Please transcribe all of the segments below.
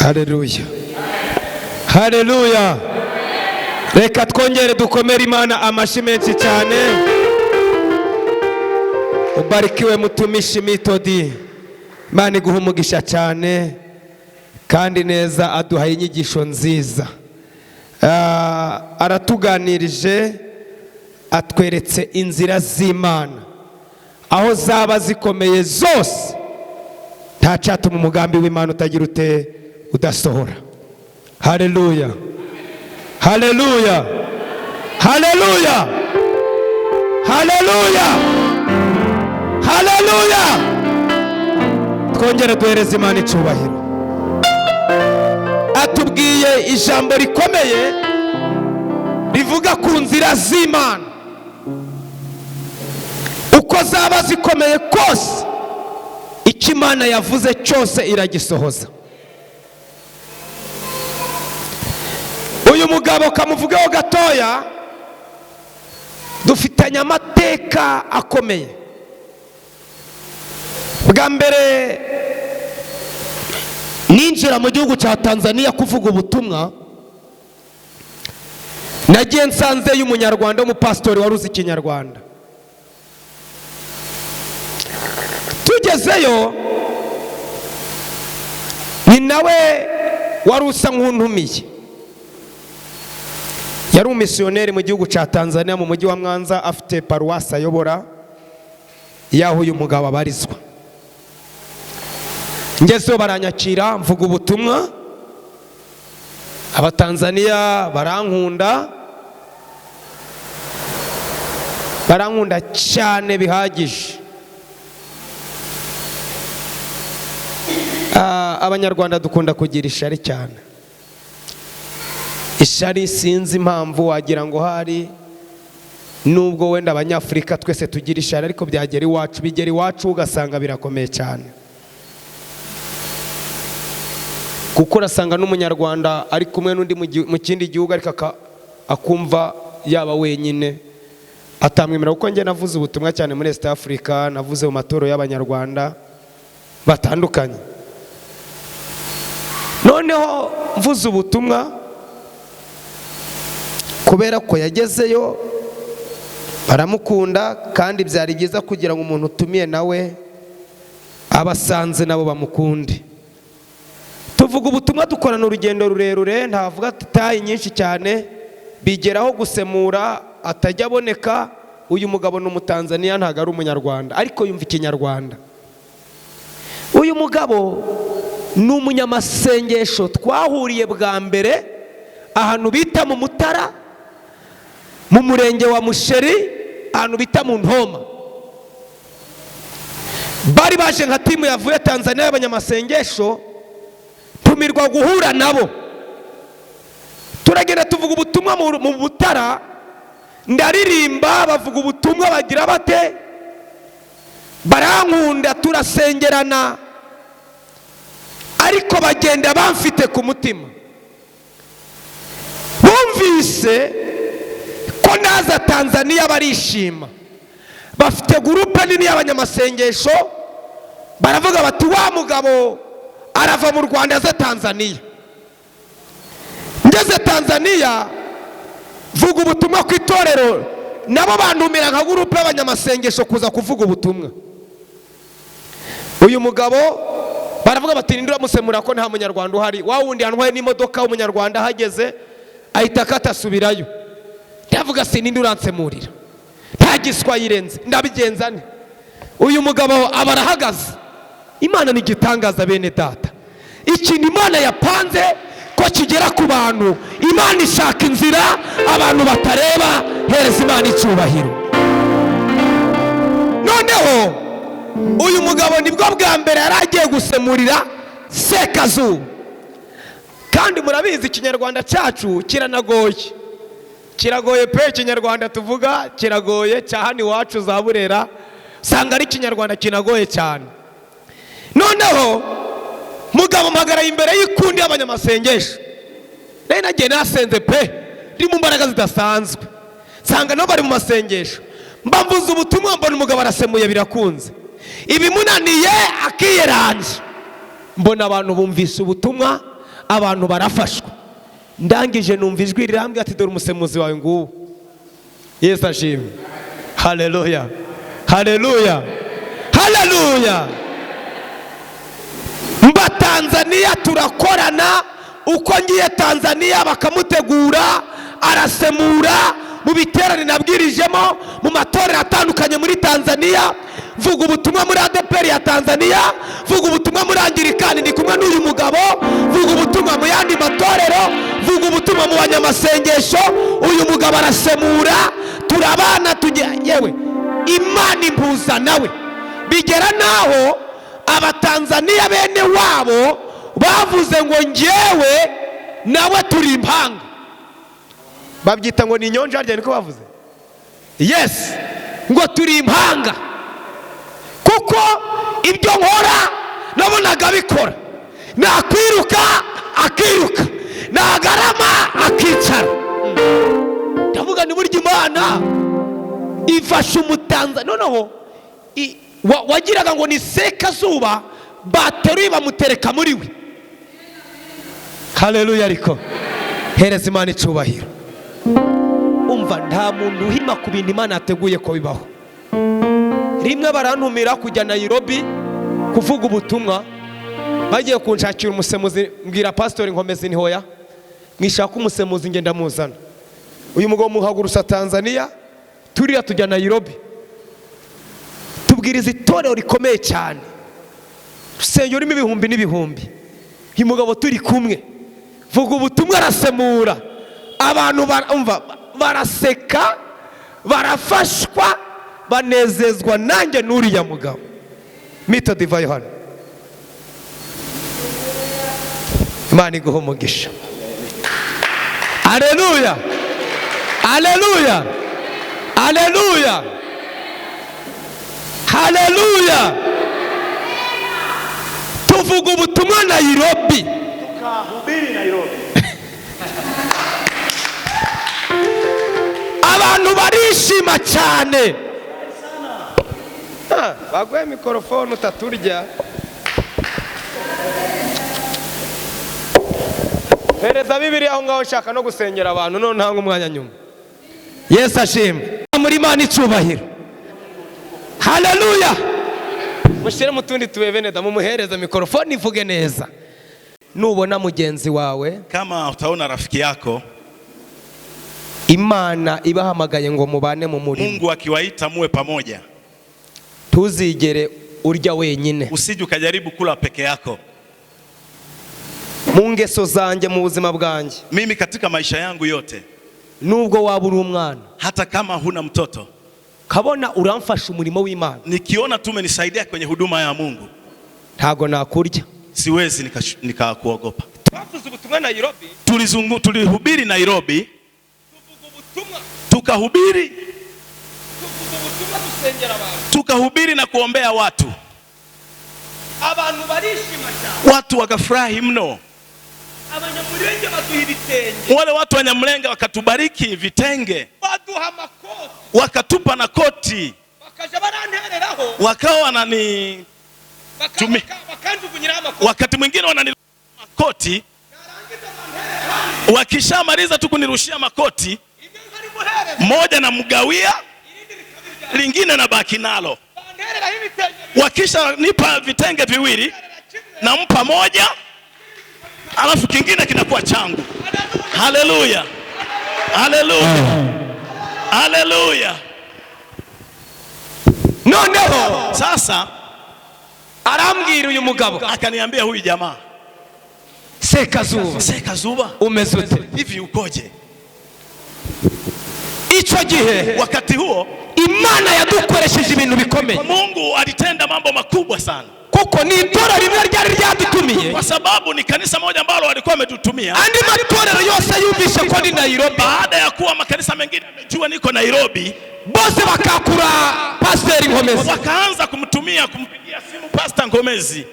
Haleluya, haleluya. Reka twongere dukomere Imana amashyi menshi cyane. Ubarikiwe mutumishi Metodi, Imana iguha umugisha cyane kandi neza, aduhaye inyigisho nziza. Aratuganirije, atweretse inzira z'Imana aho zaba zikomeye zose, nta cyatuma umugambi w'Imana utagira ute udasohora. Haleluya, haleluya, haleluya, haleluya, haleluya. Twongere duhereze Imana icyubahiro. Atubwiye ijambo rikomeye rivuga ku nzira z'Imana, uko zaba zikomeye kose, icyo Imana yavuze cyose iragisohoza. Uyu mugabo kamuvugeho gatoya, dufitanye amateka akomeye. Bwa mbere ninjira mu gihugu cya Tanzania kuvuga ubutumwa, nagiye nsanze y'umunyarwanda w'umupasitori wari uzi ikinyarwanda. Tugezeyo ni nawe wari usa nk'untumiye, yari umumisiyoneri mu gihugu cya Tanzania mu mujyi wa Mwanza, afite paruwasi ayobora y'aho uyu mugabo abarizwa. Ngezeyo baranyakira, mvuga ubutumwa, Abatanzaniya barankunda, barankunda cyane bihagije. Abanyarwanda dukunda kugira ishari cyane, ishari sinzi impamvu, wagira ngo hari nubwo wenda abanyafurika twese tugira ishari, ariko byagera iwacu, bigera iwacu ugasanga birakomeye cyane, kuko urasanga n'umunyarwanda ari kumwe n'undi mu kindi gihugu, ariko akumva yaba wenyine atamwemera. Kuko njye navuze ubutumwa cyane muri East Africa, navuze mu matorero y'abanyarwanda batandukanye. Noneho mvuze ubutumwa, kubera ko yagezeyo baramukunda, kandi byari byiza kugira ngo umuntu utumiye nawe abasanze nabo bamukunde. Tuvuga ubutumwa, dukorana urugendo rurerure, ntavuga tayi nyinshi cyane, bigeraho gusemura atajya aboneka. Uyu mugabo ni umutanzaniya, ntabwo ari umunyarwanda, ariko yumva ikinyarwanda. Uyu mugabo ni umunyamasengesho, twahuriye bwa mbere ahantu bita mu Mutara, mu murenge wa Musheri, ahantu bita mu Ntoma. Bari baje nka timu yavuye Tanzania y'abanyamasengesho, tumirwa guhura nabo. Turagenda tuvuga ubutumwa mu Mutara, ndaririmba, bavuga ubutumwa, bagira bate, barankunda, turasengerana, ariko bagenda bamfite ku mutima. Bumvise ko naza Tanzania barishima, bafite gurupe nini y'abanyamasengesho, baravuga bati wa mugabo arava mu Rwanda aze Tanzania. Ngeze Tanzania vuga ubutumwa ku itorero, nabo bantumira nka gurupe y'abanyamasengesho kuza kuvuga ubutumwa. Uyu mugabo baravuga bati ninde uramusemura ko nta munyarwanda uhari? Wa wundi yantwaye n'imodoka w'umunyarwanda ahageze ahita akata asubirayo. Ndavuga si ninde uransemurira, nta giswahili nzi, ndabigenza nte? Uyu mugabo aba arahagaze. Imana ni igitangaza bene data, ikintu Imana yapanze ko kigera ku bantu, Imana ishaka inzira abantu batareba. Hereza Imana icyubahiro. Noneho uyu mugabo nibwo bwa mbere yari agiye gusemurira Sekazuba, kandi murabizi ikinyarwanda cyacu kiranagoye, kiragoye pe. Ikinyarwanda tuvuga kiragoye cya hano iwacu za Burera, usanga ari ikinyarwanda kinagoye cyane. Noneho mugabo mpagaraye imbere y'ikundi y'abanyamasengesho, nari nagiye nasenze pe, ndi mu mbaraga zidasanzwe, nsanga nabo bari mu masengesho. Mba mvuze ubutumwa, mbona umugabo arasemuye birakunze, ibimunaniye akiyeranje. Mbona abantu bumvise ubutumwa, Abantu barafashwa. Ndangije numva ijwi rirambwira ati: "Dore umusemuzi wawe nguwo." Yesu ashimwe! Haleluya, haleluya, haleluya! Mba Tanzaniya, turakorana. Uko ngiye Tanzaniya bakamutegura, arasemura mu biterane nabwirijemo mu matorero atandukanye muri Tanzaniya. Vuga ubutumwa muri ADEPR ya Tanzaniya, vuga ubutumwa muri Angirikani, ndi kumwe n'uyu mugabo. Vuga ubutumwa mu yandi matorero, vuga ubutumwa mu banyamasengesho, uyu mugabo arasemura, turabana, tujya. Yewe, Imana impuza nawe, bigera n'aho Abatanzaniya bene wabo bavuze ngo njyewe nawe turi impanga. Babyita ngo ni inyonja harya, niko bavuze? Yes, ngo turi impanga, kuko ibyo nkora nabonaga bikora. Nakwiruka akiruka, nagarama akicara. Ndavuga ni burya Imana ifasha Umutanza. Noneho wagiraga ngo ni Sekazuba bateruye bamutereka muri we. Haleluya! Ariko hereza Imana icubahiro. Umva, nta muntu uhima ku bintu Imana yateguye ko bibaho. Rimwe barantumira kujya Nairobi kuvuga ubutumwa, bagiye kunshakira umusemuzi. Mbwira Pasitori Nkomezi nti: "Hoya, mwishaka umusemuzi, ngenda muzana uyu mugabo." Muhagurusa Tanzania, turiya tujya Nairobi, tubwiriza itorero rikomeye cyane, urusengero rurimo ibihumbi n'ibihumbi. Uyu mugabo turi kumwe, vuga ubutumwa, arasemura, abantu umva baraseka, barafashwa, banezezwa nanjye n'uriya mugabo. Mito divayo hano, Imana iguha umugisha. Aleluya, aleluya, aleluya, haleluya! Tuvuga ubutumwa Nairobi. Tukahubiri Nairobi. Abantu barishima cyane. Baguhe mikorofone utaturya. Hereza Bibiri aho ngaho, nshaka no gusengera abantu, none ntanga umwanya nyuma. Yesu ashimwe! Muri Imana icubahiro. Haleluya! Mushyire mu tundi tuwe, bene da, mumuhereze mikorofone ivuge neza. Nubona mugenzi wawe, Kama utaona rafiki yako, Imana ibahamagaye ngo mubane mu murimo, Mungu akiwaita muwe pamoja, ntuzigere urya wenyine. Usije ukajaribu kula peke yako. Mu ngeso zanjye, mu buzima bwanjye, Mimi katika maisha yangu yote, nubwo waba uri umwana, hata kama huna mtoto, kabona uramfasha umurimo w'Imana, nikiona tu umenisaidia kwenye huduma ya Mungu, ntago nakurya. Siwezi nikakuogopa. Twavuze ubutumwa Nairobi. Tulihubiri Nairobi, Tuvuga ubutumwa. Tukahubiri, Tuvuga ubutumwa, dusengera abantu. Tukahubiri na kuombea watu, Abantu barishima cyane. Watu wakafurahi mno. Abanyamurenge baduha ibitenge. Wale watu wa Nyamulenge wakatubariki vitenge, Baduha amakoti. Wakatupa na koti, Bakaja barantereraho. Wakawa wanani Bakanjugunyiraho amakoti. Wakati mwingine wanani makoti, Narangiza banterera. Wakishamaliza tu kunirushia makoti, Ibyo nkari guhereza, moja namgawia, irindi rikaba iryanjye. Lingine nabaki nalo. Bantereraho ibitenge bibiri. Wakisha nipa vitenge viwili, Kimwe. Nampa moja, alafu kingine kinakuwa changu. Haleluya, haleluya, haleluya! Noneho Sasa arambwira uyu mugabo, akaniambia huyu jamaa, "Sekazuba, Sekazuba, umeze ute?" hivi ukoje? Icyo gihe Wakati huo Imana yadukoresheje ibintu bikomeye, Mungu alitenda mambo makubwa sana, kuko ni itorero rimwe ryari ryadutumiye. Kwa sababu ni kanisa moja ambalo walikuwa wametutumia. Andi matorero yose yumvise ko ni Nairobi, Baada ya kuwa makanisa mengine yamejua niko Nairobi, bose bakakura Pasiteri Nkomezi. Wakaanza kumtumia, kumpigia simu Pastor Ngomezi.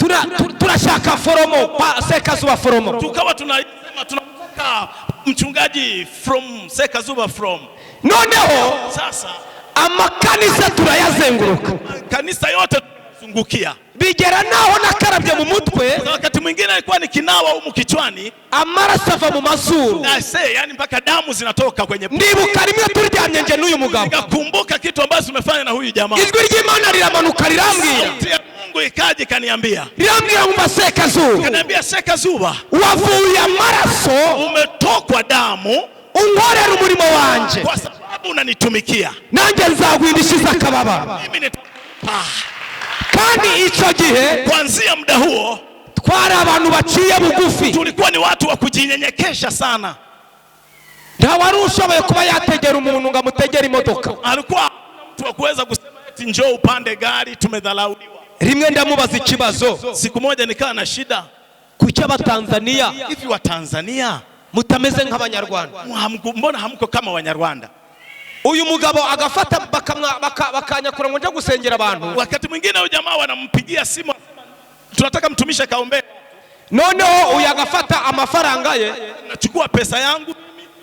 Turashaka foromo Sekazuba foromo. Tukawa tunasema tunamtaka mchungaji from Sekazuba from. Noneho Sasa amakanisa turayazenguruka. Kanisa yote Zungukia. Bigera naho nakarabye mu mutwe, Na wakati mwingine alikuwa nikinawa humu kichwani, amaraso ava mu mazuru. Ase, yani mpaka damu zinatoka kwenye. Ndibuka rimwe turyamye nje n'uyu mugabo, Nikakumbuka kitu ambacho tumefanya na huyu jamaa. Ijwi ry'Imana riramanuka rirambwira, Sauti ya Mungu ikaja ikaniambia, rirambwira ngo Sekazuba, kaniambia, Sekazuba, wavuye amaraso, umetokwa damu unkorera umurimo wanjye, kwa sababu unanitumikia, nanjye nzaguha akababaro. Mimi nitakupa. Kandi icyo gihe Kuanzia muda huo twari abantu baciye bugufi. Tulikuwa ni watu wa kujinyenyekesha sana. Nta wari ushoboye kuba yategera umuntu ngo amutegere imodoka. Alikuwa hakuna mtu wa kuweza kusema eti njoo upande gari, tumedharauliwa. Rimwe ndamubaza ikibazo, Siku moja nikawa na shida, kuki Abatanzaniya hivi wa Tanzania mutameze nk'Abanyarwanda? Mbona hamko kama Wanyarwanda? Uyu mugabo agafata bakanyakura ngo nje gusengera abantu. Wakati mwingine huyu jamaa wanampigia simu, anasema, tunataka mtumishi akaombee. Noneho uyu agafata amafaranga ye, Nachukua pesa yangu,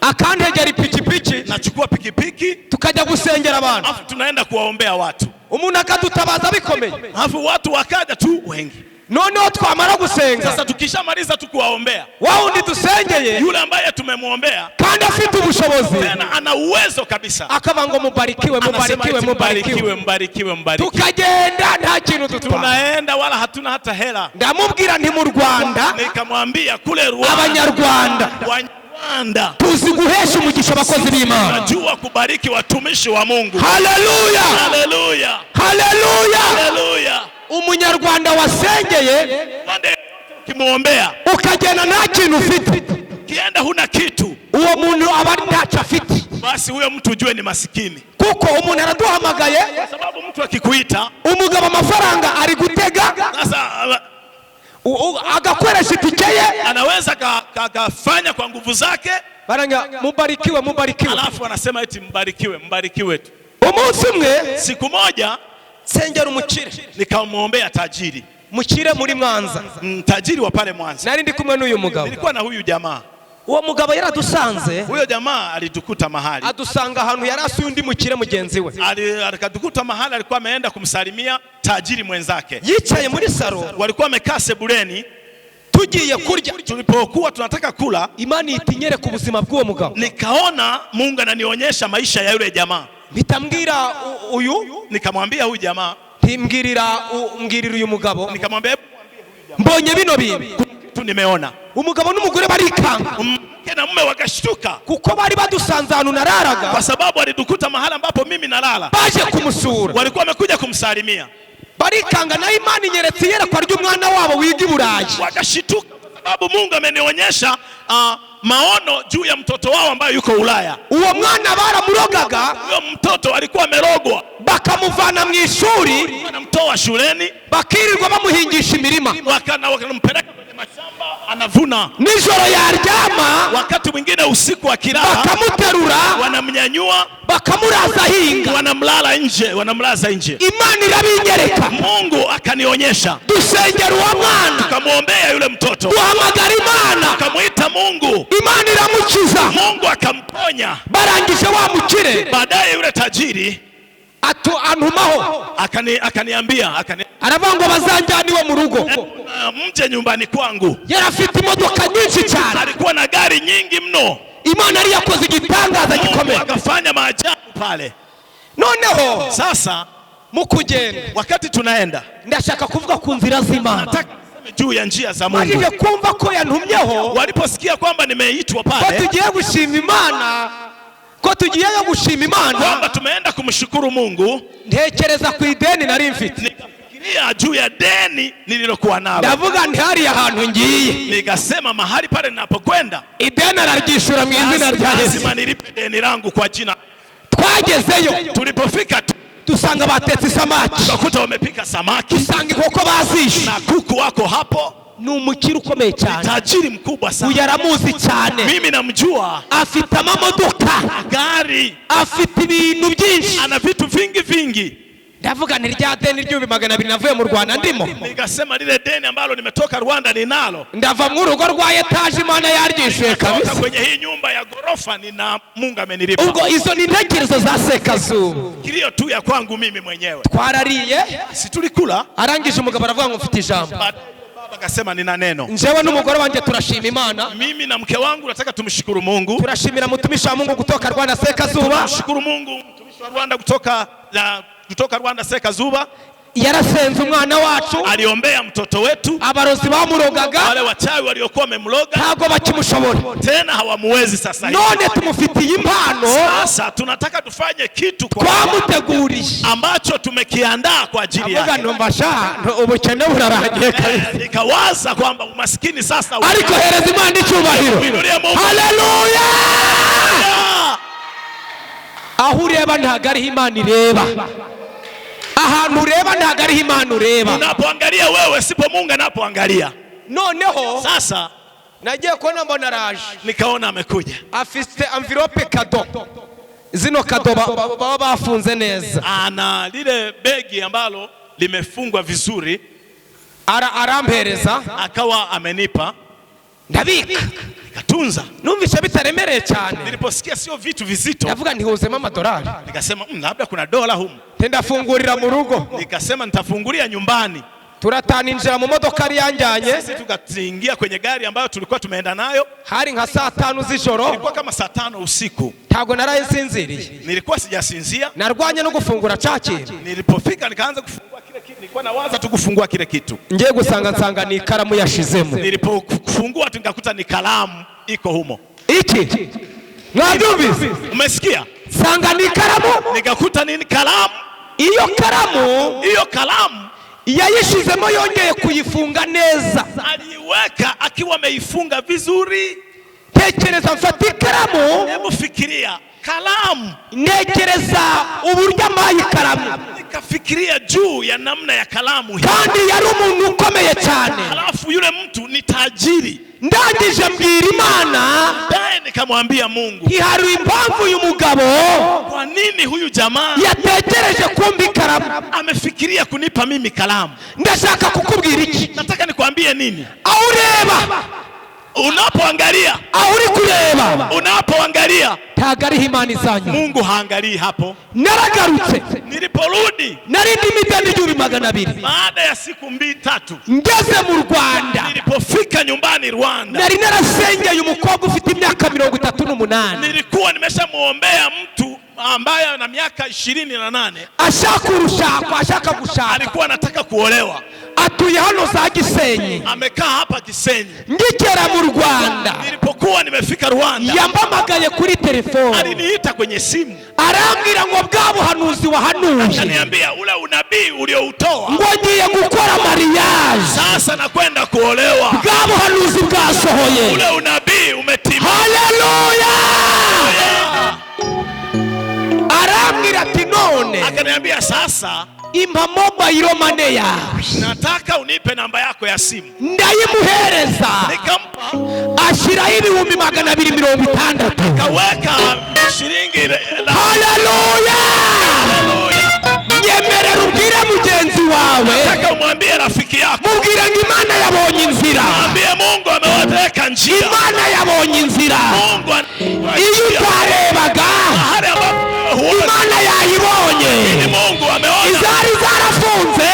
akantegera ipikipiki, nachukua pikipiki, tukajya gusengera abantu. Afu tunaenda kuwaombea watu, Umuntu akadutabaza bikomeye. Alafu watu wakaja tu wengi. Noneho twamara gusenga, Sasa tukishamaliza tu kuwaombea, wa wundi dusengeye, yule ambaye tumemwombea kandi afite ubushobozi, tena ana uwezo kabisa, akaba ngo mubarikiwe, anasema mubarikiwe, eti mubarikiwe. mbarikiwe, mbarikiwe, mbarikiwe. Tukagenda nta kintu dutwara. Tunaenda wala hatuna hata hela. Ndamubwira nti mu Rwanda, Nikamwambia kule Rwanda, Abanyarwanda Wanyarwanda tuzi guhesha umugisha abakozi b'Imana. Tunajua kubariki watumishi wa Mungu. Haleluya! Haleluya, Haleluya! haleluya. Umunyarwanda wasengeye, Rwanda ukimwombea, ukagenda nta kintu ufite, ukienda huna kitu, uwo muntu aba ntacyo afite. Basi huyo mtu ujue ni masikini, Kuko umuntu araduhamagaye, kwa sababu mtu akikuita umugabo amafaranga ari gutega, sasa agakoresha itike ye, anaweza kafanya kwa nguvu zake, baranga mubarikiwe, mubarikiwe. Alafu anasema eti mbarikiwe, mbarikiwe tu. Umunsi umwe Siku moja nsengera umukire, nikamwombea tajiri, mukire muri Mwanza. Tajiri wa pale Mwanza. Nari ndi kumwe n'uyu mugabo. Nilikuwa na huyu jamaa. Uwo mugabo yaradusanze, Huyo jamaa alitukuta mahali, adusanga ahantu yari asuye undi mukire mugenzi we. Akatukuta mahali alikuwa ameenda kumsalimia tajiri mwenzake. Yicaye muri salon, Walikuwa wamekaa sebuleni. Tugiye kurya, Tulipokuwa tunataka kula, Imana ihita inyereka ubuzima bw'uwo mugabo. Nikaona Mungu ananionyesha maisha ya yule jamaa. Mpita mbwira uyu, Nikamwambia huyu jamaa, ntimbwirira mbwirira uyu mugabo, nikamwambia hebu mbonye bino bintu. Tu nimeona. Umugabo n'umugore barikanga, Mke na mume wakashtuka, kuko bari badusanze ahantu nararaga, kwa sababu alitukuta mahali ambapo mimi nalala. Baje kumusura. Walikuwa wamekuja kumsalimia, Barikanga, nayo Imana inyeretse iyerekwa ry'umwana wabo wiga i Burayi. Wakashituka kwa sababu Mungu amenionyesha maono juu ya mtoto wao ambaye yuko Ulaya. Uwo mwana baramurogaga, Huyo mtoto alikuwa amerogwa, bakamuvana mu ishuri, wanamtoa shuleni, bakirirwa bamuhingisha imirima. Wanampeleka kwenye mashamba anavuna. Nijoro yaryama, Wakati mwingine usiku akilala, bakamuterura, wanamnyanyua, bakamuraza ahinga. Wanamlala nje, wanamlaza nje. Imana irabinyereka. Mungu akanionyesha, Dusengera uwo mwana, tukamwombea yule mtoto, duhamagara Imana, tukamwita Mungu, Imana iramukiza. Mungu akamponya. Barangije wa mukire Baadaye yule tajiri atu antumaho, akaniambia aravuga ngo bazanjyane iwe mu rugo. Mje nyumbani kwangu. Yari afite imodoka nyinshi cyane. Alikuwa na gari nyingi mno. Imana yari yakoze igitangaza Mungu gikomeye. Akafanya maajabu pale. Noneho Sasa mu kugenda, wakati tunaenda, ndashaka kuvuga ku nzira z'Imana. Nataka niseme juu ya njia za Mungu. Majije kumva ko yantumyeho, Waliposikia kwamba nimeitwa ko pale, tugiye gushima Imana, ko tugiyeyo gushima Imana, kwamba tumeenda kumshukuru Mungu, ntekereza ku ideni nari mfite. Nikafikiria juu ya deni nililokuwa nalo. Ndavuga nti hariya hantu ngiye, Nikasema mahali pale ninapokwenda ideni araryishyura mu izina rya Yesu. Lazima nilipe deni langu kwa jina. Twagezeyo, Tulipofika tu dusanga batetse isamaki, tukakuta wamepika samaki dusanga inkoko bazishe. Na kuku wako hapo. Ni umukire ukomeye cyane. Tajiri mkubwa sana. Uyu aramuzi cyane. Mimi namjua. Afite amamodoka, Gari, afite ibintu byinshi. Ana vitu vingi vingi. Ndavuga nti rya deni ry'ibihumbi 200 navuye mu Rwanda ndimo, Nikasema lile deni ambalo nimetoka Rwanda ninalo, ndava mu rugo rwa etaje, Imana yaryishuye toka kabisa. Kwenye hii nyumba ya ghorofa, nina Mungu amenilipa. Ubwo izo ni intekerezo za Sekazuba. Kilio tu ya kwangu mimi mwenyewe. Twarariye. Si tulikula? Arangije umugabo aravuga ngo mfite ijambo. Baadaye baba akasema nina neno. Njyewe n'umugore wanjye turashima Imana. Mimi na mke wangu nataka tumshukuru Mungu. Turashimira mtumishi wa Mungu kutoka Rwanda Sekazuba. Tunamshukuru Mungu, mtumishi wa Rwanda kutoka Rwanda Sekazuba. Yarasenze umwana wacu. Aliombea mtoto wetu. Abarozi bamurogaga Wale wachawi waliokuwa wamemloga ntabwo bakimushobora. Tena hawamuwezi sasa hivi. None tumufitiye impano Sasa tunataka tufanye kitu kwa twamuteguriye. Ambacho tumekiandaa kwa ajili Avuga yake. numva sha ubukene burarangiye kabisa. Nikawaza kwamba umaskini sasa Ariko hereza Imana icyubahiro. Inulie Mungu. Haleluya! Ah! Aho ureba ntabwo ariho Imana ireba, ahantu ureba ntabwo ariho Imana ureba. Unapoangalia wewe sipo Mungu anapoangalia. Noneho Sasa nagiye kubona mbona araje. Nikaona amekuja. Afite enveloppe cadeau, zino cadeau baba bafunze neza. Ana lile begi ambalo limefungwa vizuri, Arampereza. Akawa amenipa, Ndabika. Nikatunza. Numvise bitaremereye cyane. Niliposikia sio vitu vizito, Ndavuga ntihuzemo amadolari. Nikasema labda kuna dola humu. Ndafungurira mu rugo. Nikasema nitafungulia nyumbani. Turatana injira mu modoka yari yanjyanye. Sisi tukaingia kwenye gari ambayo tulikuwa tumeenda nayo. Hari nka saa 5 z'ijoro. Ilikuwa kama saa 5 usiku. Ntabwo naraye nsinziriye. Nilikuwa sijasinzia. Narwanye no gufungura cya kintu. Nilipofika nikaanza kufungua kile kitu, nilikuwa nawaza tu kufungua kile kitu. Ngiye gusanga nsanga ni ikaramu yashizemo. Nilipofungua tu nikakuta ni kalamu iko humo. Iki mwabyumvise? Umesikia? Nsanga ni ikaramu. Nikakuta ni kalamu. Iyo karamu Hiyo kalamu yayishizemo yongeye kuyifunga neza. Aliiweka akiwa ameifunga vizuri. Tekereza mfata ikaramu. Hebu fikiria kalamu. Ntekereza uburyo ampaye ikaramu. Nikafikiria juu ya namna ya kalamu hii. Kandi yari umuntu ukomeye cyane. Halafu yule mtu ni tajiri. Ndangije mbwira Imana, Baadaye nikamwambia Mungu, ntihari impamvu uyu mugabo kwa nini huyu jamaa yatekereje kumpa ikaramu. Amefikiria kunipa mimi kalamu? Ndashaka kukubwira iki? Nataka nikwambie nini? Aho ureba, Unapoangalia, aho uri kureba, unapoangalia, ntabwo ariho Imana izanyura. Mungu haangalii hapo. Naragarutse. Niliporudi Nari ndimo ideni ry'ibihumbi 200. Baada ya siku mbili tatu, Ngeze mu Rwanda, nilipofika nyumbani Rwanda, nari narasengeye umukobwa ufite imyaka 38. Nilikuwa nimeshamwombea mtu ambaye ana miaka 28. Ashaka urushako, ashaka gushaka. Alikuwa anataka kuolewa, Atuye hano za Gisenyi. Amekaa hapa Gisenyi. Ngigera mu Rwanda, Nilipokuwa nimefika Rwanda, yampamagaye kuri telefone. Aliniita kwenye simu, Arambwira ngo bwa buhanuzi wahanuye, akaniambia ule unabii ulioutoa, ngo ngiye gukora mariage. Sasa nakwenda kuolewa. Bwa buhanuzi bwasohoye. Ule unabii umetimia. Haleluya! Arambwira ati none Akaniambia sasa, impa mobile money yawe. Nataka unipe namba yako ya simu. Ndayimuhereza. Nikampa, Ashyiraho 260,000. Kaweka shilingi Haleluya! Haleluya. Nyemerera ubwire mugenzi wawe. Nataka umwambie rafiki yako, Mubwire ngo Imana yabonye inzira. Mwambie Mungu ameweka njia. Imana yabonye inzira. Mungu Iyo utarebaga, mahali ambapo huoni, Imana yayibonye. ni Mungu ameona. Izari zarafunze,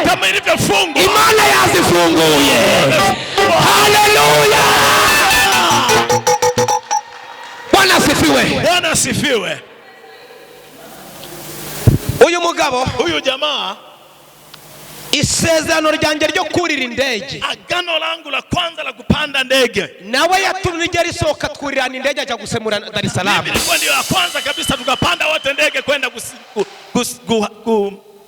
Kama ilivyofungwa. Imana yazifunguye. Haleluya! Bwana asifiwe. Bwana asifiwe. Uyu mugabo, Huyu jamaa, isezerano ryanjye ryo kurira indege, agano langu la kwanza la kupanda ndege, nawe yatumye ijya risohoka twurirana indege ajya gusemura Dar es Salaam. Mimi ilikuwa ndio ya kwanza kabisa tukapanda wote ndege kwenda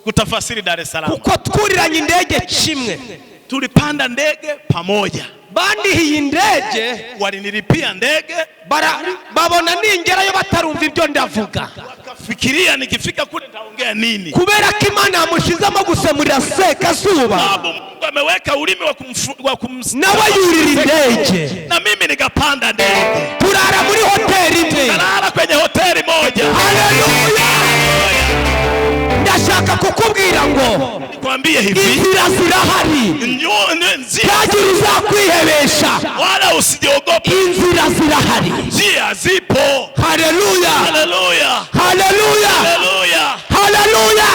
kutafasiri Dar es Salaam. Kuko twuriranye indege kimwe. Tulipanda ndege pamoja, Bandihiye indege. Walinilipia ndege, Babona ningerayo batarumva ibyo ndavuga. Wakafikiria nikifika kule nitaongea nini, Kubera ko Imana yamushizemo gusemurira Sekazuba, sababu Mungu ameweka ulimi wa nawe yurira indege. Na mimi nikapanda ndege, Turara muri hoteli imwe. Kalala kwenye hoteli moja. Haleluya! Ndashaka kukubwira ngo Nikwambie hivi, inzira zirahari, njia, ntihagire uzakwihebesha. Wala usijiogope, Inzira zirahari. Njia zipo. Haleluya! Haleluya, Haleluya! haleluya, Haleluya!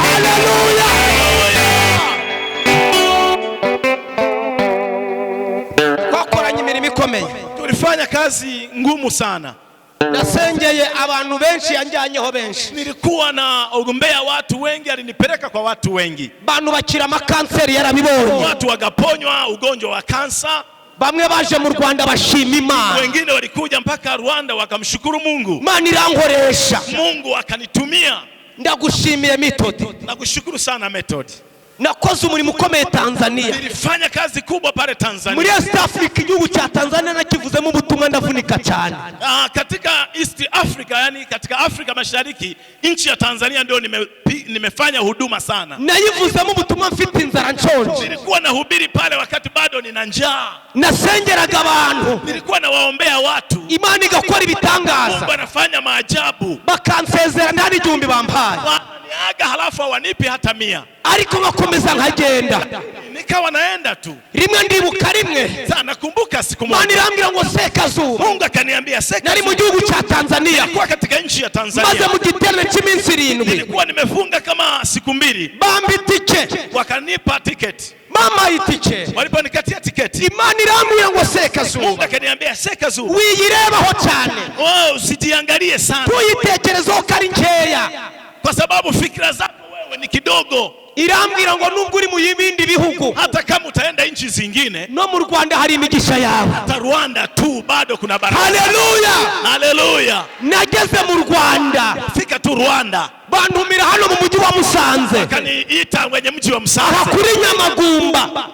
Haleluya! Twakoranye imirimo ikomeye. Tulifanya kazi ngumu sana. Nasengeye abantu benshi, yanjyanyeho benshi. Nilikuwa na ogombea watu wengi, alinipeleka kwa watu wengi, Bantu bakira amakanseri yarabibonye. Watu wakaponywa ugonjwa wa kansa, Bamwe baje mu Rwanda bashima Imana. Wengine walikuja mpaka Rwanda wakamshukuru Mungu. Imana irankoresha. Mungu akanitumia. Ndagushimiye Method. Nakushukuru sana Method. Nakoze umurimo ukomeye Tanzania. Nilifanya kazi kubwa pale Tanzania. Muri East Africa, igihugu cya Tanzania nakivuzemo ubutumwa ndavunika cyane. Katika East Africa, yani katika Afrika Mashariki, nchi ya Tanzania ndio nimefanya huduma sana. Nayivuzemo ubutumwa mfite inzara, nshonje. Nilikuwa nahubiri pale wakati bado nina njaa. Nasengeraga abantu, Nilikuwa nawaombea watu. Imana igakora ibitangaza. Mungu anafanya maajabu. Bakansezera nta n'igihumbi bampaye, Wananiaga halafu hawanipi hata 100. Ariko nkakomeza nkagenda. Nikawa naenda tu. Rimwe ndibuka rimwe, Sasa nakumbuka siku Imana moja irambwira ngo Sekazuba, Mungu akaniambia Seka, nari mu gihugu cya Tanzania, nilikuwa katika nchi ya maze Tanzania. mu giterane cy'iminsi 7, Nilikuwa nimefunga kama siku 2, bamba itike, wakanipa tiketi. Bampaye itike, Waliponikatia tiketi, Imana irambwira ngo Mungu Sekazuba, akaniambia Sekazuba, wiyirebaho cyane, oh, usijiangalie sana, tuyitekerezeho ko ari nkeya. Kwa sababu fikra zako wewe ni kidogo. Irambwira ngo nubwo uri mu bindi bihugu, Hata kama utaenda nchi zingine, no mu Rwanda hari imigisha yawe. Hata Rwanda tu bado kuna baraka. Haleluya! Haleluya! Nageze mu Rwanda, Fika tu Rwanda, bantumira hano mu mujyi wa Musanze, akaniita kwenye mji wa aha Musanze, kuri Nyamagumba,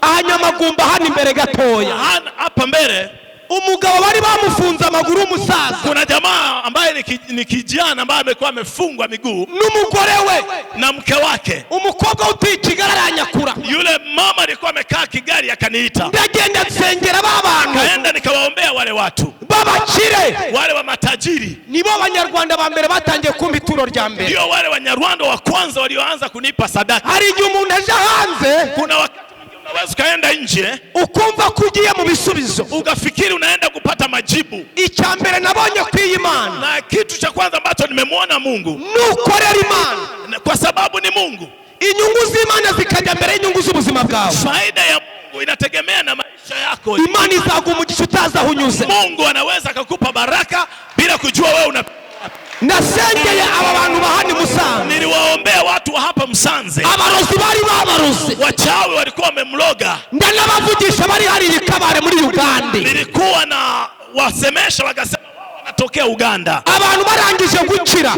aha Nyamagumba hano imbere gatoya. Hapa mbele Umugabo bari bamufunze amaguru, umusaza, kuna jamaa ambaye ni kijana ambaye amekuwa amefungwa miguu n'umugore we, na mke wake. Umukobwa utuye i Kigali aranyakura. Yule mama alikuwa amekaa Kigali akaniita, Ndagenda nsengera ba bantu kaenda nikawaombea wale watu b'abakire. Wale wa matajiri. Nibo banyarwanda ba mbere batangiye kumpa ituro rya mbere. Ndio wale Wanyarwanda wa kwanza walioanza kunipa sadaka. Hari igihe umuntu aje hanze, Kuna wakati mwingine unaweza ukaenda nje ukumva ko ugiye mu bisubizo. Ukafikiri unaenda kupata majibu, Icya mbere nabonye ku iyi Mana, na kitu cha kwanza ambacho nimemwona Mungu, nukorera Imana, na kwa sababu ni Mungu, inyungu z'Imana zikajya mbere y'inyungu z'ubuzima bwawe, faida ya Mungu inategemea na maisha yako. Imana izaguha umugisha utazi aho unyuze. Mungu anaweza akakupa baraka bila kujua wewe una. Nasengeye aba bantu ba hano i Musanze. Niliwaombea watu wa hapa Msanze, Abarozi bari babaroze, wachawi walikuwa wamemloga. Ndanabavugisha bari hariya i Kabare muri Uganda. Nilikuwa na wasemesha, wakasema wao wanatokea Uganda. Abantu barangije gukira,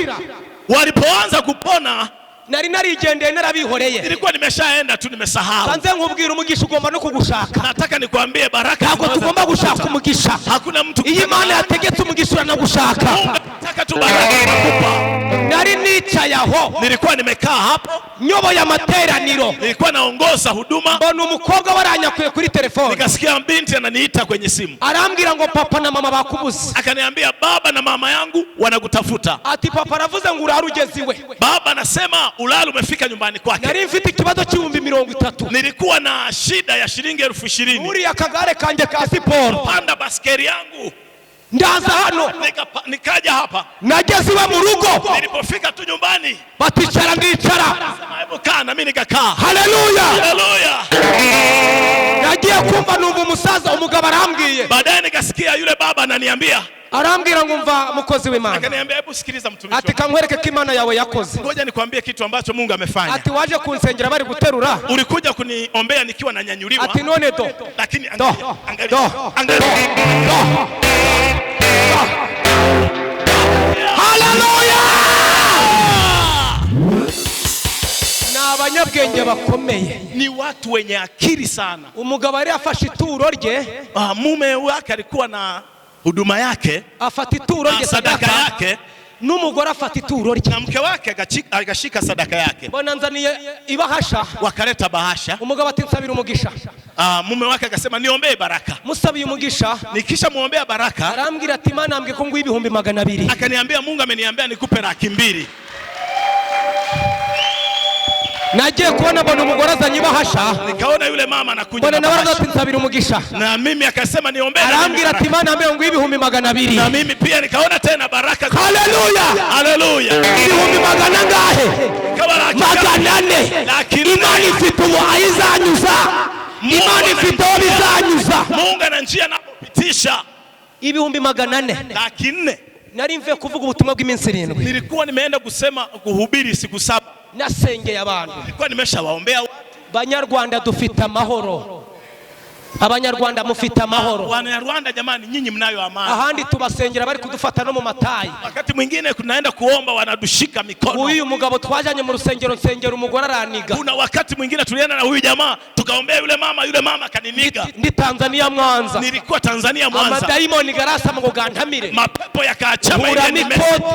Walipoanza kupona, nari narigendeye narabihoreye. Nilikuwa nimeshaenda tu, nimesahau. Banze nkubwira, umugisha ugomba no kugushaka. Nataka nikwambie, baraka Ntabwo zinaweza tugomba gushaka kukuta. umugisha. Hakuna mtu Iyo Imana yategetse umugisha uranagushaka. Mungu anataka tu baraka anakupa. Nari nicaye aho, Nilikuwa nimekaa hapo, nyoboye amateraniro, nilikuwa naongoza huduma, mbona umukobwa waranyakuye kuri telefone, nikasikia binti ananiita kwenye simu, arambwira ngo papa na mama bakubuze. Akaniambia baba na mama yangu wanakutafuta. Ati papa aravuze ngo urare ugeze iwe. Baba anasema ulale umefika nyumbani kwake. Nari mfite ikibazo cy'ibihumbi 30. Nilikuwa na shida ya shilingi 20,000. Uriya akagare kanjye ka siporo, Panda baskeli yangu, ndaza hano. Nikaja hapa. Nageze iwe mu rugo, Nilipofika tu nyumbani, baticara, ngicara. sema hebu kaa, na mimi nikakaa. Haleluya! Haleluya! Nagiye kumva numva umusaza, umugabo arambwiye, Baadaye nikasikia yule baba ananiambia, arambwira ngo mva mukozi w'Imana, akaniambia hebu sikiliza mtumishi ati wa kankwereke ko Imana yawe yakoze. Mungu. Ngoja nikwambie kitu ambacho Mungu amefanya. Ati waje kunsengera bari guterura, Ulikuja kuniombea nikiwa nanyanyuliwa, ati none do lakini do angalia, angalia, do angalia. do do. Haleluya! Ni abanyabwenge bakomeye. Ni watu wenye akili sana. Umugabo yari yafashe ituro rye, Mume wake alikuwa na huduma yake afata ituro na rye, sadaka sadaka, yake, n'umugore afata ituro rye. Na mke wake akashika sadaka yake, Mbona nzaniye ibahasha. Wakaleta bahasha. Umugabo ati nsabira umugisha. Mume wake akasema niombee baraka. Musabiye umugisha, Nikisha muombea baraka, arambwira ati Imana yambwiye ko nguha 200,000. Akaniambia Mungu ameniambia nikupe 200,000. Nagiye kubona mbona umugore azanye ibahasha. Nikaona yule mama anakuja Mbona na nawe araza bahasha. ati nsabira umugisha. Na mimi akasema niombee na mimi Arambwira ati baraka. Imana yambaye ngo 200,000. Na mimi pia nikaona tena baraka. Haleluya. Haleluya. Ibihumbi magana angahe? Kama laki 400. 400. Imana ifite ubu aho izanyuza. Imana ifite aho bizanyuza. Mungu ana njia anapopitisha. 400,000. 400,000. Nari mvuye kuvuga ubutumwa bw'iminsi 7. Nilikuwa nimeenda kusema kuhubiri siku 7. Nasengeye abantu. Nilikuwa nimeshawaombea watu. Banyarwanda dufite amahoro. Abanyarwanda mufite amahoro. Wanyarwanda jamani, nyinyi mnayo amani. Ahandi tubasengera bari kudufata no mu matayi. Wakati mwingine tunaenda kuomba wanadushika mikono. Uyu mugabo twajanye mu rusengero nsengera umugore araniga. Kuna wakati mwingine tulienda na huyu jamaa tukaombea yule mama akaniniga. Ndi Tanzania Mwanza. Nilikuwa Tanzania Mwanza. Amadayimoni garasama ngo gantamire. Mapepo yakaachama ile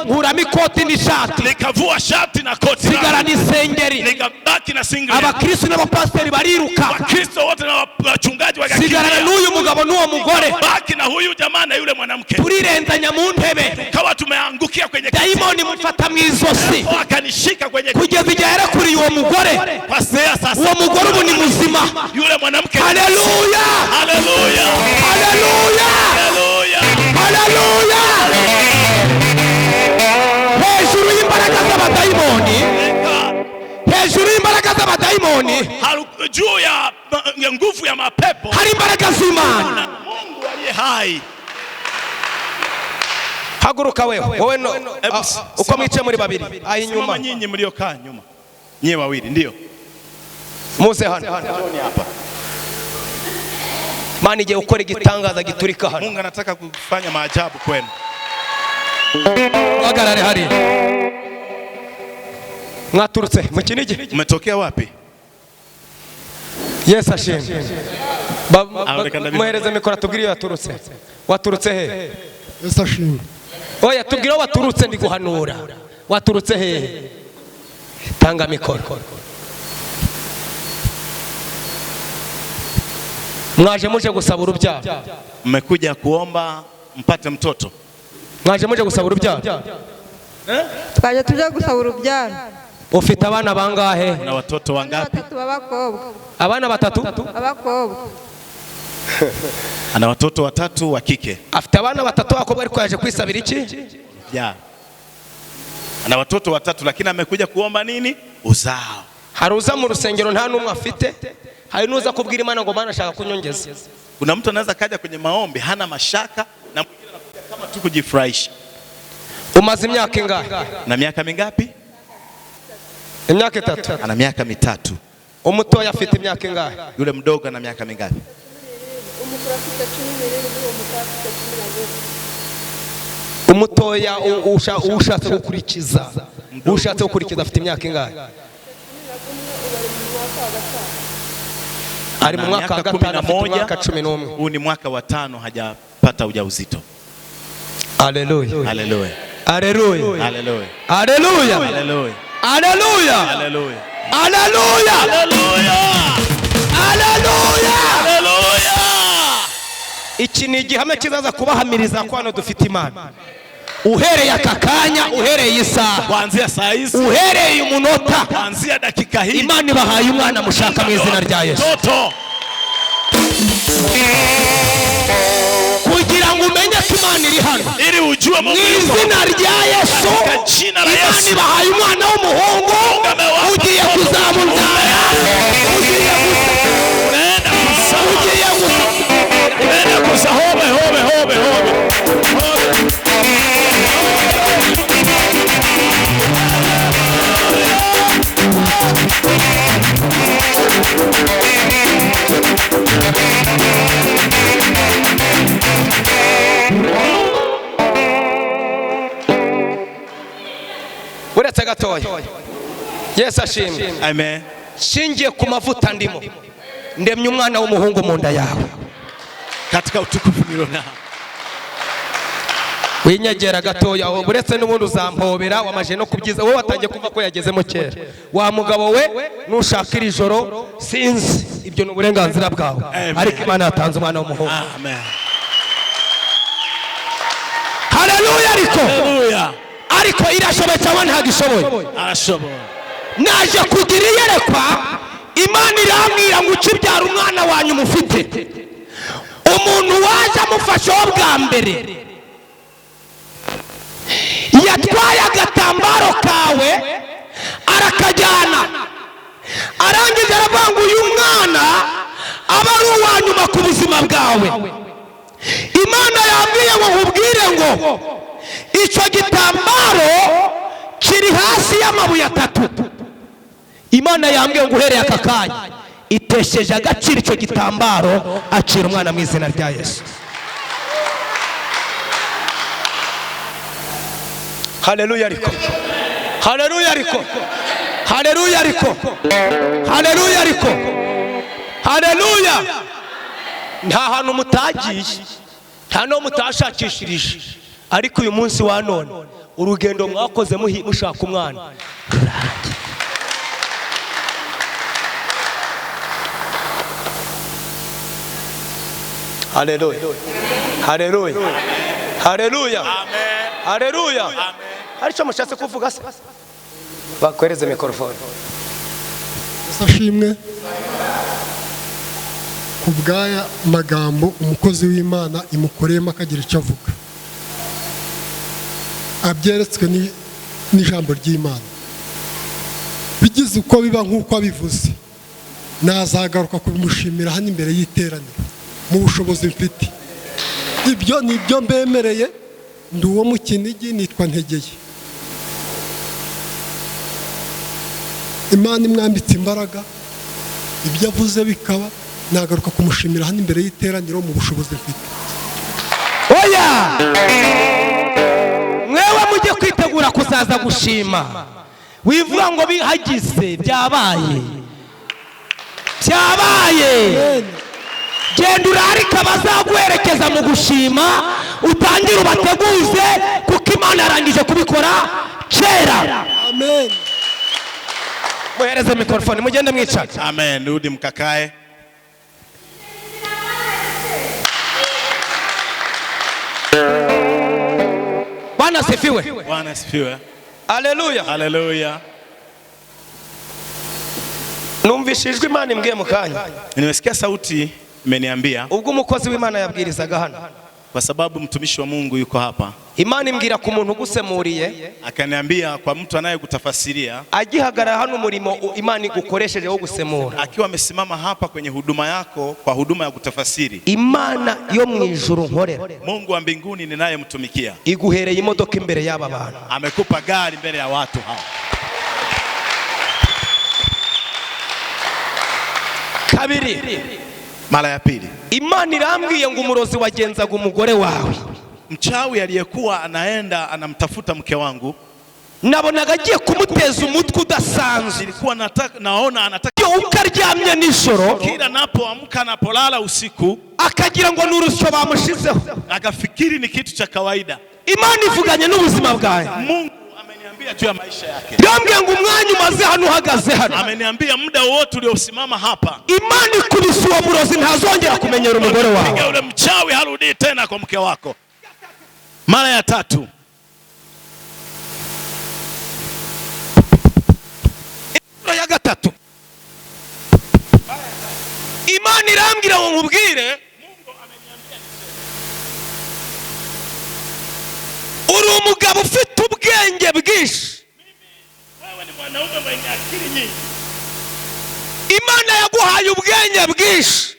Nkuramo ikoti n'ishati. Nikavua shati na koti. Sigara n'isengeri. Nikabaki na singlet. Abakristo n'abapasiteri bariruka. Wakristo wote na wachungaji wakakimbia. Sigarana n'uyu mugabo n'uwo mugore. Baki na huyu jamaa na yule mwanamke. Turirenzanya mu ntebe. Kawa tumeangukia kwenye kiti. Dayimoni mufata mu izosi. Akanishika kwenye Kugeza igihe yarekuriye uwo mugore. Pasea sasa. Uwo mugore ubu ni muzima. Yule mwanamke. Haleluya. Haleluya. Haleluya. Haleluya. Haleluya. Hejuru y'imbaraga z'abadayimoni. Hejuru y'imbaraga z'abadayimoni. Juu ya nguvu ya mapepo. Hari imbaraga z'Imana. Mungu aliye hai. Haguruka wewe. Wowe no. Uko mwicaye muri babiri. Ayi nyuma. Simama nyinyi mliokaa nyuma. Nyie wawili ndio. Muze hano. Hapa. Imana igiye gukora igitangaza giturika hano. Mungu anataka kufanya maajabu kwenu. Hagarare hari. Mwaturutse mu Kinigi? Umetokea wapi? Yesu ashimwe. Muhereze mikoro atubwire iyo yaturutse. Waturutse he? Yesu ashimwe. Oya tubwire aho waturutse ndi guhanura. Waturutse he? Tanga mikoro. Mwaje muje gusaba urubyaro. Mmekuja kuomba mpate mtoto. Mwaje muje gusaba urubyaro. Twaje tuje gusaba urubyaro. Ufite abana bangahe? Na watoto wangapi? Batatu b'abakobwa. Abana batatu? Abakobwa. Ana watoto watatu wa kike. Afite abana batatu b'abakobwa ariko yaje kwisabira iki? Ya. Ana watoto watatu lakini amekuja kuomba nini? Uzao. Haruza mu rusengero nta numwe afite. Hari nuza kubwira Imana ngo Mana ashaka kunyongeza. Kuna mtu anaweza kaja kwenye maombi hana mashaka na mwingine anakuja kama tu kujifurahisha. Umaze imyaka ingahe? Na miaka mingapi? Imyaka 3. Ana miaka 3. Umutoya afite imyaka ingahe? Yule mdogo ana miaka mingapi? Umutoya ushatse gukurikiza. Ushatse gukurikiza afite imyaka ingahe? Ari mu mwaka wa 5 afite mwaka 11. Huu ni mwaka wa 5 hajapata ujauzito. Haleluya. Haleluya. Haleluya. Haleluya. Haleluya. Haleluya. Haleluya. Haleluya. Haleluya. Haleluya. Haleluya. Haleluya. Iki ni igihame kizaza kubahamiriza ko hano dufite Imana. Uhereye aka kanya, uhereye isaha, kuanzia saa hizi, uhereye umunota, kuanzia dakika hii, Imana ibahaye umwana mushaka mu izina rya Yesu. Toto. Kugira ngo umenye ko Imana iri hano, ili ujue Mungu mu izina rya Yesu, jina la Imana Yesu, ibahaye umwana w'umuhungu ugiye kuzamubyara, ugiye unaenda kusa, hobe hobe hobe hobe. Uretse gatoya. Yesu ashimwe. Amen. Shingiye ku mavuta ndimo, ndemye umwana w'umuhungu mu nda yawe. Katika utukufu nilionao. Winyegera gatoya, uretse n'ubundi uzampobera wamaje no kubyiza. Wowe watangiye kuva ko yagezemo kera. Wa mugabo we nushaka iri joro sinzi, ibyo ni uburenganzira bwawe, ariko Imana yatanze umwana w'umuhungu. Amen. Haleluya. Ariko Haleluya. ariko irashoboye cyangwa ntabwo ishoboye? Arashoboye. Naje kugira iyerekwa, Imana irambwira ngo ukibyara umwana wanyu mufite, umuntu waje amufasheho bwa mbere yatwaye agatambaro kawe arakajyana, arangije aravuga ngo uyu mwana aba ari uwa nyuma ku buzima bwawe. Imana yambwiye ngo nkubwire ngo icyo gitambaro kiri hasi y'amabuye atatu. Imana yambwiye ngo uhereye aka kanya itesheje agaciro icyo gitambaro, acira umwana mu izina rya Yesu. Haleluya ariko, haleluya ariko, haleluya ariko, haleluya ariko, haleluya. Nta hantu mutagiye, nta no mutashakishirije, ariko uyu munsi wa none urugendo mwakoze mushaka umwana rurangiye. Haleluya, haleluya, haleluya, haleluya. Hari icyo mushatse kuvuga se? Bakwereze mikorofone. Ashimwe ku bw'aya magambo umukozi w'Imana imukoreyemo akagira icyo avuga, abyeretswe n'ijambo ry'Imana. Bigize uko biba nk'uko abivuze, nazagaruka kubimushimira hano imbere y'iteraniro mu bushobozi mfite. Ibyo ni ibyo mbemereye. Ndi uwo mu Kinigi, nitwa Ntegeye. Imana imwambitse imbaraga, ibyo avuze bikaba, nagaruka kumushimira hano imbere y'iteraniro mu bushobozi mfite. Oya, mwewe mujye kwitegura kuzaza gushima, wivuga ngo bihagize byabaye, byabaye. Genda urarike abazaguherekeza mu gushima, utangire ubateguze, kuko Imana yarangije kubikora kera. Amen. Muhereze mikrofone mugende mwicara. Amen. Rudi mkakae. Bwana asifiwe. Bwana asifiwe. Haleluya. Haleluya. Numvishijwe Imana imbwiye mu kanya. Nimesikia sauti imeniambia. Ubwo umukozi w'Imana yabwirizaga hano, kwa sababu mtumishi wa Mungu yuko hapa, Imana imbwira ku muntu ugusemuriye, akaniambia kwa mtu anayekutafasiria, agihagarara hano umurimo Imana igukoresheje wo gusemura, akiwa amesimama hapa kwenye huduma yako kwa huduma ya kutafasiri, Imana yo mu ijuru nkorera, Mungu wa mbinguni ninayemtumikia, iguhereye imodoka imbere y'aba bantu, amekupa gari mbele ya watu hawa. Kabiri, mara ya pili, Imana irambwiye ngo umurozi wagenzaga umugore wawe, mchawi aliyekuwa anaenda anamtafuta mke wangu, nabonaga agiye kumuteza umutwe udasanzwe. Nilikuwa naona anataka ukaryamye nijoro, kila napoamka napolala usiku, akagira ngo n'urusyo bamushizeho, akafikiri ni kitu cha kawaida. Imana ivuganye n'ubuzima bwawe. Mungu ameniambia juu ya maisha yake. Yambwiye ngo umwanya umaze hano uhagaze hano, ameniambia muda wote uliosimama hapa, Imana ikubise uwo murozi ntazongera kumenyera umugore wawe. Piga ule mchawi harudi tena kwa mke wako. Mara ya tatu, ya gatatu, Imana irambwira ngo nkubwire, uri umugabo ufite ubwenge bwinshi. Wewe ni mwanaume mwenye akili nyingi. Imana yaguhaye ubwenge bwinshi,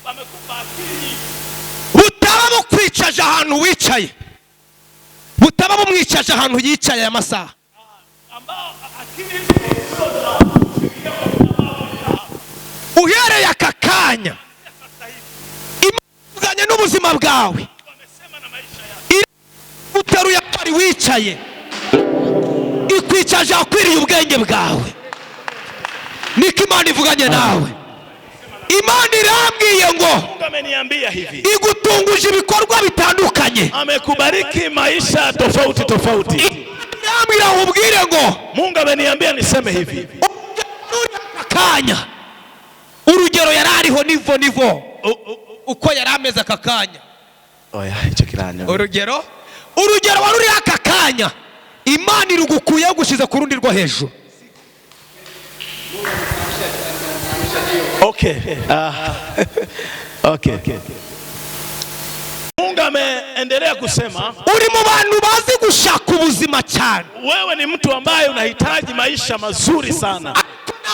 amekupa akili nyingi, butaba bukwicaje ahantu wicaye, butaba bumwicaje ahantu yicaye aya masaha. Uhereye aka kanya, Imana ivuganye n'ubuzima bwawe, uteruye ari wicaye, ikwicaje akwiriye ubwenge bwawe. Niko Imana ivuganye nawe. Imana irambwiye ngo Mungu ameniambia hivi, igutunguje ibikorwa bitandukanye, amekubariki maisha tofauti tofauti. Irambwira ngo ubwire ngo Mungu ameniambia niseme hivi, akanya urugero yarariho nivo nivo uko yarameze aka kanya. Oya, icyo kiranya. Urugero waruri aka kanya, Imana irugukuye gushize ku rundi rwo hejuru. Okay. Okay. Mungu ameendelea kusema Uri mu bantu bazi gushaka ubuzima cyane. Wewe ni mtu ambaye unahitaji maisha mazuri sana.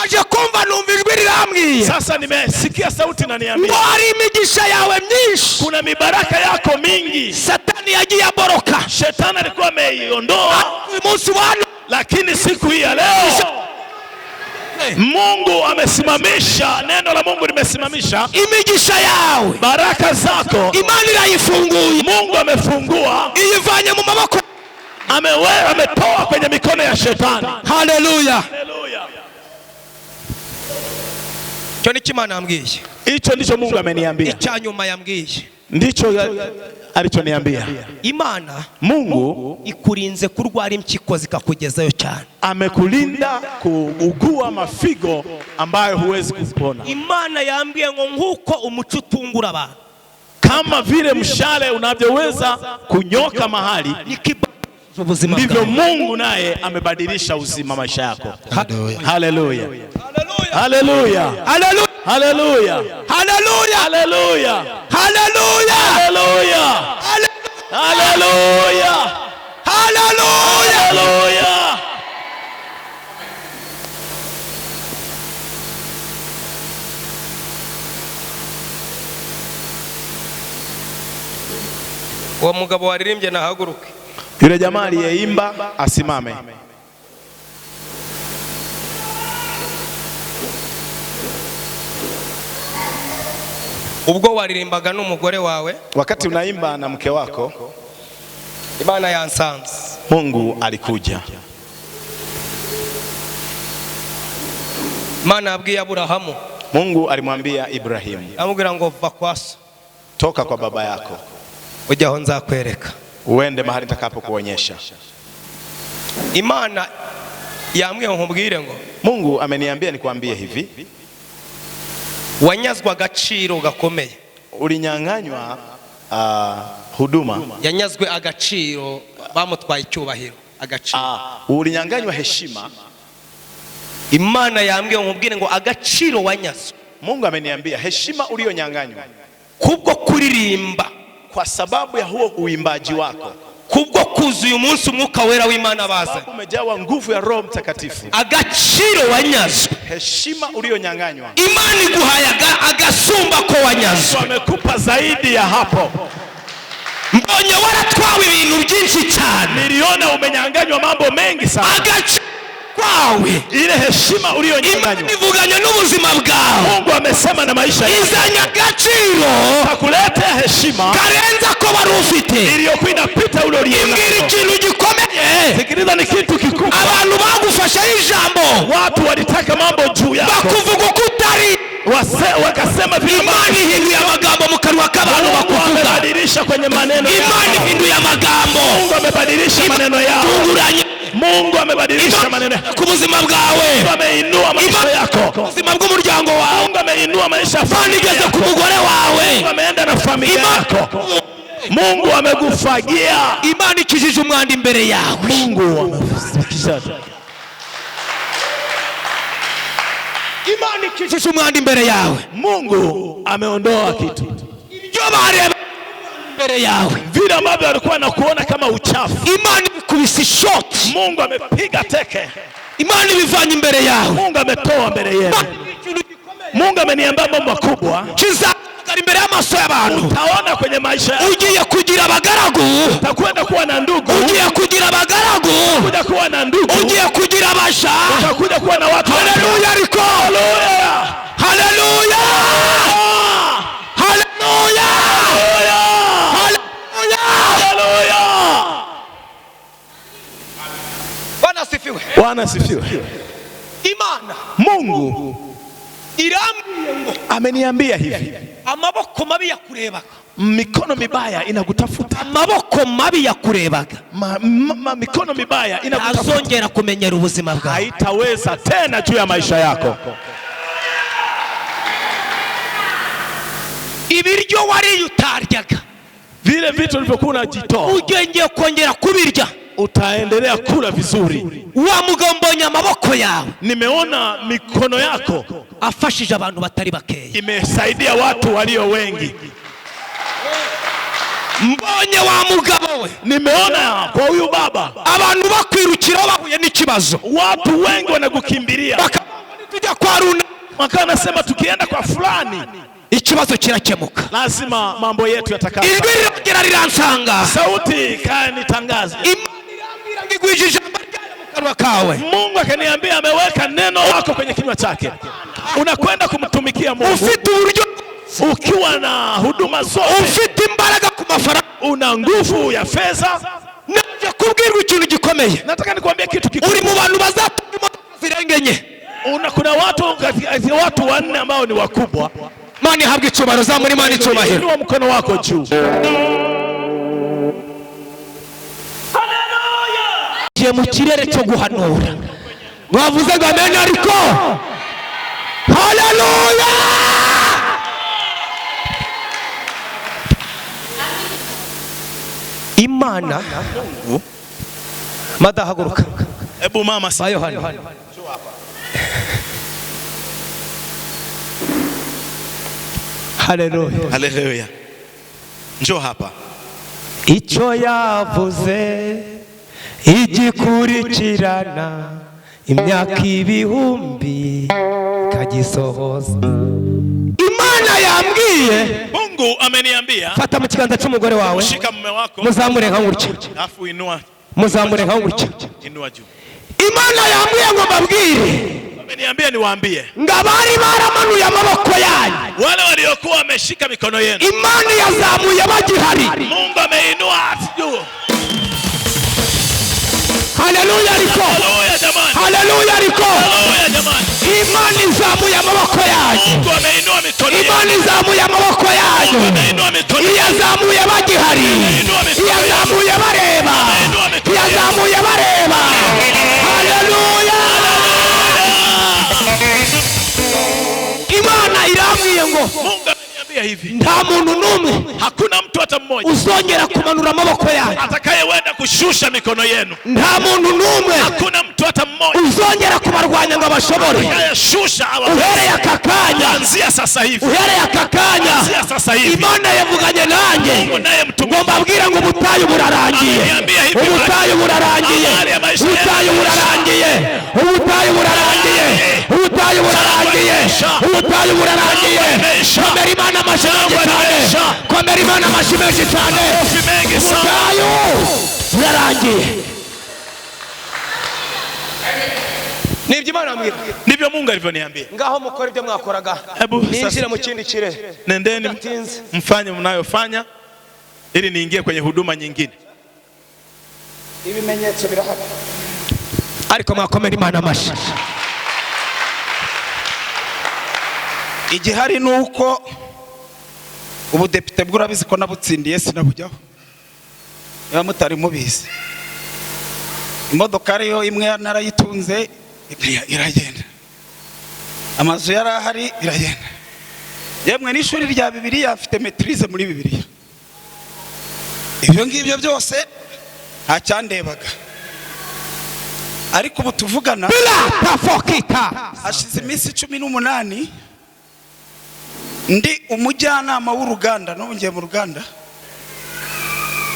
Naje kumva numva ijwi rirambwiye Sasa nimesikia sauti na ngo niambia hari imigisha yawe myinshi kuna mibaraka yako mingi. Satani yagiye aboroka. Shetani alikuwa ameiondoa, Uyu munsi wa none lakini siku hii ya leo Mungu amesimamisha, neno la Mungu limesimamisha imigisha yawe baraka zako. Imana irayifunguye. Mungu amefungua, iyivanye mu maboko ametoa kwenye mikono ya shetani. Haleluya. Haleluya. Icyo nicyo Imana yambwiye. Hicho ndicho Mungu ameniambia, Icya nyuma yambwiye, ndicho alichoniambia. Imana Mungu ikurinze kurwara impyiko zikakugezayo cyane. Amekulinda kuugua mafigo ambayo huwezi kupona. Imana yambwiye ngo nk'uko umuco utungura abantu, Kama vile mshale unavyoweza kunyoka mahali, niko ibadilisha ubuzima ndivyo bwawe. Mungu naye amebadilisha uzima maisha yako. Haleluya. Haleluya. Haleluya. Haleluya. Haleluya. Haleluya. Haleluya. Haleluya. Haleluya. Haleluya. Haleluya. Uwo mugabo waririmbye nahaguruke. Yule jamaa aliyeimba asimame. Ubwo waririmbaga n'umugore wawe, Wakati unaimba na mke wako, Imana yansanze. Mungu alikuja. Imana yabwiye Aburahamu, Mungu alimwambia Ibrahimu, amubwira ngo va kwa so toka kwa baba yako ujye aho nzakwereka. Uende mahali nitakapokuonyesha. Imana yambwiye ngo nkubwire ngo Mungu ameniambia nikwambie hivi, wanyazwe agaciro gakomeye. Ulinyang'anywa huduma. Yanyazwe agaciro, bamutwaye icyubahiro, agaciro. Ulinyang'anywa heshima. Imana yambwiye ngo nkubwire ngo agaciro wanyazwe Mungu ameniambia heshima uliyonyang'anywa kubwo kuririmba, kwa sababu ya huo uimbaji wako, kubwo kuzuye umunsi umwuka wera w'Imana baza, sababu umejawa nguvu ya Roho Mtakatifu, agaciro wanyazwe heshima uliyonyang'anywa Imana iguhaye agasumba ko wanyazwe. Amekupa zaidi ya hapo. Mbonye waratwawe ibintu byinshi cyane. Niliona umenyang'anywa mambo mengi sana. Agaciro kwawe, ile heshima uliyonyang'anywa, Imana ivuganye n'ubuzima bwawe, Mungu amesema na maisha yako, izanye agaciro atakuletea heshima karenze ko wari ufite. iliyokuwa inapita ule Imbwira ulionao. ikintu gikomeye. Sikiliza, ni kitu kikubwa. Abantu bagufasheho ijambo, Watu walitaka mambo juu yako, bakuvuga uko utari. Wakasema vile Imana ihinduye amagambo mu kanwa k'abantu Mungu bakuvuga. amebadilisha kwenye maneno Imana yao. ihinduye amagambo. Mungu amebadilisha maneno yao. Tunguranye. Mungu amebadilisha maneno yao. Ku buzima bwawe. Mungu ameinua maisha yako. Ku buzima bw'umuryango wawe. Mungu ameinua maisha ya Imana familia igeze yako. ku mugore wawe. Mungu ameenda na familia Imana yako. Mungu amekufagia. Imana ikijije umwanda imbere yawe. Mungu amekufikisha. Imana ikijije umwanda imbere yawe. Mungu ameondoa kitu. Ibyo bareba imbere yawe, Vile ambavyo alikuwa anakuona kama uchafu, Imana ibikubise ishoti. Mungu amepiga teke. Imana ibivanye imbere yawe. Mungu ametoa mbele yenu. Mungu ameniambia mambo makubwa Kizagaragara imbere y'amaso y'abantu. utaona kwenye maisha yako. Ugiye kugira abagaragu, Utakwenda kuwa na ndugu, ugiye kugira abagaragu, utakuja kuwa na ndugu, ugiye kugira abasha. utakuja kuwa na watu. Haleluya ariko. Haleluya. Haleluya. Haleluya. Haleluya. Haleluya. Bwana asifiwe. Bwana asifiwe. Imana Mungu irambwiye ngo ameniambia hivi, amaboko mabi yakurebaga, mikono mibaya inakutafuta. Amaboko mabi yakurebaga Mikono mibaya inakutafuta, azongera kumenyera ubuzima bwawe, haitaweza tena juu ya maisha yako. Ibiryo wariye utaryaga, Vile vitu ulivyokuwa unajitoa ugiye kongera kubirya, Utaendelea kula vizuri. Wa mugabo, mbonye amaboko yawe Nimeona mikono yako afashije abantu batari bakeya. Imesaidia watu walio wengi. Mbonye wa mugabo we, Nimeona kwa huyu baba abantu bakwirukiraho bahuye n'ikibazo, watu wengi wanakukimbilia, tujya kwa runa, wakawa nasema tukienda kwa fulani ikibazo kirakemuka. Lazima mambo yetu yatakaa. Ijwi rirongera riransanga. Sauti ikanitangaza. Imana irambwira ngo igwije ijambo ryayo mu kanwa kawe. Mungu akaniambia ameweka neno lako kwenye kinywa chake, unakwenda kumtumikia Mungu ufite uburyo, ukiwa na huduma zote, ufite imbaraga ku mafaranga. Una nguvu ya fedha. Naje kubwirwa ikintu gikomeye. Nataka nikwambie kitu Uri kikubwa. mu bantu bazatunga imodoka zirenga enye. Kuna watu katika watu wanne ambao ni wakubwa. Mana ihabwa icyubahiro, zamura Imana icyubahiro. Inua mkono wako juu. Giye mu kirere cyo guhanura, mwavuze ngo amen, ariko haleluya. Imana madahaguruka. Hebu mama, Ba Yohana. Haleluya. Haleluya, njoo hapa. Icyo yavuze igikurikirana imyaka ibihumbi ikagisohoza. Imana yambwiye, Mungu ameniambia, fata mu kiganza cy'umugore wawe, shika mume wako, muzamure nka gutya, alafu inua, muzamure nka gutya. Inua juu. Imana yambwiye ngo mbabwire Ameniambia niwaambie ngo abari baramanuye amaboko yanyu, wale waliokuwa wameshika mikono yenu, Imana yazamuye bagihari. Mungu ameinua juu. Haleluya ariko. Haleluya jamani, Haleluya ariko. Haleluya jamani. Imana izamuye amaboko yanyu. Mungu ameinua mikono yenu. Imana izamuye amaboko yanyu. Ameinua mikono yenu. Iyazamuye bagihari, iyazamuye bareba, iyazamuye bareba. Haleluya. Imana irambwiye ngo Mungu ameniambia hivi, nta muntu n'umwe hakuna mtu hata mmoja uzongera kumanura amaboko yanyu, atakayewenda kushusha mikono yenu. nta muntu n'umwe Hakuna mtu hata mmoja uzongera kubarwanya ngo abashobore. atakayeshusha awa. Uhereye aka kanya, Kuanzia sasa hivi, uhereye aka kanya, kuanzia sasa hivi, Imana yavuganye nanjye Mungu naye ngo mtumishi mbabwire ngo ubutayu burarangiye, ubutayu burarangiye, ubutayu burarangiye, ubutayu burarangiye, ubutayu burarangiye, ubutayu burarangiye. Komera Imana amashyi menshi cyane, komera Imana amashyi menshi cyane. Makofi mengi sana. Ubutayu burarangiye, nibyo Imana ambwira. Ndivyo Mungu alivyoniambia. Ngaho mukora ibyo mwakoraga, Hebu ninjire sasa mu kindi kirere. nendeni Mdatinze. mfanye mnayofanya ili niingie kwenye huduma nyingine. Ibimenyetso birahari. Ariko mwakomera Imana amashyi. Igihari ni uko ubudepite bwo urabizi ko nabutsindiye, sinabujyaho niba mutari mubizi. Imodoka ariyo imwe narayitunze iragenda, amazu yari ahari iragenda, yemwe n'ishuri rya Bibiliya mfite maîtrise muri Bibiliya. Ibyo ngibyo byose nta cyandebaga, ariko ubu tuvugana Bila tafokita. hashize iminsi 18 ndi umujyanama w'uruganda. N'ubu ngiye mu ruganda,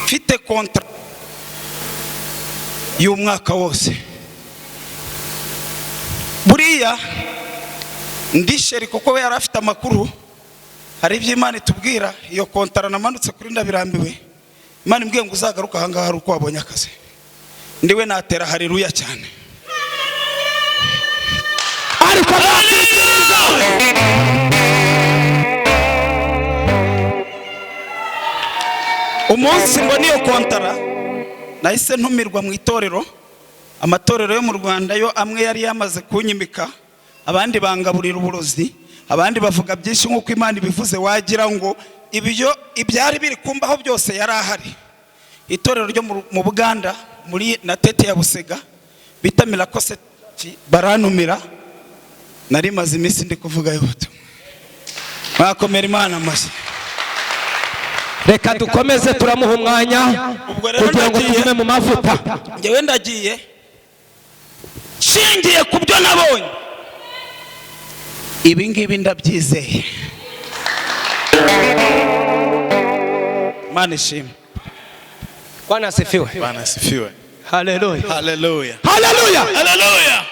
mfite contrat y'umwaka wose. Buriya ndi chéri kuko we yari afite amakuru, hari ibyo Imana itubwira. Iyo contrat namanutse kuri ndabirambiwe, Imana imbwiye ngo uzagaruke ahangaha hari uko wabonye akazi. Ndiwe natera haleluya cyane. Ariko bakwikiriza. Umunsi mbona iyo contrat nahise ntumirwa mu itorero. Amatorero yo mu Rwanda yo amwe yari yamaze kunyimika, abandi bangaburira uburozi, abandi bavuga byinshi nk'uko Imana ibivuze, wagira ngo ibyo ibyari biri kumbaho byose yari ahari. Itorero ryo mu Buganda muri na tete ya Busega bita Miracle barantumira. Nari maze iminsi ndi kuvuga y'ubutumwa. Mwakomera Imana amashyi. Reka dukomeze, turamuha umwanya Ubwo rero kugira ngo ndagiye. tugume mu mavuta. Njyewe ndagiye nshingiye ku byo nabonye, ibi ngibi ndabyizeye. Imana ishimwe. Bwana asifiwe. Bwana asifiwe. Haleluya. Haleluya. Haleluya. Haleluya.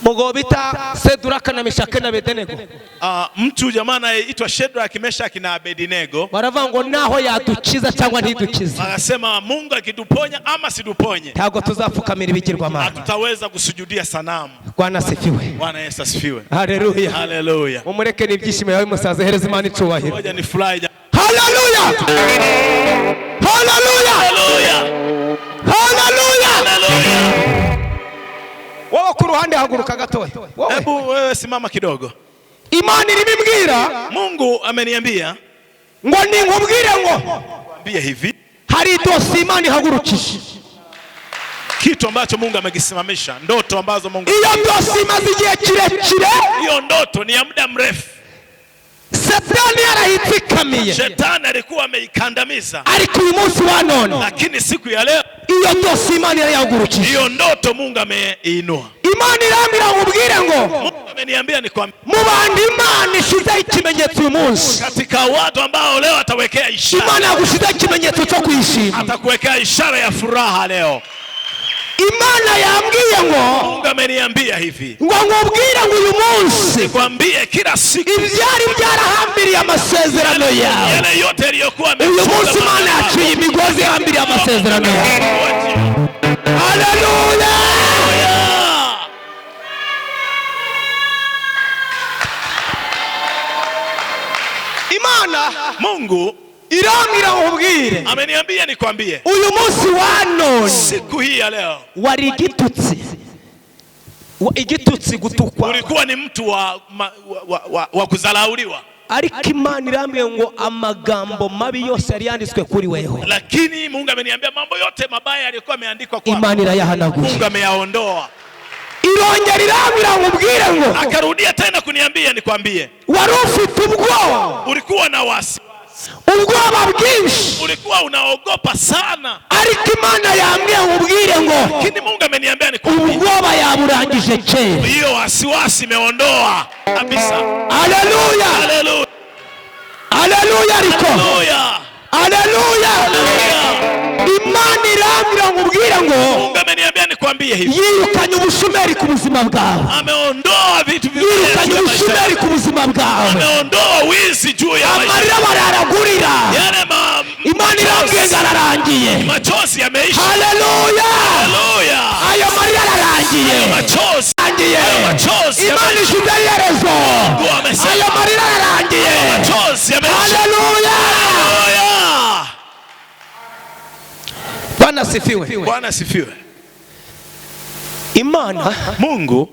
Mugabo bita Seduraka na Meshake na Abedenego, Mtu jamaa anayeitwa Shadrach, Meshach na Abednego baravuga ngo naho yadukiza cyangwa ntidukize, akasema Mungu akituponya ama situponye, ntabwo tuzapfukamira ibigirwamana. Hatutaweza kusujudia sanamu. Bwana asifiwe. Bwana Yesu asifiwe. Haleluya. Haleluya. Mumureke n'ibyishimo yawe musaza, hereza Imana icubahiro. Ngoja ni furahi. Haleluya, haleluya. Haleluya. Haleluya. Haleluya. Wowe ku ruhande, haguruka gatoya wowe. Hebu wewe simama kidogo. Imana irimo imbwira Mungu ameniambia ngo ninkubwire ngo ambie hivi hari dosiye Imana ihagurukije. Kitu ambacho Mungu amekisimamisha, ndoto ambazo Mungu, Iyo dosiye imaze igihe kirekire, hiyo ndoto ni ya muda mrefu. Satani yarayitsikamiye. Shetani alikuwa ameikandamiza, Ariko uyu munsi wa none, lakini siku ya leo iyo dosiye Imana yarayihagurukije. Hiyo ndoto Mungu ameiinua. Imana irambwira ngo ubwire ngo Mungu ameniambia nikwambie, mu bantu Imana ishyizeho ikimenyetso uyu munsi, katika watu ambao leo atawekea ishara, Imana yagushyizeho ikimenyetso cyo kwishima. Atakuwekea ishara ya furaha leo. Imana yambwiye ngo Mungu ameniambia hivi, ngo nkubwire ngo uyu munsi nikwambie kila siku ibyari byarahambiriye amasezerano yawe, yale yote yaliyokuwa uyu yamefunga munsi Imana malango yaciye imigozi ihambiriye amasezerano yawe. Haleluya. Haleluya. Imana Mungu irambwira ngo nkubwire ameniambia nikwambie uyu munsi wa none, siku hii ya leo wari igitutsi. Igitutsi, gutukwa. Ulikuwa ni mtu wa kudharauliwa, Ariko Imana irambwiye ngo amagambo mabi yose yari yanditswe kuri weho, lakini Mungu ameniambia mambo yote mabaya yaliyokuwa yameandikwa kwako, Imana irayahanaguye. Mungu ameyaondoa. Irongera irambwira ngo ubwire ngo Akarudia tena kuniambia nikwambie, wari ufite ubwoba, ulikuwa na wasi, ubwoba bwinshi, ulikuwa unaogopa sana, ariko Imana yambwiye ngo ubwire ngo lakini Mungu ameniambia nikwambie, ubwoba yaburangije kera. Hiyo wasiwasi imeondoa kabisa. Aleluya. Haleluya. Aleluya ariko. Haleluya. Aleluya. Haleluya. Imana irambwira ngo ubwire ngo Mungu ameniambia nikwambie hivi, yirukanye ubushomeri ku buzima bwawe. Ameondoa vitu vibaya Yirukanye juu ya maisha ubushomeri yako. ku buzima bwawe. Ameondoa wizi juu ya maisha. Amarira bararagurira, Yale Imana irambwiye ngo ararangiye. Machozi yameisha. Haleluya. Haleluya. Ayo marira ararangiye. Machozi. Arangiye. Machozi Imana yameisha. ishyize iherezo. Mungu amesema. Ayo marira ararangiye. Machozi yameisha. Haleluya. Haleluya. Bwana asifiwe. Bwana asifiwe. Imana Mungu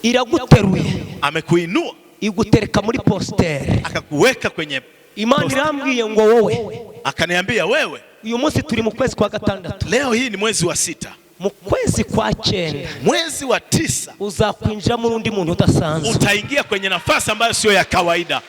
iraguteruye, amekuinua, igutereka muri positeri. Akakuweka kwenye, Imana irambwiye ngo wowe, akaniambia wewe, uyu munsi turi mu kwezi kwa gatandatu, leo hii ni mwezi wa 6, mu kwezi kwa 9 mwezi wa 9 uzakwinjiramo undi muntu udasanzwe. Utaingia kwenye nafasi ambayo sio ya kawaida.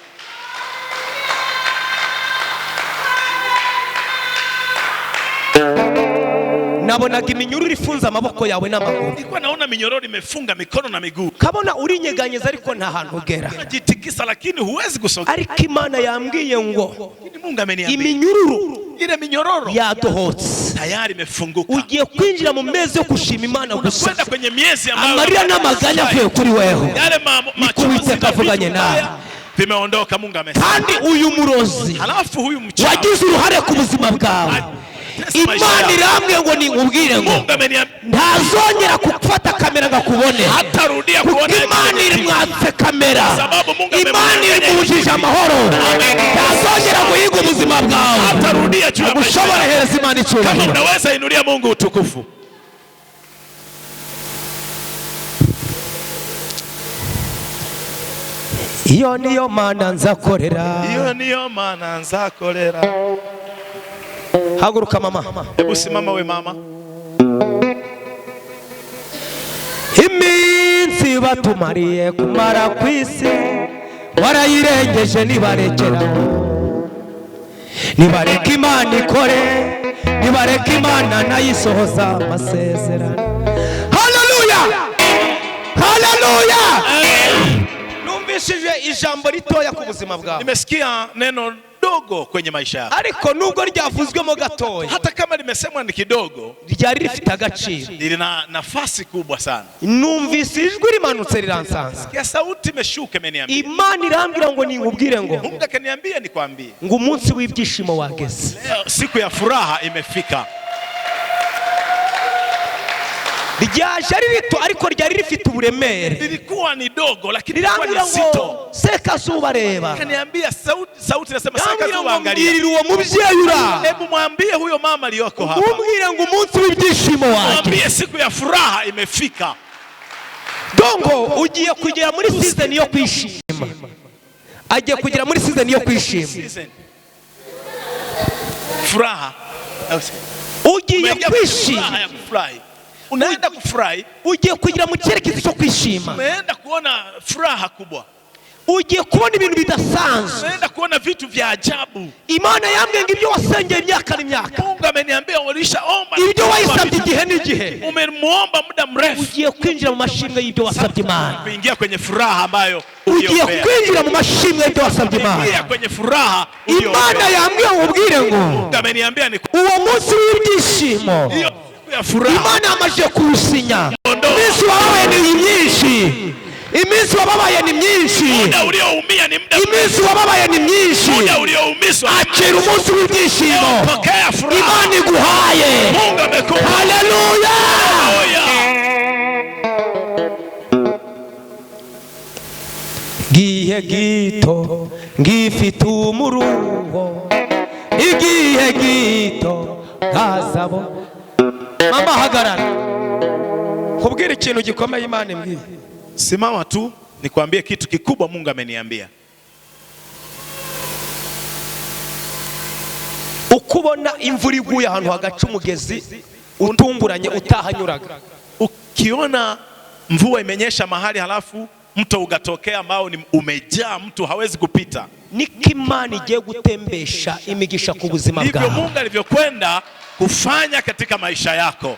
Nabonaga iminyururu ifunze amaboko yawe n'amaguru. Nilikuwa naona minyororo imefunga mikono na miguu, Kabona urinyeganyeza ariko nta hantu ugera. Unajitikisa lakini huwezi kusogea. Ariko Imana yambwiye ngo Lakini Mungu ameniambia iminyururu ile minyororo yadohotse, tayari imefunguka. Ugiye kwinjira mu mezi yo gushima Imana gusa. Unakwenda kwenye miezi ambayo Amarira n'amaganya avuye kuri weho. yale machozi Uwiteka na vitu avuganye nawe. vibaya vimeondoka. Mungu amesema. Kandi uyu murozi Halafu huyu mchawi wagize uruhare ku buzima bwawe, Imana irambwiye ngo ninkubwire ngo Mungu ameniambia ntazongera gufata kamera ngo akubone, hatarudia kuko kuona Imana irimwatse kamera, Sababu Mungu Imana irimubujije amahoro, ntazongera guhiga ubuzima bwawe. Hatarudia juu ya maisha Ushobora yako. hereza Imana Kama icyubahiro. unaweza inulia Mungu utukufu. Iyo niyo Mana nzakorera. Hiyo niyo maana nzakorera. Haguruka mama. Hebu simama we mama. Iminsi batumariye kumara ku isi warayirengeje ntibarekera. Nibareke Imana ikore, nibareke Imana nayisohoza amasezerano. Haleluya, haleluya! Numvishije ijambo ritoya ku buzima bwawe. Nimesikia neno dogo kwenye maisha yako. Ariko nubwo ryavuzwemo gatoya, Hata kama limesemwa ni kidogo, ryari rifite agaciro. Lina nafasi kubwa sana. Numvise ijwi rimanutse riransanza. Sikia sauti imeshuka imeniambia. Imana irambwira ngo ninkubwire ngo Mungu akaniambia nikwambie. Ngo umunsi w'ibyishimo wageze. Leo siku ya furaha imefika. Ryaje ari rito ariko ryari rifite uburemere. Lilikuwa ni dogo lakini lilikuwa Rirambwira ni zito. ngo Sekazuba reba. Akaniambia sauti nasema Irambwira Sekazuba ngo angalia. mbwirira uwo mubyeyi ura Hebu mwambie huyo mama aliyoko hapa. umubwire ngo umunsi w'ibyishimo wageze. Mwambie siku ya furaha imefika. Dongo ugiye kugera muri season yo kwishima, agiye kugera muri season yo kwishima. Season. Furaha. Ugiye Umeingia kwenye kwishima. furaha ya kufurahi. Unaenda kufurahi, Ugiye kugera mu cyerekezo cyo kwishima. Umeenda kuona furaha kubwa. Ugiye kubona ibintu bidasanzwe. Umeenda kuona vitu vya ajabu. Imana yambwiye ngo ibyo wasengeye imyaka n'imyaka, Mungu ameniambia ulishaomba, ibyo wayisabye igihe n'igihe, umemuomba muda mrefu, ugiye kwinjira mu mashimwe y'ibyo wasabye Imana. Kuingia kwenye furaha ambayo Ugiye uliombea. Kwinjira mu mashimwe y'ibyo wasabye Ingia Imana. Kwenye furaha Imana uliombea. yambwiye ngo ubwire ngo Mungu ameniambia ni uwo munsi w'ibyishimo hiyo siku ya furaha. Imana yamaze kuwusinya. Iminsi wababaye ni myinshi, iminsi wababaye ni myinshi. Muda ulioumia ni muda Iminsi wababaye ni myinshi. Muda ulioumizwa. Akira umunsi w'ibyishimo Pokea furaha. Imana iguhaye. Mungu amekupa. Haleluya! Haleluya. Gihe gito ngifite umuruho, igihe gito nkazabo. Mama hagarara kubwira ikintu gikomeye Imana imbwiye. Simama tu nikwambie kitu kikubwa Mungu ameniambia. Uko ubona imvura iguye ahantu hagaca umugezi utunguranye utahanyuraga, Ukiona mvua imenyesha mahali halafu mto ukatokea ambao ni umejaa, mtu hawezi kupita, niko Imana igiye gutembesha imigisha ku buzima ndivyo bwawe. Mungu alivyokwenda kufanya katika maisha yako.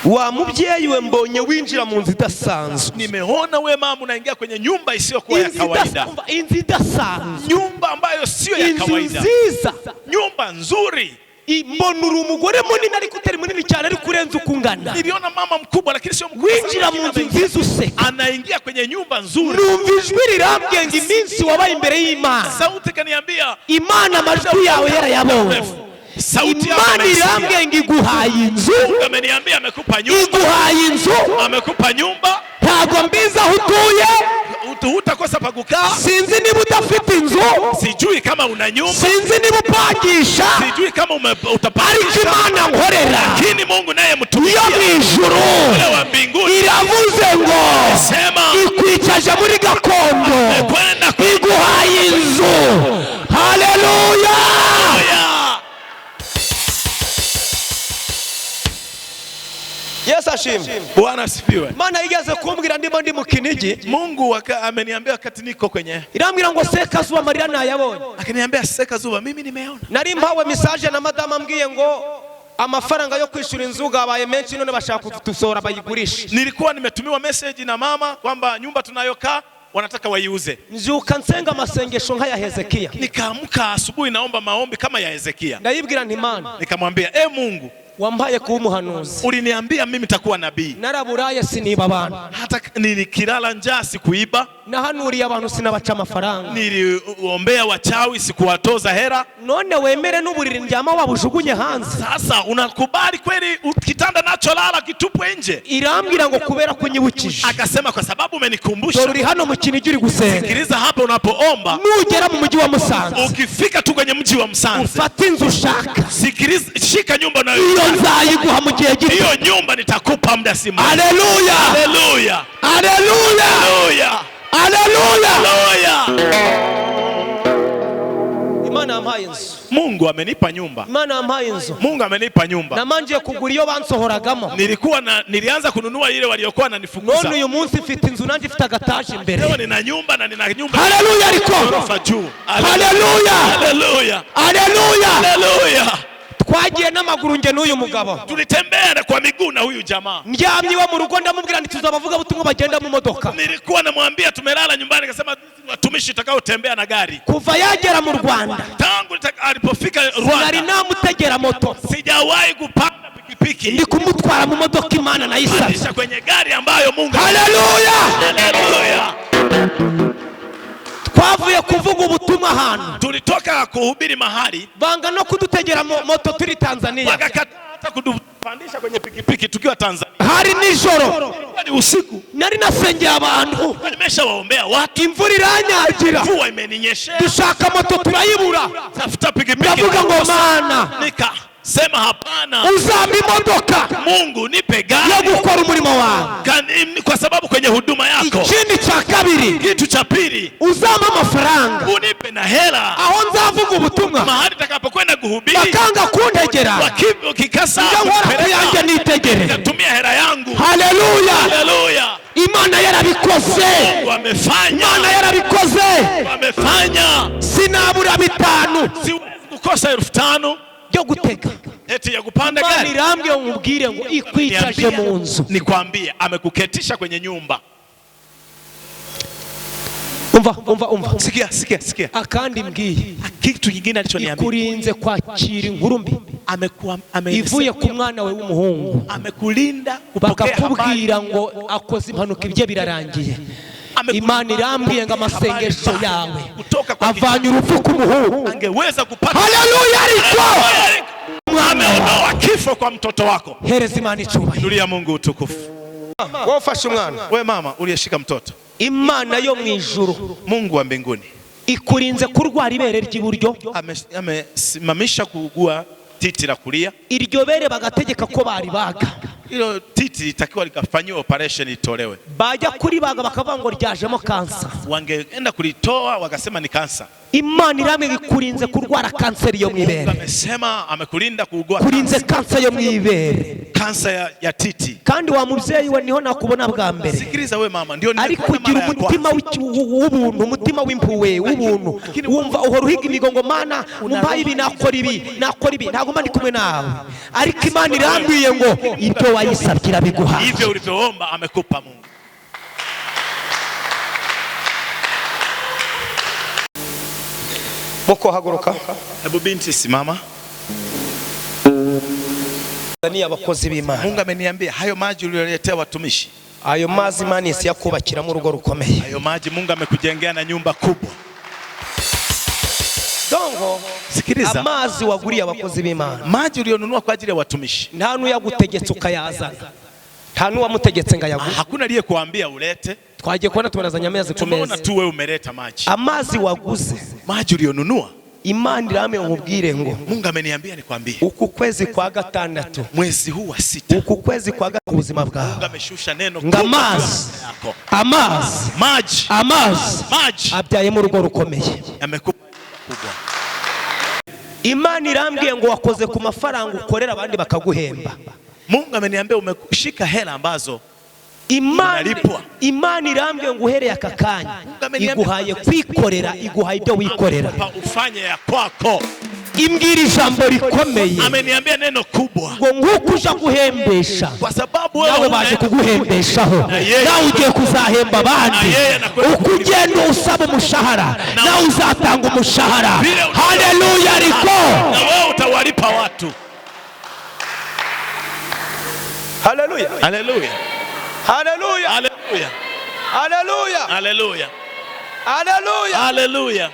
Wa mubyeyi we, mbonye winjira mu nzu idasanzwe. Nimeona we mama unaingia kwenye nyumba isiyokuwa ya Inzu kawaida, inzu idasanzwe, nyumba ambayo sio ya inzu kawaida, nziza. Nyumba nzuri. Mbona uri umugore munini ariko utari munini cyane ariko urenze uko ungana. Niliona mama mkubwa lakini sio mkubwa sana, Winjira mu lakini nzu nziza useka. Anaingia kwenye nyumba nzuri. Numva ijwi rirambwiye ngo iminsi wabaye imbere y'Imana, Sauti kaniambia Imana amajwi yawe yarayabonye. Sauti yako Imana ameisikia. irambwiye ngo iguhaye inzu. Mungu ameniambia amekupa nyumba, Iguhaye inzu. Amekupa nyumba. Ntabwo mbizi aho utuye. Hutakosa pa kukaa. Sinzi niba udafite inzu. Sijui kama una nyumba, Sinzi niba upangisha. Sijui kama Ariko utapangisha, Imana nkorera lakini Mungu naye yo mtumikia mu ijuru ule wa mbinguni iravuze ngo sema ikwicaje muri gakondo, kwenda iguhaye inzu. Haleluya! kuya. Yesu ashimwe. Bwana asifiwe. Imana yigeze kumbwira ndimo ndi mu Kinigi. Mungu ameniambia wakati niko kwenye, Irambwira ngo Sekazuba amarira nayabonye. Akaniambia Sekazuba, mimi nimeona. Nari mpawe message na madamu ambwiye ngo amafaranga yo kwishyura inzu gabaye menshi none bashaka kudusohora bayigurishe. Nilikuwa nimetumiwa message na mama kwamba nyumba tunayokaa wanataka waiuze. Nzyuka nsenga amasengesho nk'aya Hezekiya. Nikaamka asubuhi naomba maombi kama ya Hezekia. Ndayibwira nti Mana, Nikamwambia, e Mungu, wampaye kuba umuhanuzi, uliniambia mimi nitakuwa nabii. Naraburaye siniba abantu, Hata nilikilala njaa sikuiba, nahanuriye abantu sinabaca amafaranga, niliombea wachawi sikuwatoza hera. None wemere n'uburiri ndyama wabujugunye hanze? Sasa unakubali kweli kitanda nacholala kitupwe nje? Irambwira ngo kubera ko unyibukije, Akasema kwa sababu umenikumbusha. dore uri hano mu Kinigi uri gusenga, Sikiliza hapa unapoomba, nugera mu mujyi wa Musanze ukifika tu kwenye mji wa Musanze, ufate inzu ushaka, sikiliza, shika nyumba unayo, iyo nzayiguha mu gihe gito. Hiyo nyumba nitakupa muda si mrefu. Aleluya! Haleluya, Aleluya! haleluya, Aleluya! haleluya. Imana yampaye inzu. Mungu amenipa nyumba. Imana yampaye inzu. Mungu amenipa nyumba. Namanje kugura iyo bansohoragamo. Nilianza kununua ile waliokuwa wananifukuza. None uyu munsi mfite inzu nanjye ifite agataje imbere. Leo nina nyumba na nina nyumba. Haleluya ariko. Ghorofa juu. Haleluya. Haleluya. Haleluya. Haleluya. Twagiye n'amaguru nge n'uyu mugabo. Tulitembea kwa miguu na huyu jamaa. Ndyamye iwe mu rugo ndamubwira nti tuzabavuga butumwa bagenda mu modoka. Nilikuwa namwambia tumelala nyumbani, nikasema watumishi takaotembea na gari. Kuva yagera mu Rwanda. Tangu alipofika Rwanda. Nari namutegera moto. Sijawahi kupanda pikipiki. Ndi kumutwara mu modoka Imana nayisabye. Kwenye gari ambayo Mungu. Haleluya. Haleluya. Twavuye kuvuga ubutumwa ahantu. Tulitoka kuhubiri mahali. Banga no kudutegera moto turi Tanzania. Wakakataa hata kutupandisha kwenye pikipiki tukiwa Tanzania. Hari nijoro. Ni usiku. Nari nasengeye abantu. Nimeshawaombea watu. Imvura iranyagira. Mvua imeninyeshea. Dushaka moto turayibura. Tafuta pikipiki. Ndavuga ngo Mana. Nikasema hapana. Uzampa imodoka. Mungu nipe gari. Yo gukora umurimo wawe. Kwa sababu kwenye huduma yako. Ikindi cha kabiri. Kitu cha pili. Uzampa amafaranga. Unipe na hela. Aho nzavuga ubutumwa. Mahali nitakapokwenda kuhubiri. Bakanga kuntegera. Wakikasa. Njya kuyanjye nitegere. Nitatumia hela yangu. Haleluya. Haleluya. Imana yarabikoze. Mungu amefanya. Imana yarabikoze. Mungu amefanya. Sinabura 5. Siwezi kukosa 5,000 byo gutega. Eti ya kupanda gari. Imana irambye umubwire ngo ikwicaje mu nzu. Nikwambie amekuketisha kwenye nyumba. Umva. Sikia. Akandi mbwiye. Kitu kingine alichoniambia. Ikurinze kwakira inkuru mbi. Ivuye ku mwana we w'umuhungu. Amekulinda kupokea habari. Bakakubwira ngo akoze impanuka ibye birarangiye. Imana irambwiye ngo amasengesho yawe avanye urupfu ku muhungu. Angeweza kupata. Haleluya ariko. Ameondoa kifo kwa mtoto wako. Hereza Imana icyubahiro. Inulia Mungu utukufu. Wewe ufashe umwana. We mama uliyeshika mtoto. Imana yo mu ijuru. Mungu wa mbinguni. Ikurinze kurwara ibere ry'iburyo. Amesimamisha kuugua titi la kulia. Iryo bere bagategeka ko baribaga. Hilo titi litakiwa likafanyiwa operation itolewe. Bajya kuribaga bakavuga ngo ryajemo kansa. Wangeenda kulitoa wakasema ni kansa. Imana iramwe ikurinze kurwara kanseri yo mu ibere. Amesema amekulinda kuugua kurinze kansa yo mu ibere. Kansa ya titi. Kandi wa mubyeyi we niho nakubona bwa mbere. Sikiliza we mama, ndio ari kugira umutima w'ubuntu, umutima w'impuwe w'ubuntu. Wumva uhora uhiga imigongo Mana umbaye ibi nakora ibi nakora ibi ntabwo mba ndi kumwe nawe. Ariko Imana irambwiye ngo ibyo wayisabye irabiguha. Hivyo ulivyoomba amekupa Mungu. Mko haguruka. Hebu binti simama. Ni abakozi b'Imana. Mungu ameniambia hayo maji uliyoletea watumishi. Ayo mazi Imana isi yakubakiramo urugo rukomeye. Hayo maji Mungu amekujengea na nyumba kubwa. Dongo, sikiliza. Amazi waguriye abakozi b'Imana. Maji uliyonunua kwa ajili ya watumishi. Nta nuyagutegetse ukayazana. Nta nuwamutegetse ngayaguhe. Hakuna aliyekuambia ulete. Twagiye kubona tubanazanya amazi ku meza. Tumeona tu wewe umeleta maji. Amazi waguze. Maji uliyonunua. Imana irame nkubwire ngo Mungu ameniambia nikwambie. Uku kwezi kwa gatandatu. Mwezi huu wa 6. Uku kwezi kwa gatandatu ubuzima bwawe. Mungu ameshusha neno ngo amazi. Amazi. Maji. Amazi. Maji. Abyaye mu rugo rukomeye. Amekupa kubwa. Imana irambwiye ngo wakoze ku mafaranga ukorera abandi bakaguhemba. Mungu ameniambia umeshika hela ambazo Imana irambwiye ngo uhereye aka kanya iguhaye kwikorera, iguhaye ibyo wikorera. Ufanye ya kwako. Imbwira ijambo rikomeye. Ameniambia neno kubwa. Ngo nkuko uja guhembesha, kwa sababu wewe nawe baje kuguhembeshaho, nawe ugiye kuzahemba abandi. Uko ugenda usaba umushahara, nawe uzatanga umushahara. Haleluya ariko. Na wewe utawalipa watu. Haleluya. Haleluya. Haleluya. Haleluya. Haleluya. Haleluya. Haleluya. Haleluya.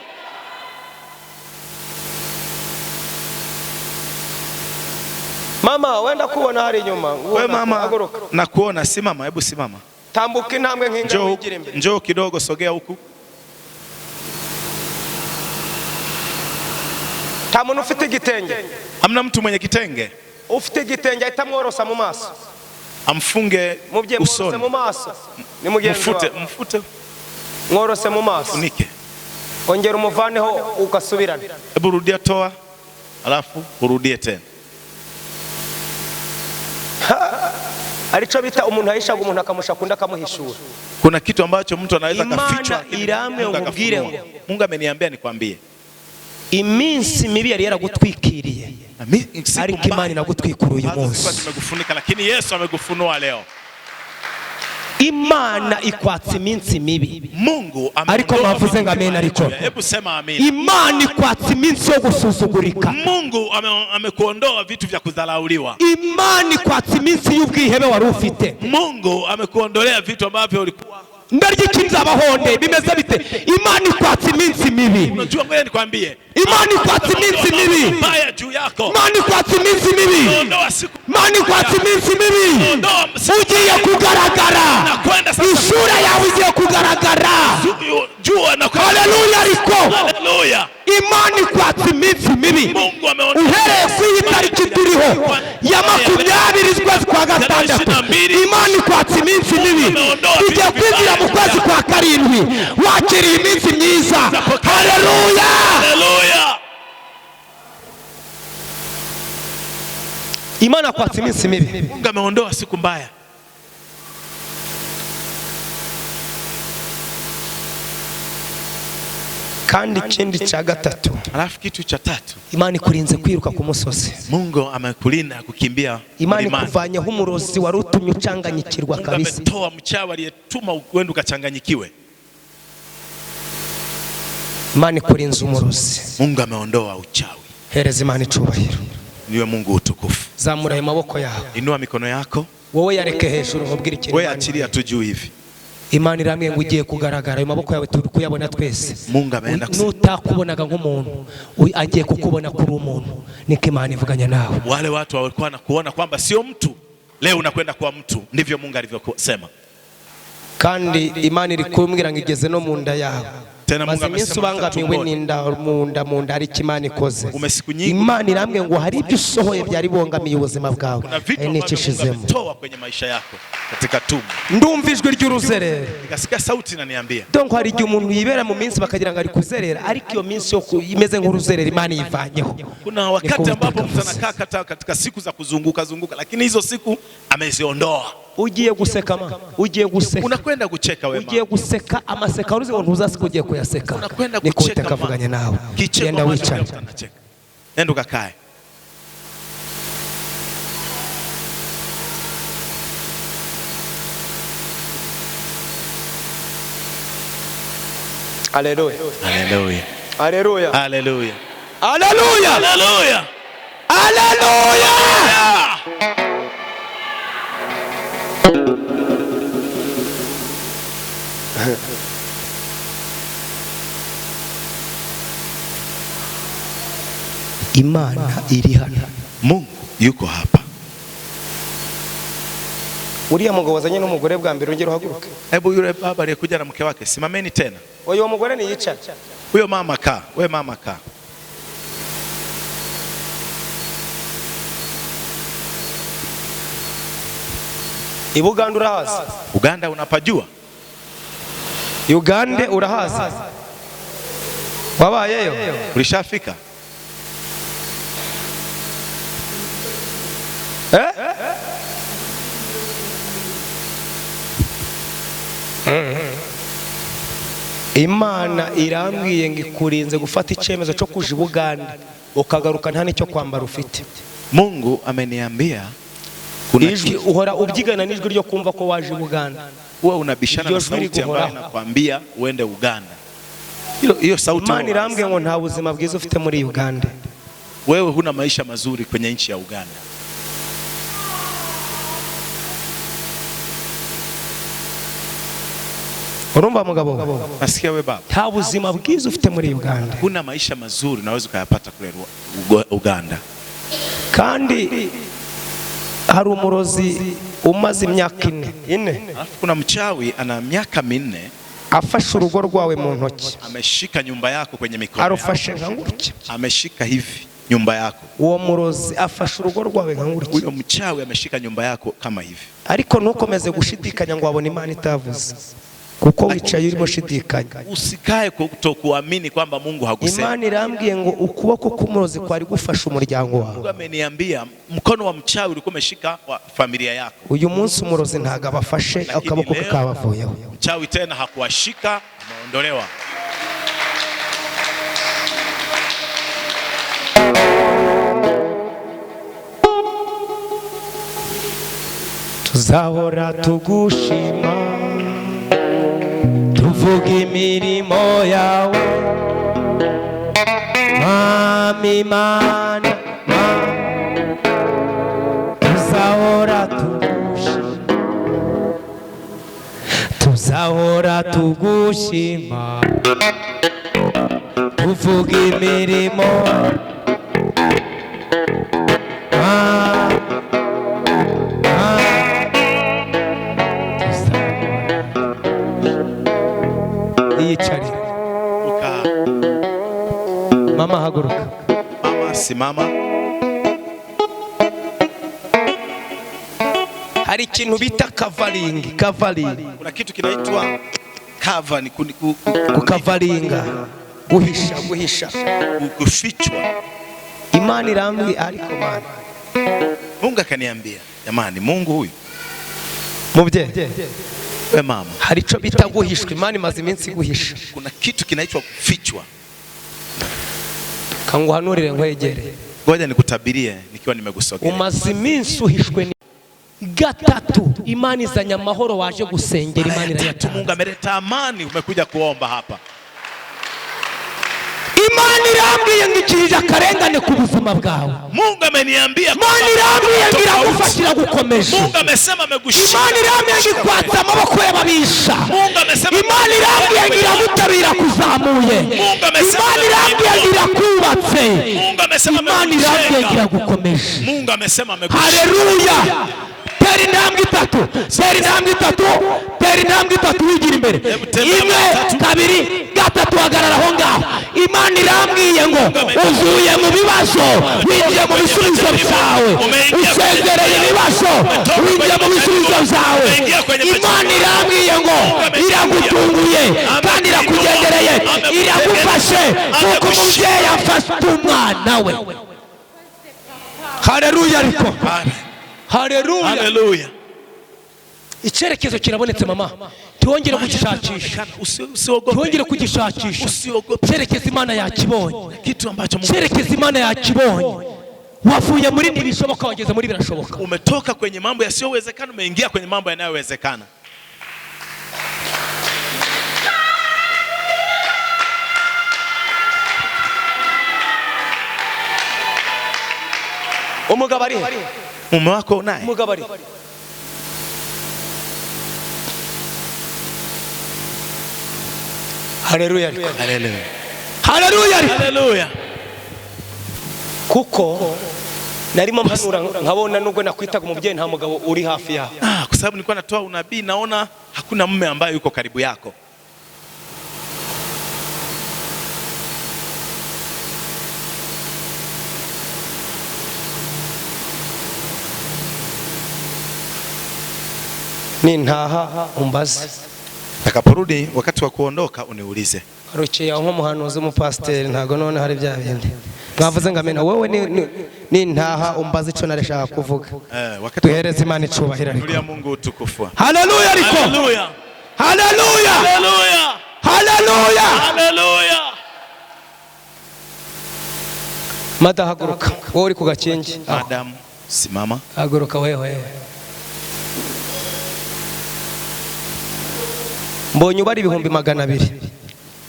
Mama wenda kuona hari nyuma. Wewe mama nakuona, simama, hebu simama. Tambuka intambwe nk'inga wigira imbere. Njoo kidogo, sogea huku. Nta muntu ufite igitenge. Hamna mtu mwenye kitenge. Ufite igitenge ahita amworosa mu maso. Amfunge usoni. Mu maso. Ni mugenzi wawe. Mfute. Mworose mu maso. Funike. Ongera umuvaneho ugasubirana. Hebu rudia, toa. Alafu urudie tena. Arico bita umuntu ahishaga umuntu akamushaka undi akamuhishura. Kuna kitu ambacho mtu anaweza Imana kafichwa, lakini irame Mungu umubwire akafunua. ngo. Mungu ameniambia nikwambie. Iminsi mibi yari yaragutwikiriye, Na siku ariko mbaya Imana inagutwikura uyu ambazo zilikuwa munsi. zimekufunika, lakini Yesu amekufunua leo. Imana ikwatsa iminsi mibi. Mungu Ariko ameondoa mwavuze ngo amen ariko. Hebu sema amina. Imana ikwatsa iminsi yo gusuzugurika. Mungu amekuondoa vitu vya kudharauliwa. Imana ikwatsa iminsi y'ubwihebe wari ufite. Mungu amekuondolea vitu ambavyo ulikuwa Ndarya iki nzabahonde bimeze bite? Imana ikwatsa iminsi mibi. unajua. Ngoja nikwambie, Imana ikwatsa iminsi mibi. mbaya juu yako. Imana ikwatsa iminsi mibi. Ondoa siku, Imana ikwatsa iminsi mibi. ondoa siku Ugiye kugaragara, nakwenda sasa. Isura yawe igiye kugaragara. Jua na Haleluya! Ariko haleluya. Imana ikwatsa iminsi mibi. Mungu ameondoa Uhereye ku iyi tariki turiho ya 20 z'ukwezi kwa gatandatu, Imana ikwatsa iminsi mibi. Tugiye kwinjira mu kwezi kwa karindwi wakiriye iminsi myiza. Haleluya! Haleluya. Imana kwatsa iminsi mibi. Mungu ameondoa siku mbaya. Kandi ikindi cya gatatu, Alafu kitu cha tatu, Imana ikurinze kwiruka ku musozi. Mungu amekulinda kukimbia Imana mlimani. ikuvanyeho umurozi wari utumye ucanganyikirwa Mungu kabisa. ametoa mchawi aliyetuma uende ukachanganyikiwe. Imana ikurinze umurozi. Mungu ameondoa uchawi. Hereza Imana icubahiro. Niwe Mungu utukufu. Zamura ayo maboko yawe. Inua mikono yako, Wowe yareke hejuru nkubwire ikintu. wewe Imana achilia tu juu hivi. Imana irambwiye ngo ugiye kugaragara, ayo maboko yawe turi kuyabona twese. Mungu ameenda kusema. Nutakubonaga nk'umuntu, agiye kukubona kuri umuntu. Niko Imana ivuganya nawe. Wale watu walikuwa na kuona kwamba sio mtu, leo unakwenda kuwa mtu. Ndivyo Mungu alivyosema. Kandi Imana iri kumbwira ngo igeze no mu nda yawe. Tena Mungu Maze iminsi amesema ubangamiwe tumboni. n'inda mu nda mu nda, ariko Imana ikoze. Umesiku nyingi. Imana irambwiye ngo hari ibyo usohoye byari bibangamiye ubuzima bwawe. Kuna vitu Hari ambavyo Mungu n'ikishizemo. ametoa kwenye maisha yako katika tumbo. Ndumva ijwi ry'uruzerero. Nikasikia sauti inaniambia, Donc hari igihe umuntu yibera mu minsi bakagira ngo ari kuzerera, ariko iyo minsi yo imeze nk'uruzerera Imana yivanyeho. kuna wakati Niko ambapo mtu Uwiteka anakaa katika siku za kuzunguka zunguka, lakini hizo siku ameziondoa. Ugiye guseka ma, ugiye guseka. Unakwenda kucheka wewe Ugiye mama. guseka amaseka uruzi ngo ntuzasika ugiye kuyaseka. Unakwenda Niko kucheka Uwiteka mama. avuganye nawe. Kicheko Genda ambacho wicare. kila mtu anacheka. Nenda ukakae. Haleluya. Haleluya. Haleluya. Haleluya. Haleluya. Haleluya. Haleluya. Imana iri hano. Mungu yuko hapa. Uriya mugabo wazanye n'umugore bwa mbere ongera uhaguruke. Hebu yule baba aliyekuja na mke wake, simameni tena. Oyo mugore niyicara. Huyo mama kaa, we mama kaa. I Buganda urahazi? Uganda unapajua? Uganda urahazi? Wabayeyo? Ulishafika? Eh? Imana irambwiye ngo ikurinze gufata icyemezo cyo kuja i Buganda ukagaruka nta n'icyo kwambara ufite. Mungu ameniambia kuna Ijwi uhora ubyigana n'ijwi ryo kumva ko waje i Buganda. huwa unabishana na Iryo jwi sauti ambayo riguhoraho. inakwambia uende Uganda. Hiyo sauti Imana huwa- irambwiye ngo nta buzima bwiza ufite muri Uganda. wewe huna maisha mazuri kwenye nchi ya Uganda. Urumva mugabo? Nasikia we baba, Nta buzima bwiza ufite muri Uganda. huna maisha mazuri unaweza ukayapata kule Uganda. Kandi hari umurozi umaze imyaka ine Alafu kuna mchawi ana miaka 4 afashe urugo rwawe mu ntoki, ameshika nyumba yako kwenye mikono yake. arufashe nka gutya. Ameshika hivi nyumba yako. Uwo murozi afashe urugo rwawe nka gutya, Huyo mchawi ameshika nyumba yako kama hivi. ariko ntukomeze gushidikanya ngo wabona Imana itavuze. Kuko wicaye urimo ushidikanya. Usikae kutokuamini kwamba Mungu hakusema. Imana irambwiye ngo ukuboko k'umurozi kwari gufasha umuryango wawe. Mungu ameniambia mkono wa mchawi ulikuwa umeshika wa familia yako. Uyu munsi umurozi ntabwo abafashe, Lakini akaboko ke leo, kabavuyeho. Mchawi tena hakuwashika, ameondolewa. Tuzahora tugushima, tuvuga imirimo yawe, Mwami Mana. Tuzahora tugushima, tuzahora tugushima, tuvuga imirimo. Mwami, iyicarire. Uka, Mama, haguruka. Mama, simama. Hari ikintu bita covering, covering. Kuna kitu kinaitwa cover, ni Kukavaringa, guhisha, guhisha. Kufichwa. Imana irambwiye, ariko Mana. Mungu akaniambia, jamani, Mungu huyu. Mubyeyi, We mama, hari icyo bita guhishwa. Imana imaze iminsi guhisha. Kuna kitu kinaitwa kufichwa. Kanguhanurire nkwegereye. Ngoja nikutabirie nikiwa nimekusogelea. Umaze iminsi uhishwe ni gatatu, Imana izanye amahoro waje gusengera, Imana Mara ya tatu irayatanga. Mungu ameleta amani, umekuja kuomba hapa. Imana irambwiye ngo ikirije akarengane ku buzima bwawe. Mungu ameniambia Imana irambwiye ngo iragufasha, iragukomeje. Mungu amesema amekushika. Imana irambwiye ngo ikwatsa amaboko y'ababisha. Mungu amesema Imana irambwiye ngo iragutabira, kuzamuye. Mungu amesema Imana irambwiye ngo irakubatse. Mungu amesema Imana irambwiye ngo amekujenga. iragukomeje. Mungu amesema amekushika. Haleluya! Tera intambwe itatu, tera intambwe itatu, tera intambwe itatu, wigira imbere. Tembea Imwe, gatatu. kabiri, gatatu, hagarara aho ngaho. Imana irambwiye ngo uvuye mu bibazo winjiye mu bisubizo byawe, usezereye ibibazo winjiye mu bisubizo byawe. Imana irambwiye ngo iragutunguye kandi irakugendereye, iragufashe kuko umubyeyi afata umwana we. Haleluya! Ariko haleluya! Haleluya. Icyerekezo kirabonetse, mama, ntiwongere kugishakisha. Usiogope. Ntiwongere kugishakisha. Usiogope. Cyerekezo Imana yakibonye. Kitu ambacho Mungu Cyerekezo Imana yakibonye. Wavuye muri ntibishoboka, wageze muri birashoboka. Umetoka kwenye mambo yasiyowezekana, umeingia kwenye mambo yanayowezekana. Umugabo ari he? Mume wako unaye? Umugabo ari? Haleluya! Haleluya. Haleluya! Haleluya. Kuko narimo mpanura nkabona nubwo nakwitaga umubyeyi, nta mugabo uri hafi yawe. Ah, kwa sababu nilikuwa natoa unabii naona hakuna mume ambaye yuko karibu yako. Nintaha umbaze. Takaporudi wakati wa kuondoka uniulize. Ruciye aho nk'umuhanuzi w'umupasiteri, ntabwo none hari bya bindi mwavuze ngo amena wowe. Nintaha umbaze icyo narashaka kuvuga. Wakati Duhereze Imana icubahiro, ariko. Tulia Mungu utukufu. Haleluya, ariko. Haleluya. Haleluya! Haleluya. Haleluya! Haleluya. Mada, haguruka, wowe uri ku gakingi. Madam, simama. Haguruka wewe. Mbonye ubara 200,000.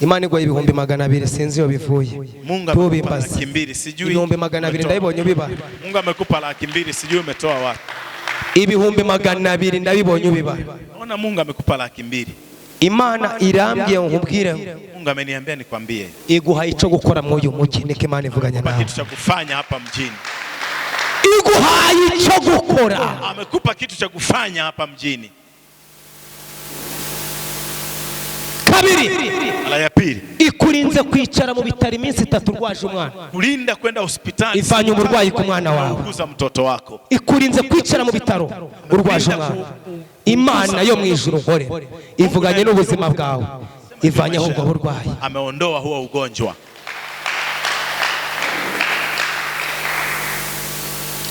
Imana iguha 200,000, sinzi iyo bivuye. Mungu amekupa Tubimbaze. 200,000, sijui 200,000 ndabibonye ubibara. Mungu amekupa 200,000, sijui umetoa wapi. 200,000 ndabibonye ubibara. Naona Mungu amekupa 200,000. Imana irambwiye nkubwire. Mungu ameniambia nikwambie. Iguha icyo gukora muri uyu mujyi, niko Imana ivuganye Kupa nawe. kitu cha kufanya hapa mjini. Iguhaye icyo gukora. Amekupa kitu cha kufanya hapa mjini. Kabiri, Mara ya pili, ikurinze kwicara mu bitaro iminsi 3 urwaje umwana. Kulinda kwenda hospitali Ivanye umurwayi ku mwana wawe. kuuguza mtoto wako. Ikurinze kwicara mu bitaro urwaje umwana. Imana yo mu ijuru nkorera ivuganye n'ubuzima bwawe, ivanyeho ubwo burwayi. Ameondoa huo ugonjwa.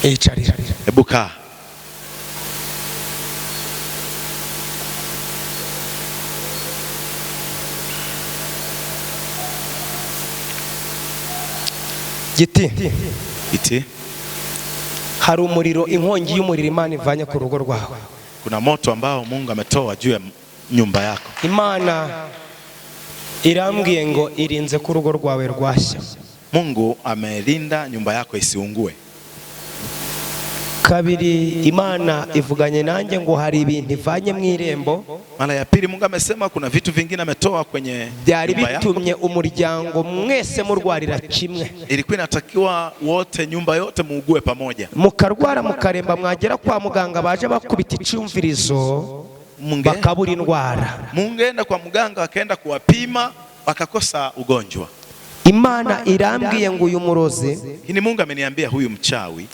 Iyicarira. Hebu kaa. Giti. Iti. Hari umuriro, inkongi y'umuriro Imana ivanye ku rugo rwawe. Kuna moto ambao Mungu ametoa juu ya nyumba yako. Imana irambwiye ngo irinze ko urugo rwawe rwashya. Mungu amelinda nyumba yako isiungue. Kabiri, Imana ivuganye nanjye ngo hari ibintu ivanye mu irembo. Mara ya pili Mungu amesema kuna vitu vingine ametoa kwenye byari nyumba yako. bitumye umuryango mwese murwarira kimwe. Ilikuwa inatakiwa wote, nyumba yote muugue pamoja. Mukarwara mukaremba, mwagera kwa muganga baje bakubita icyumvirizo bakabura indwara. Mungeenda kwa mganga akaenda kuwapima wakakosa ugonjwa. Imana irambwiye ngo uyu murozi, Lakini Mungu ameniambia huyu mchawi,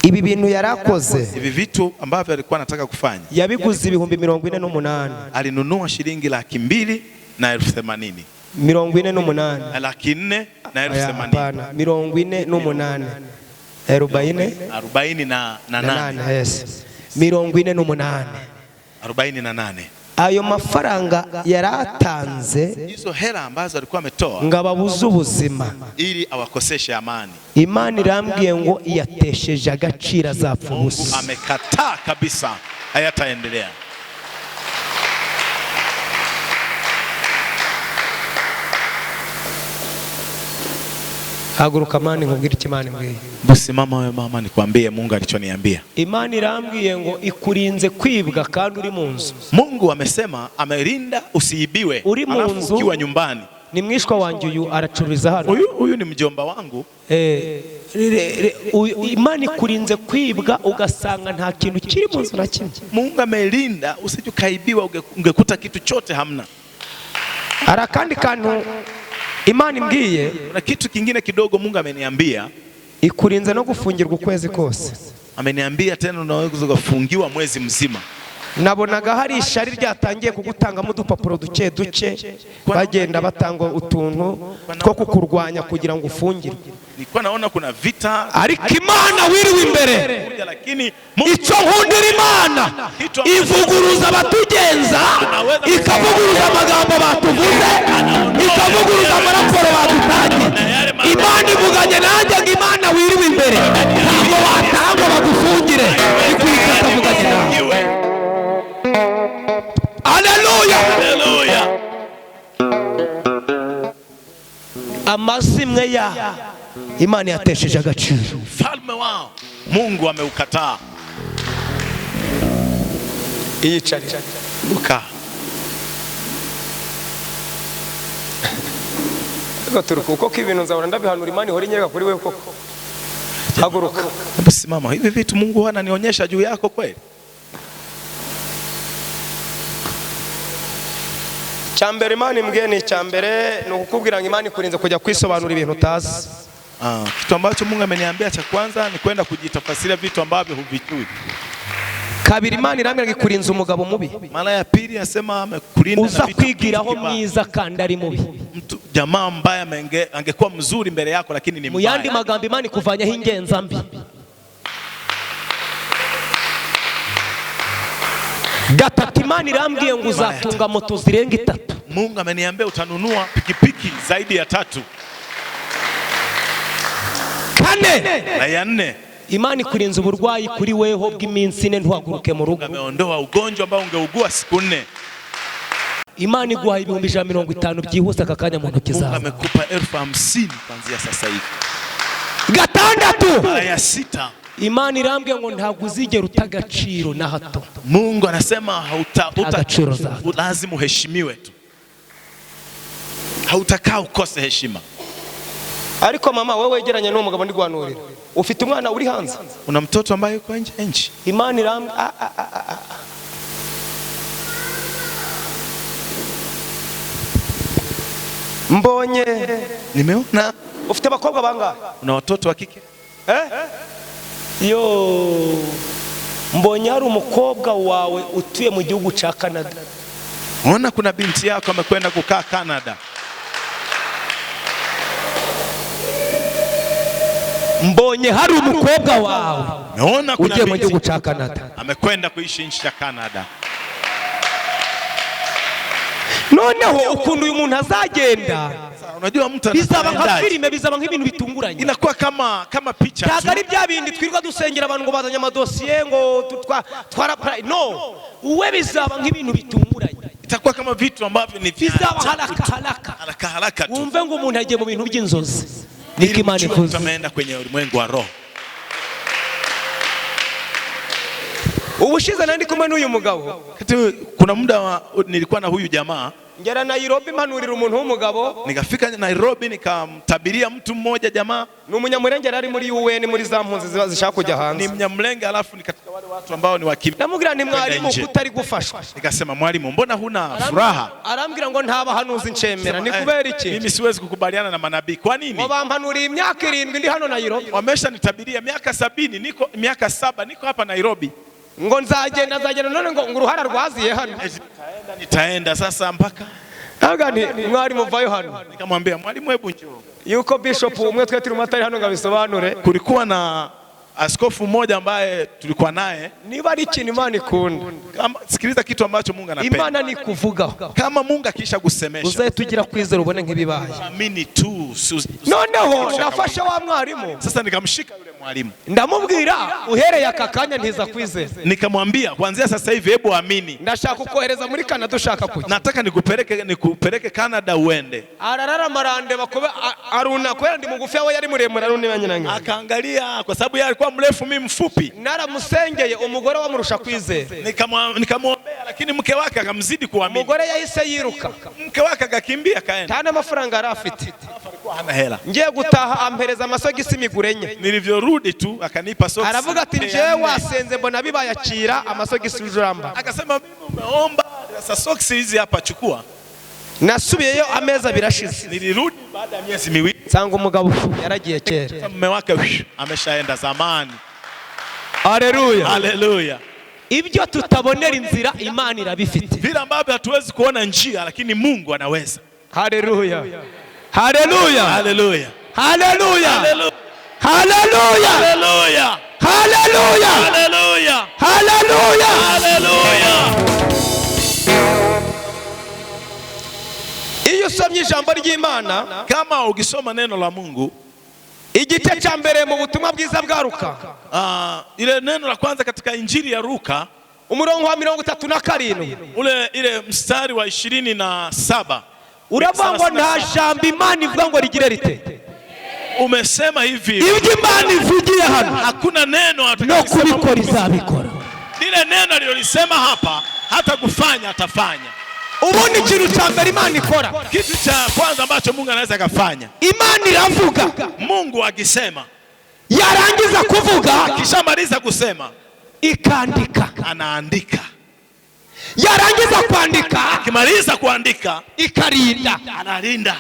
ibi bintu yarakoze, hivi vitu ambavyo alikuwa anataka kufanya, yabiguze 48,000. Alinunua shilingi 280,000. 48. 480,000. Hapana, 48. Arobaini arobaini na nane. Yes. 48. 48. Ayo mafaranga yaratanze Hizo hela ambazo alikuwa ametoa ngo ababuze ubuzima, ili awakoseshe amani. Imana irambwiye ngo iyatesheje agaciro, azapfa Mungu ubusa. amekataa kabisa, hayataendelea. Haguruka mani nkubwire icyo Imana imbwiye. Simama wewe mama, nikwambie Mungu alichoniambia. Imana irambwiye ngo ikurinze kwibwa kandi uri mu nzu. Mungu amesema amelinda usiibiwe Uri mu alafu nzu. ukiwa nyumbani. Ni mwishwa wanjye uyu aracururiza hano. Huyu ni mjomba wangu. Imana ikurinze kwibwa ugasanga nta kintu kiri mu nzu na kimwe. Mungu amelinda usije ukaibiwa, ungekuta kitu chote hamna. Hari akandi kantu Imana imbwiye, Kuna kitu kingine kidogo Mungu ameniambia. ikurinze no gufungirwa ukwezi kose. Ameniambia tena unaweza kufungiwa mwezi mzima. Nabonaga hari ishari ryatangiye kugutangamo udupapuro duke duke, bagenda batanga utuntu two kukurwanya kugira ngo ufungirwe. Nilikuwa naona kuna vita, Ariko Imana wiriwe imbere, lakini Mungu icyo nkundira Imana ivuguruza abatugenza, ikavuguruza amagambo batuvuze, ikavuguruza amaraporo badutangiye. Imana ivuganye nanjye ngo Imana wiriwe imbere, ntabwo watanga bagufungire, ikwita avuganye nawe. Haleluya! Haleluya! Amazimwe ya Imana yatesheje agaciro. Mfalme wao Mungu ameukataa. Iyicarira. Buka. Gaturuka uko ibintu nzahora ndabihanura, Imana ihora inyereka kuri wewe koko. Haguruka. Hebu simama. Hivi vitu Mungu huwa ananionyesha juu yako kweli? Cyambere Imana imbwiye ni icyambere ni ukukubwira ngo Imana ikurinze kujya kwisobanura ibintu utazi. Kitu ambacho Mungu ameniambia cha kwanza ni kwenda kujitafasiria vitu ambavyo huvijui. Kabiri, Imana irambwira ngo ikurinze umugabo mubi. Mara ya pili anasema amekulinda na Uza vitu kwigiraho mwiza kandi ari mubi. Mtu jamaa mbaya angekuwa mzuri mbele yako lakini ni Mu yandi mbaya. magambo Imana ikuvanyaho ingenza mbi. Gatatu, Imana irambwiye ngo uzatunga moto zirenga 3. Mungu ameniambia utanunua pikipiki zaidi ya 3. Kane, Na ya 4, Imana ikurinze uburwayi kuri weho bw'iminsi 4 ntuhaguruke mu rugo. Ameondoa ugonjwa ambao ungeugua siku 4. Imana iguha 150,000 byihuse aka kanya mu ntoki Mungu zawe. amekupa 50,000 kuanzia sasa hivi. Gatandatu, Mara ya 6, Imana irambwiye ngo ntabwo uzigera uta agaciro na hato. Mungu anasema Agaciro zako. lazima uheshimiwe tu. Hautakaa ukose heshima. Ariko mama wewe wegeranye n'uwo mugabo ndiguhanurira, ufite umwana uri hanze. Una mtoto ambaye yuko nje nchi. Imana irambwiye mbonye Nimeona ufite abakobwa bangahe? Una watoto wa kike? Yo, Mbonye hari umukobwa wawe utuye mu gihugu cya Canada. Ona kuna binti yako amekwenda kukaa Canada. Mbonye hari umukobwa wawe Naona kuna ugiye mu gihugu binti cya Canada. Amekwenda kuishi nchi ya Canada. Noneho ukuntu uyu muntu azagenda, Sasa, unajua mtu bizaba nka anaendaje? filime, bizaba nk'ibintu bitunguranye. Inakuwa kama picha Ntabwo tu. ari bya bindi twirirwa dusengera abantu ngo bazanye amadosiye ngo twarapara no we, bizaba nk'ibintu bitunguranye. Itakuwa kama vitu ambavyo ni vya Bizaba ajabu haraka tu. haraka. Haraka haraka tu. Wumve ngo umuntu agiye mu bintu by'inzozi, niko Imana Ujue mtu ivuze. ameenda kwenye ulimwengu wa roho. Ubushize nari ndi kumwe n'uyu mugabo. Wakati kuna muda nilikuwa na huyu jamaa. Ngera Nairobi mpanurira umuntu w'umugabo. Nikafika Nairobi nikamtabiria mtu mmoja jamaa. Ni Umunyamurenge, yari ari muri UN, muri za mpunzi ziba zishaka kujya Ni hanze. Mnyamulenge, alafu ni katika wale watu ambao ni wakimbizi. Ndamubwira nti mwarimu, Nje. kutari gufashwa? Nikasema, mwalimu, mbona huna furaha? Arambwira ngo nta bahanuzi nshemera. Ni kubera iki? Mimi siwezi kukubaliana na manabii. Kwa nini? Ngo bampanuriye imyaka 7 ndi hano Nairobi. Wamesha nitabiria miaka 70, niko miaka 7 niko hapa Nairobi. Ngo nzagenda nzagenda, none ngo uruhara rwaziye hano. Nitaenda sasa mpaka Ntabwo nti mwarimu, vayo hano. Nikamwambia, mwalimu, hebu njoo. Yuko bishop umwe twe turi atari hano ngo abisobanure. Kulikuwa na askofu mmoja ambaye tulikuwa naye. Niba ari ikintu Imana ikunda, Kama, sikiliza kitu ambacho Mungu anapenda. Imana ni kuvugaho, Kama Mungu akiisha kusemesha, uzahita ugira kwizera ubone nk'ibibaye. amini tu. Noneho nafashe wa mwarimu. Sasa nikamshika yule mwalimu. Ndamubwira, uhereye aka kanya ntiza kwizera. Nikamwambia, kuanzia sasa hivi hebu amini. Ndashaka kukohereza muri Canada, ushaka kujya? Nataka nikupeleke Canada uende. Arararama arandeba kuba aruna, kubera ndi mugufi we yari muremure, arunima nyina nka. Akaangalia kwa sababu yeye alikuwa mrefu, mimi mfupi. Naramusengeye, umugore wamurusha kwizera. Nikamwombea, lakini mke wake akamzidi kuamini. Umugore yahise yiruka. Mke wake akakimbia akaenda. Nta n'amafaranga yari afite. Alikuwa hana hela. Ngiye gutaha ampereza amasogisi migure enye. Nilivyorudi tu akanipa soksi. Aravuga ati njyewe wasenze mbona bibayakira, amasogisi ujuramba. Akasema, mimi umeomba, sasa soksi hizi hapa chukua. Nasubiyeyo amezi 2 ashize. Nilirudi baada ya miezi 2. Nsanga umugabo yaragiye kera. Mume wake ameshaenda zamani. Haleluya. Haleluya. Ibyo tutabonera inzira Imana irabifite. Vile ambavyo hatuwezi kuona njia, lakini Mungu anaweza. Haleluya. Haleluya. Haleluya. Haleluya. Haleluya. Haleluya. Haleluya. Haleluya. Haleluya. Haleluya. Haleluya. Iyo usomye ijambo ry'Imana, Kama ukisoma neno la Mungu, igice cya mbere mu butumwa bwiza bwa Luka, ile neno la kwanza katika Injili ya Luka, umurongo wa 37, ule ile mstari wa 27, uravuga ngo nta jambo Imana ivuga ngo rigire rite. Umesema hivi, Ibyo Imana ivugiye hano, hakuna neno no atakalolisema kubikora Mungu. izabikora. Lile neno alilolisema hapa hata kufanya atafanya. Ubundi ikintu cya mbere Imana ikora, Kitu cha kwanza ambacho Mungu anaweza akafanya, Imana iravuga, Mungu akisema, yarangiza kuvuga akishamaliza kusema ikandika, anaandika, yarangiza kwandika akimaliza kuandika ikarinda, analinda,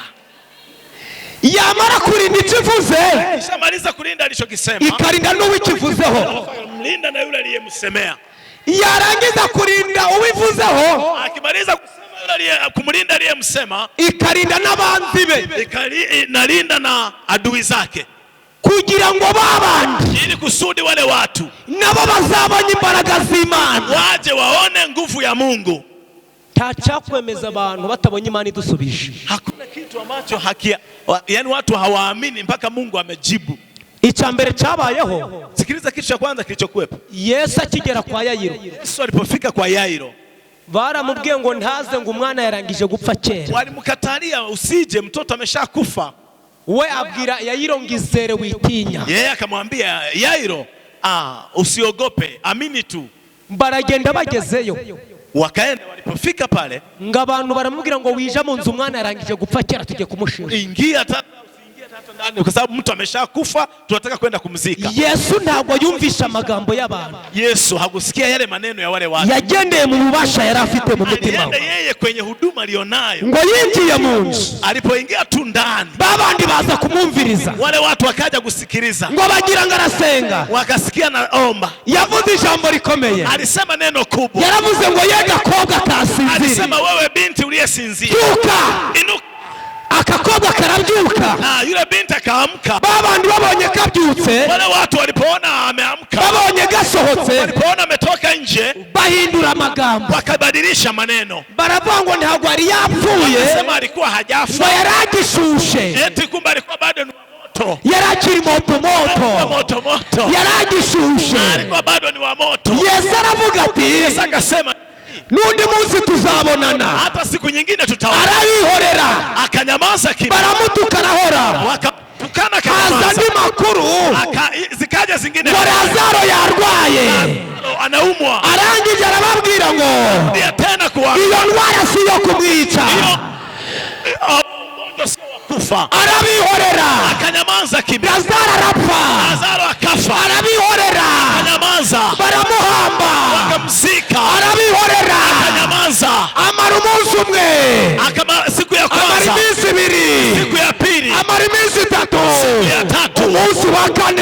yamara kurinda icyo ivuze, akishamaliza kulinda alichokisema ikarinda n'uwikivuzeho, mlinda na yule aliyemsemea, yarangiza kurinda uwivuzeho, akimaliza kusema yule kumlinda aliyemsema, ikarinda n'abanzi be, nalinda na adui zake, kugira ngo babandi ili kusudi wale watu nabo bazabone imbaraga z'Imana. waje waone nguvu ya Mungu. Nta cyakwemeza abantu batabonye Imana idusubije. Hakuna kitu ambacho yani watu hawaamini mpaka Mungu amejibu. Icya mbere cyabayeho, Sikiliza kitu cha kwanza kilichokuwepo. Yesu akigera kwa Yayiro, Yesu alipofika kwa Yairo, baramubwiye ngo ntaze, ngo umwana yarangije gupfa kera. Walimkatalia, usije, mtoto ameshakufa. We abwira Yayiro ngo izere witinya. Yeye akamwambia Yairo, usiogope, amini tu. Baragenda bagezeyo, Wakaenda, walipofika pale, ngo abantu baramubwira ngo wija mu nzu, umwana yarangije gupfa kera, tugiye kumushinja. Ingia hata usiingie Ndani, kwa sababu mtu ameshakufa, tunataka kwenda kumzika. Yesu ntabwo yumvishe amagambo y'abantu. Yesu hakusikia yale maneno ya wale watu. Yagendeye mu bubasha yari afite mu mutima Alienda we. yeye kwenye huduma alionayo. Ngo yinjiye mu nzu, Alipoingia tu ndani, babandi baza kumwumviriza, wale watu wakaja kusikiliza, ngo bagira ngo arasenga. Wakasikia naomba. Yavuze ijambo rikomeye. Alisema neno kubwa. Yaravuze ngo ye gakobwa kasinziriye, Alisema wewe binti uliyesinzia, byuka. Inuka. Akakobwa karabyuka. Na yule binti akaamka. Babandi babonye kabyutse, Wale watu walipoona ameamka, babonye gasohotse, walipoona ametoka nje, bahindura amagambo, wakabadilisha maneno, baravuga ngo ntabwo yari yapfuye, akasema alikuwa ngo hajafa, yari agishushe, eti kumbe alikuwa bado ni wa moto, yari akiri motomoto, moto moto, yari agishushe. Alikuwa bado ni wa moto. Yesu aravuga ati Yesu akasema n'undi munsi tuzabonana. Hata siku nyingine tutaona. Arabihorera. Akanyamaza kimya, Baramutuka arahora. Wakatukana Haza akanyamaza. andi makuru Zikaja zingine, ngo Lazaro yarwaye. Anaumwa. Arangije arababwira ngo Ndiye tena kuwa iyo ndwara si iyo kumwica. Hiyo ugonjwa sio wa kufa. Arabihorera. Akanyamaza kimya. Lazaro arapfa. Lazaro akafa. Arabihorera. Akanyamaza. Baramuhamba. Wakamzika. Arabihorera. Akanyamaza. Amara umunsi umwe, Akama siku ya amara kwanza, iminsi ibiri, siku ya pili, amara iminsi itatu, ya tatu, umunsi wa kane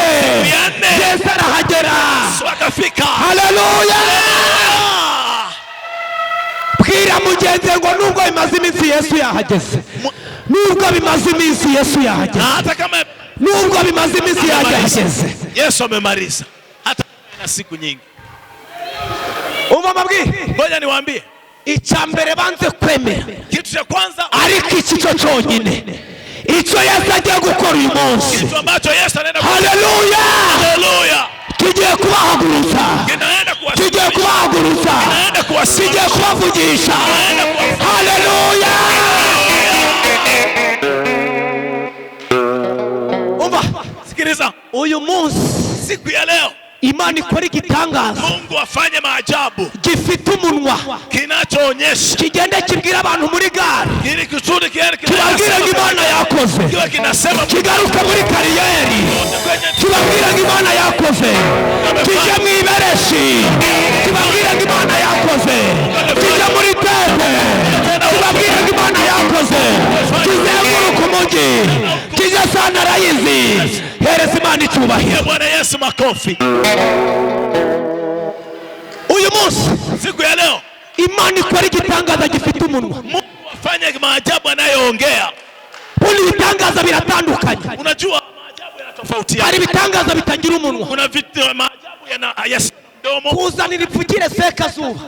ya nne. Yesu arahagera. Yesu akafika. Haleluya! Ah! Bwira mugenzi ngo nubwo bimaze iminsi Yesu yahageze, nubwo bimaze iminsi Yesu yahageze, Na hata kama nubwo bimaze iminsi yahageze. Yesu amemaliza, hata kama ina siku nyingi. Umva amabwire. Ngoja niwaambie Icya mbere banze kwemera, kitu cha kwanza, ariko iki cyo cyonyine icyo Yesu agiye gukora uyu munsi, kitu ambacho Yesu anaenda haleluya, Haleluya, kigiye kubahagurutsa, kinaenda kigiye kuwasimamisha, kubahagurutsa, kinaenda kigiye kuwasimamisha, kubavugisha. Kinaenda kuwasimamisha. Haleluya! Umva, Sikiliza, uyu munsi siku ya leo Imana ikora igitangaza Mungu afanye maajabu gifite umunwa, kinachoonyesha, kigende kibwira abantu muri gare, ili kusudi kiende kibabwira ngo Imana yakoze, kiwe kinasema kigaruke muri kariyeri, kwenye kibabwira ngo Imana yakoze, kijye mu ibereshi, kibabwira ngo Imana yakoze, kijye muri tete, kibabwira ngo Imana yakoze, kizenguruke umujyi, kijye sanarayizi. Hereza Imana icyubahiro. Bwana Yesu makofi. Uyu munsi Siku ya leo Imana ikora igitangaza gifite umunwa. Mungu afanye maajabu anayoongea. Ubundi ibitangaza biratandukanye. Unajua maajabu yanatofautiana. Hari ibitangaza bitagira umunwa. Kuna vitu maajabu yana yasiyo na mdomo. Kuzanira ipfukire sekazuba,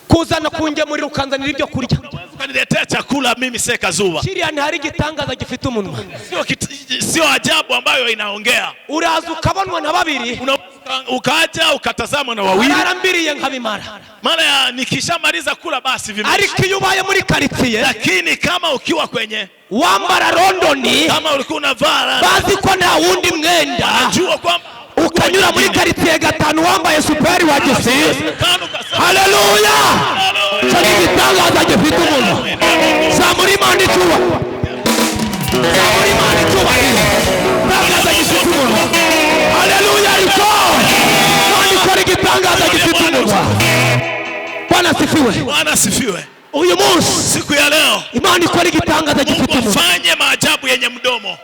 kuzana kungemurira ukanzanira ibyo kurya, Unaweza ukaniletea chakula mimi sekazuba. kiriya ntihari igitangaza gifite umunwa. Sio ajabu ambayo inaongea. Uraza ukabonwa na babiri, Unaweza ukaja ukatazamwa na wawili, bararambiriye nkabimara. mara ya nikishamaliza kula basi vimeisha. Ariko iyo ubaye muri karitsiye Lakini kama ukiwa kwenye, wambara Londoni, kama ulikuwa unavaa, bazi ko nta wundi mwenda, najua kwamba ukanyura muri karitsiye gatanu wambaye superi wa gisi, tano kasema haleluya! Icyo ni igitangaza gifite umunwa. Zamura Imana icyubahiro, zamura Imana icyubahiro, igitangaza gifite umunwa. Haleluya! Ariko Imana ikora igitangaza gifite umunwa. Bwana asifiwe. Bwana asifiwe. Uyu munsi Siku ya leo Imana ikora igitangaza gifite Mungu umunwa. afanye maajabu yenye mdomo.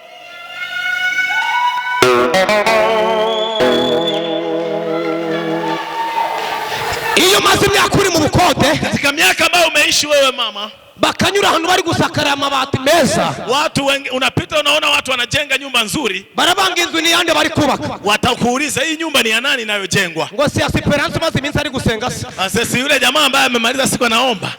Iyo umaze imyaka uri mu bukode, Katika miaka ambayo umeishi wewe mama, bakanyura ahantu bari gusakara amabati meza, watu wengi unapita unaona watu wanajenga nyumba nzuri, barabanga inzu ni yande bari kubaka, watakuuliza hii nyumba ni ya nani inayojengwa? ngo si ya Esperance umaze iminsi ari gusenga se? Sasa si yule jamaa ambaye amemaliza siku anaomba,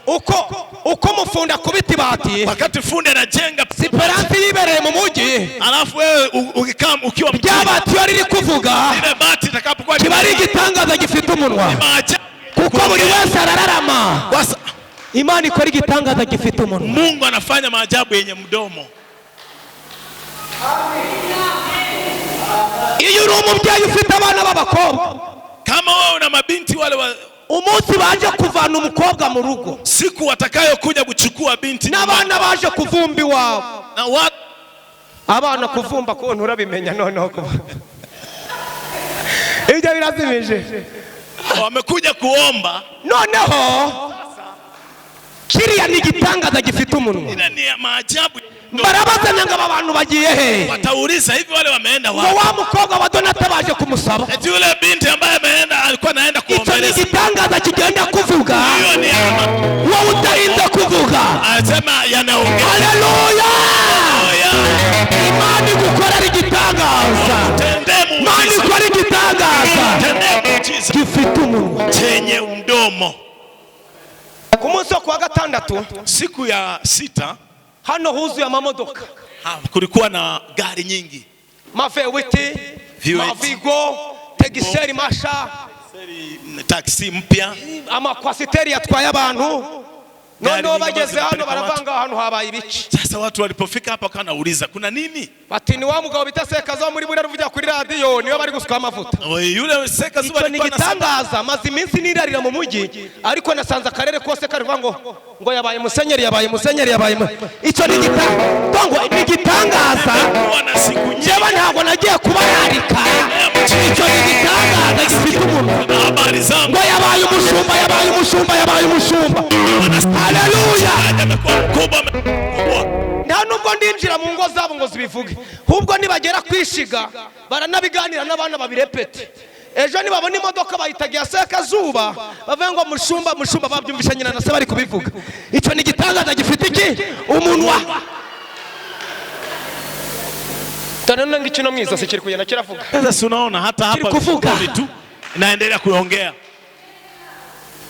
Uko mufunda kubita ibati, wakati fundi anajenga, Esperance yibereye mu mujyi, alafu wewe ukikaa ukiwa mjini, rya bati iyo riri kuvuga ile bati itakapokuwa kiba ari igitangaza gifite umunwa, maajabu kuko buri wese arararama. Kwa Imana ikora igitangaza gifite umunwa. Mungu anafanya maajabu yenye mdomo. Iyo uri umubyeyi ufite abana b'abakobwa, Kama wewe una mabinti wale wa, umunsi baje kuvana umukobwa mu rugo, siku watakayokuja kuchukua binti n'abana baje kuvumba iwawe, na watu Abana kuvumba ko nturabimenya noneho kuva ibyo birazimije. Wamekuja kuomba. Noneho kiriya ni igitangaza gifite umunwa. Ile ni maajabu. Barabazanya ngo aba bantu bagiye he? Watauliza hivi, wale wameenda Ngo wapi? wa mukobwa wa Donata baje kumusaba. Eti yule binti ambaye ameenda alikuwa anaenda Icyo ni kuombeleza. igitangaza kigenda kuvuga Hiyo ni ama, wowe utarinze kuvuga. anasema yanaongea. Haleluya! Haleluya. Imana igukorera igitangaza. Tendee Imana muujiza. ikora igitangaza Tendee muujiza gifite umunwa. chenye mdomo. Ku munsi wo kuwa gatandatu Siku ya sita hano huzuye amamodoka, kulikuwa na gari nyingi, mavewiti, V8, mavigo, tegiseri masha, taksi mpya, amakwasiteri yatwaye abantu. Gari Noneho nyingi bageze zinapeleka hano baravanga, ahantu habaye ibice. Sasa watu walipofika hapa wakanauliza kuna nini? Bati ni wa mugabo bita Sekazuba muri buriya ruvugira kuri radiyo, niwe bari gusukaho amavuta. Yule Sekazuba Icyo ni alikuwa anasema igitangaza. Maze iminsi nirarira mu mujyi, ariko nasanze akarere kose karivuga ngo yabaye musenyeri, yabaye musenyeri, yabaye icyo ni igitangaza. amekuwa na siku nyingi Njyewe ntabwo nagiye kubararika. Icyo ni igitangaza gifite umunwa. na habari zangu. Ngo yabaye umushumba, yabaye umushumba, yabaye umushumba. Haleluya! Amekuwa mkubwa, amekuwa Nta nubwo ndinjira mu ngo zabo ngo zibivuge, ahubwo nibagera kwishiga baranabiganira n'abana babirepete. Ejo nibabona imodoka bayitagiye Sekazuba bavuge ngo mushumba, mushumba, babyumvisha nyina na se bari kubivuga. Icyo ni igitangaza gifite iki? Umunwa. Dore none ngiki no mu izosi kiri kugenda kiravuga. Sasa si unaona hata hapa Kuvuga. mfukoni tu naendelea kuongea.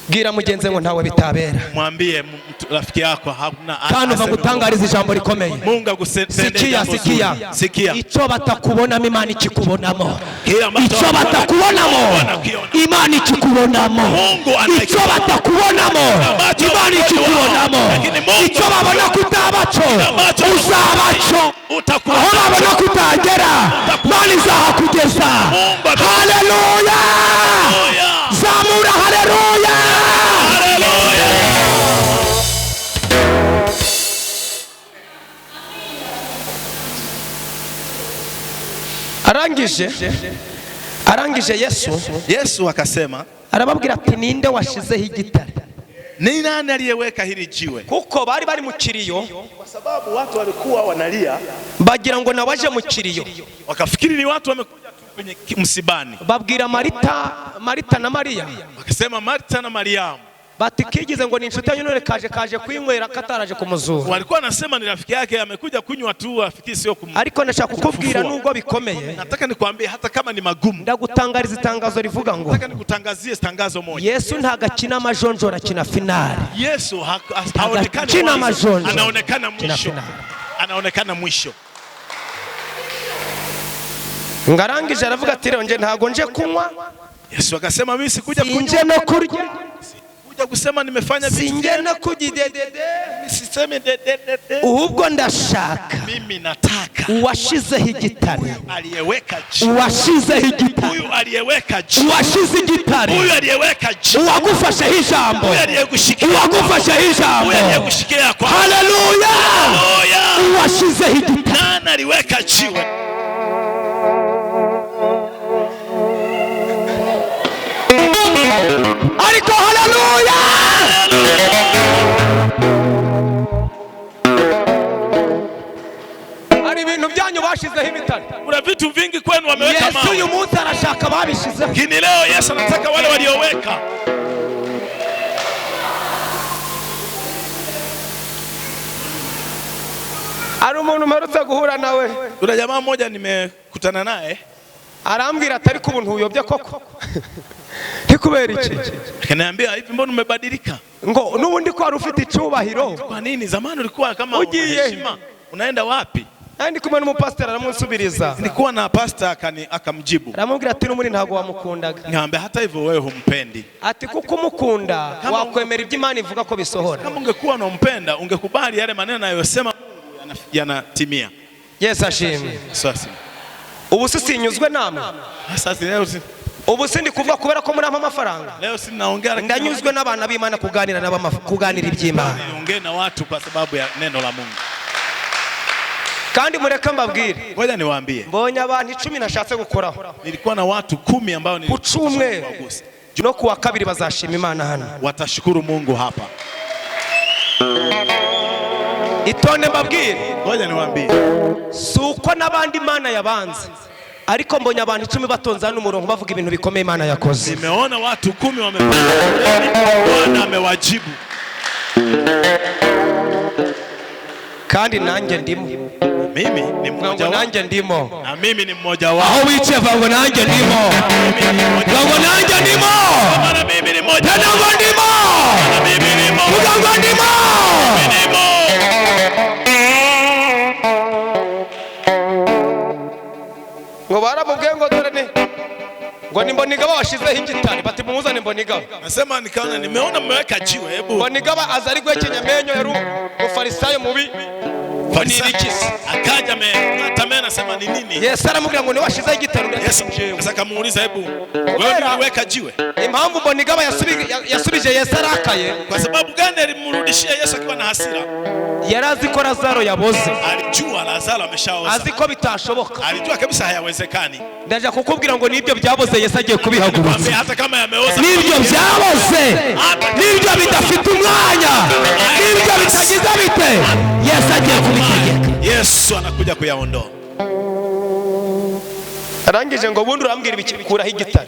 Bwira mugenzi ngo ntawe bitabera. Mwambie rafiki yako hakuna Kandi uva aseme gutangariza ijambo rikomeye. Mungu akusendee Sikia, jambo sikia. zuri. Sikia. Icyo batakubonamo Imana ikikubonamo. Kile ambacho Icyo batakubonamo wanakiona. Imana ikikubonamo. Mungu anakiona. Icyo batakubonamo Ambacho Imana ikikubonamo. Lakini Mungu Icyo babona kutabaco ambacho uzabaco. utakuwa Aho babona kutagera Imana izahakugeza. Mungu Haleluya! Haleluya. Zamura haleluya! Haleluya. Arangije Yesu Yesu akasema, arababwira ati ninde washizeho igitare? ni nani aliyeweka hili jiwe? Kuko bari bari mu kiriyo, Kwa sababu watu walikuwa wanalia, bagira ngo nawe aje mu kiriyo. wakafikiri ni watu wamekuja tu kwenye msibani. Babwira Marita na Mariya Wakasema Marta na Mariamu bati kigize ngo ni inshuti yanyu none kaje kwinywera kataraje kumuzura. walikuwa wanasema ni rafiki yake amekuja kunywa tu, afikiri sio kum. Ariko ndashaka kukubwira Kufufua. nubwo bikomeye, Nataka nikwambie hata kama ni magumu, ndagutangariza itangazo rivuga ngo nataka nikutangazie tangazo moja. Yesu ntago akina amajonjora, akina finale. Yesu haonekani Akina mwanzo, majonjo. anaonekana Kina mwisho, finale. anaonekana mwisho. Ngarangije aravuga ati rero nje ntago nje kunywa, Yesu akasema mimi sikuja kunywa, sinje no kurya, kuja kusema nimefanya vitu, sinje no kugidedede, sisemi de de de de. ahubwo ndashaka Mimi nataka uwashizeho igitare, aliyeweka jiwe, uwashizeho igitare, huyu aliyeweka jiwe, uwashize igitare, huyu aliyeweka jiwe, uwagufasheho ijambo, huyu aliyekushikilia, uwagufasheho ijambo. huyu aliyekushikilia kwa Haleluya! Haleluya. Uwashizeho igitare. Nani aliweka jiwe? Ariko haleluya! Hari ibintu byanyu bashizeho imitare. Kuna vitu vingi kwenu wameweka Yesu uyu mawe, munsi arashaka ababishizeho. lakini leo Yesu anataka wale walioweka. Hari umuntu mperutse guhura nawe, Kuna jamaa mmoja nimekutana naye arambwira ati ariko ubu ntuyobye koko? Ntikubera iki? akaniambia, hivi mbona umebadilika? Ngo n'ubundi ko wari ufite icyubahiro. Kwa nini zamani ulikuwa kama una Ugiye. heshima, unaenda wapi? Nari ndi kumwe n'umupasiteri aramunsubiriza, Nilikuwa na pastor akamjibu, aramubwira ati n'ubundi ntabwo wamukundaga. nikamwambia hata hivyo wewe humpendi. Ati kuko umukunda wakwemera ibyo Imana ivuga ko bisohora. Kama ungekuwa unampenda ungekubali yale maneno anayosema Mungu yanatimia. Yesu ashimwe. Sasa Ubu si sinyuzwe namwe. sasa leo Ubu sindi kuvuga kubera ko murampa amafaranga. leo sinaongea, lakini Ndanyuzwe n'abana b'Imana kuganira nabo kuganira iby'Imana. niongee na watu kwa sababu ya neno la Mungu. Kandi mureke mbabwire, Ngoja niwaambie, mbonye abantu 10 nashatse gukoraho. Nilikuwa na watu 10 ambao Ku cyumweru nilikuwagusa. no kuwa kabiri bazashima Imana hano. Watashukuru Mungu hapa. Itonde mbabwire, Ngoja niwaambie, si uko n'abandi Imana yabanze, ariko mbonye abantu 10 batonze hano umurongo bavuga ibintu bikomeye Imana yakoze. Nimeona watu 10 wamepanga foleni, Bwana amewajibu. Kandi nanjye ndimo. Mimi ni mmoja Ngo wao. nanjye ndimo. Na mimi ni mmoja wao. Aho wicaye vuga ngo nanjye ndimo. Mimi ni mmoja Vuga ngo nanjye ndimo. wao. Na mimi ni mmoja Tena wao. ngo ndimo. Na mimi nimo. Vuga ngo ndimo. Nimo. Ngo baramubwiye ngo dore ni ngo ni Mbonigaba washizeho igitari, bati mumuzane Mbonigaba. Nasema nikaona nimeona mmeweka jiwe, hebu Mbonigaba aza ari guhekenya amenyo, yari umufarisayo mubi. Ngo ni ibiki se? Akaja ameng'ata meno, anasema ni nini? Yesu aramubwira ngo ni washizeho igitari, undi ati Yesu njyewe. sasa akamuuliza, hebu wewe Kubera- uliweka jiwe? Impamvu Mbonigaba yasubije Yesu arakaye, Kwa sababu gani alimrudishia Yesu akiwa na hasira? yari azi ko Lazaro yaboze, Alijua Lazaro ameshaoza, azi ko bitashoboka. alijua kabisa hayawezekani. Ndaje kukubwira ngo nibyo byaboze Yesu agiye kubihagurutsa. Kwambia hata kama yameoza, Nibyo byaboze, nibyo bidafite umwanya, nibyo bitagize bite, Yesu agiye kubitegeka. Yesu anakuja kuyaondoa. Arangije ngo ubundi urambwira ibiki, kuraho igitare.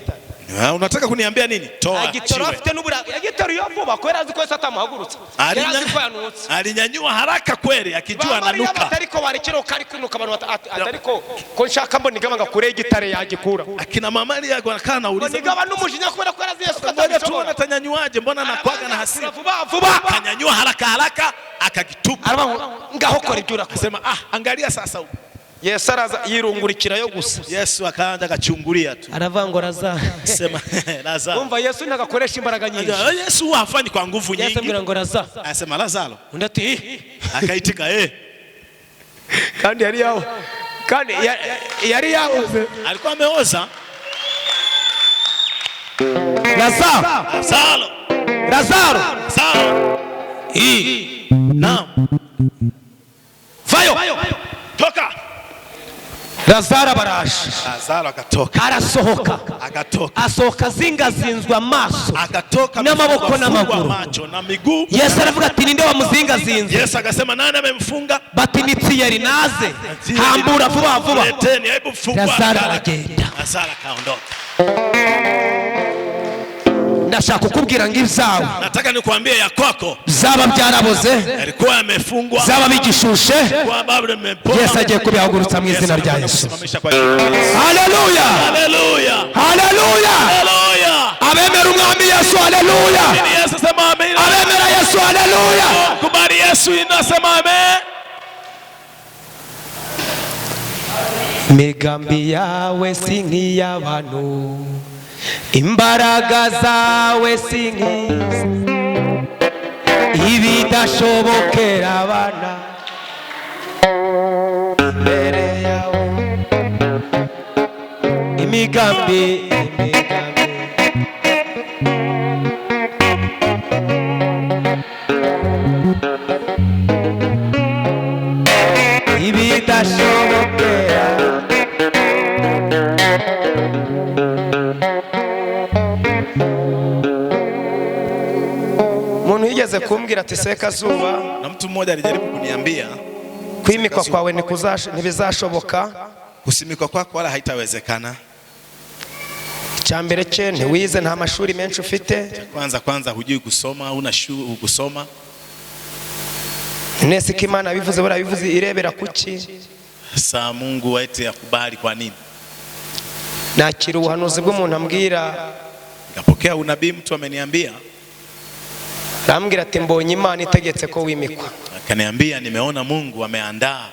Unataka kuniambia nini? Toa Agitoro jiwe. afite n'uburakari, yagiteruye vuba kubera azi ko Yesu atamuhagurutsa, yari azi ko yanutse. Alinyanyua haraka kweli, akijua Ba Mariya ananuka. batariko warekera kari kunuka, abantu atariko ko nshaka Mbonigaba ngo akure igitare yagikura. Akina mama Maria wanakaa nauliza, Mbonigaba n'umujinya kubera ko yari azi Yesu ko ngoja tuone atabishobora. atanyanyuaje, mbona anakwaga na hasira. Vuba vuba Akanyanyua haraka haraka akakitupa. aravuga ngo ngaho kora ibyo urakora. Akasema ah, angalia sasa huko. Yesu araza yirungurikirayo gusa. Yesu akaanza akachungulia tu. Aravuga ngo Lazaro. Sema Lazaro. Umva Yesu ntagakoresha imbaraga nyinshi. Yesu huwa hafanyi kwa nguvu Yesu nyingi. ambwira ngo Lazaro. Anasema Lazaro. Undi ati "Ih." Akaitika eh. Kandi yari yawo. Kandi yari yahoze. Alikuwa ameoza. Lazaro. Lazaro. Lazaro. Lazaro. Naam. Vayo. Toka. Lazaro abaraje. Lazaro akatoka. Arasohoka. Akatoka. Asohoka azingazinzwe amaso. Akatoka N'amaboko amefungwa n'amaguru. macho na miguu. Yesu aravuga ati ninde wamuzingazinze? Yesu akasema nani amemfunga? Bati ni Tiyeri naze. Hambura vuba vuba. Leteni, hebu fungua. Lazaro aragenda. Lazaro akaondoka. Ndashaka kukubwira ngo ibyawe Nataka nikuambie ya kwako byaba byaraboze, yalikuwa yamefungwa, byaba bigishushe, kwa bado yamepona. Yesu agiye kubihagurutsa mu Yesu izina rya anakwenda Yesu. kusimamisha kwa jina la Yesu. Haleluya, Haleluya. haleluya. Haleluya. Abemera umwami Yesu, haleluya. Amini Yesu, sema amen. Abemera Yesu, haleluya. Kubali Yesu, inasema amen. Migambi yawe si nk'iy'abantu, imbaraga zawe si nk'izi, ibidashobokera abana imbere yawe. Imigambi, imigambi. Ibidashobokera. Umuntu yigeze kumbwira ati Sekazuba, Na mtu mmoja alijaribu kuniambia kwimikwa kwawe ntibizashoboka. kusimikwa kwako wala haitawezekana. Icyambere cye ntiwize, nta mashuri menshi ufite. Kwanza hujui kusoma, huna kusoma. Nese ko Imana bivuze buriya bivuze irebera kuki? Sasa Mungu aite akubali kwa nini? Nakira ubuhanuzi bw'umuntu ambwira, Nikapokea unabii, mtu ameniambia, arambwira ati mbonye Imana itegetse ko wimikwa. Akaniambia nimeona Mungu ameandaa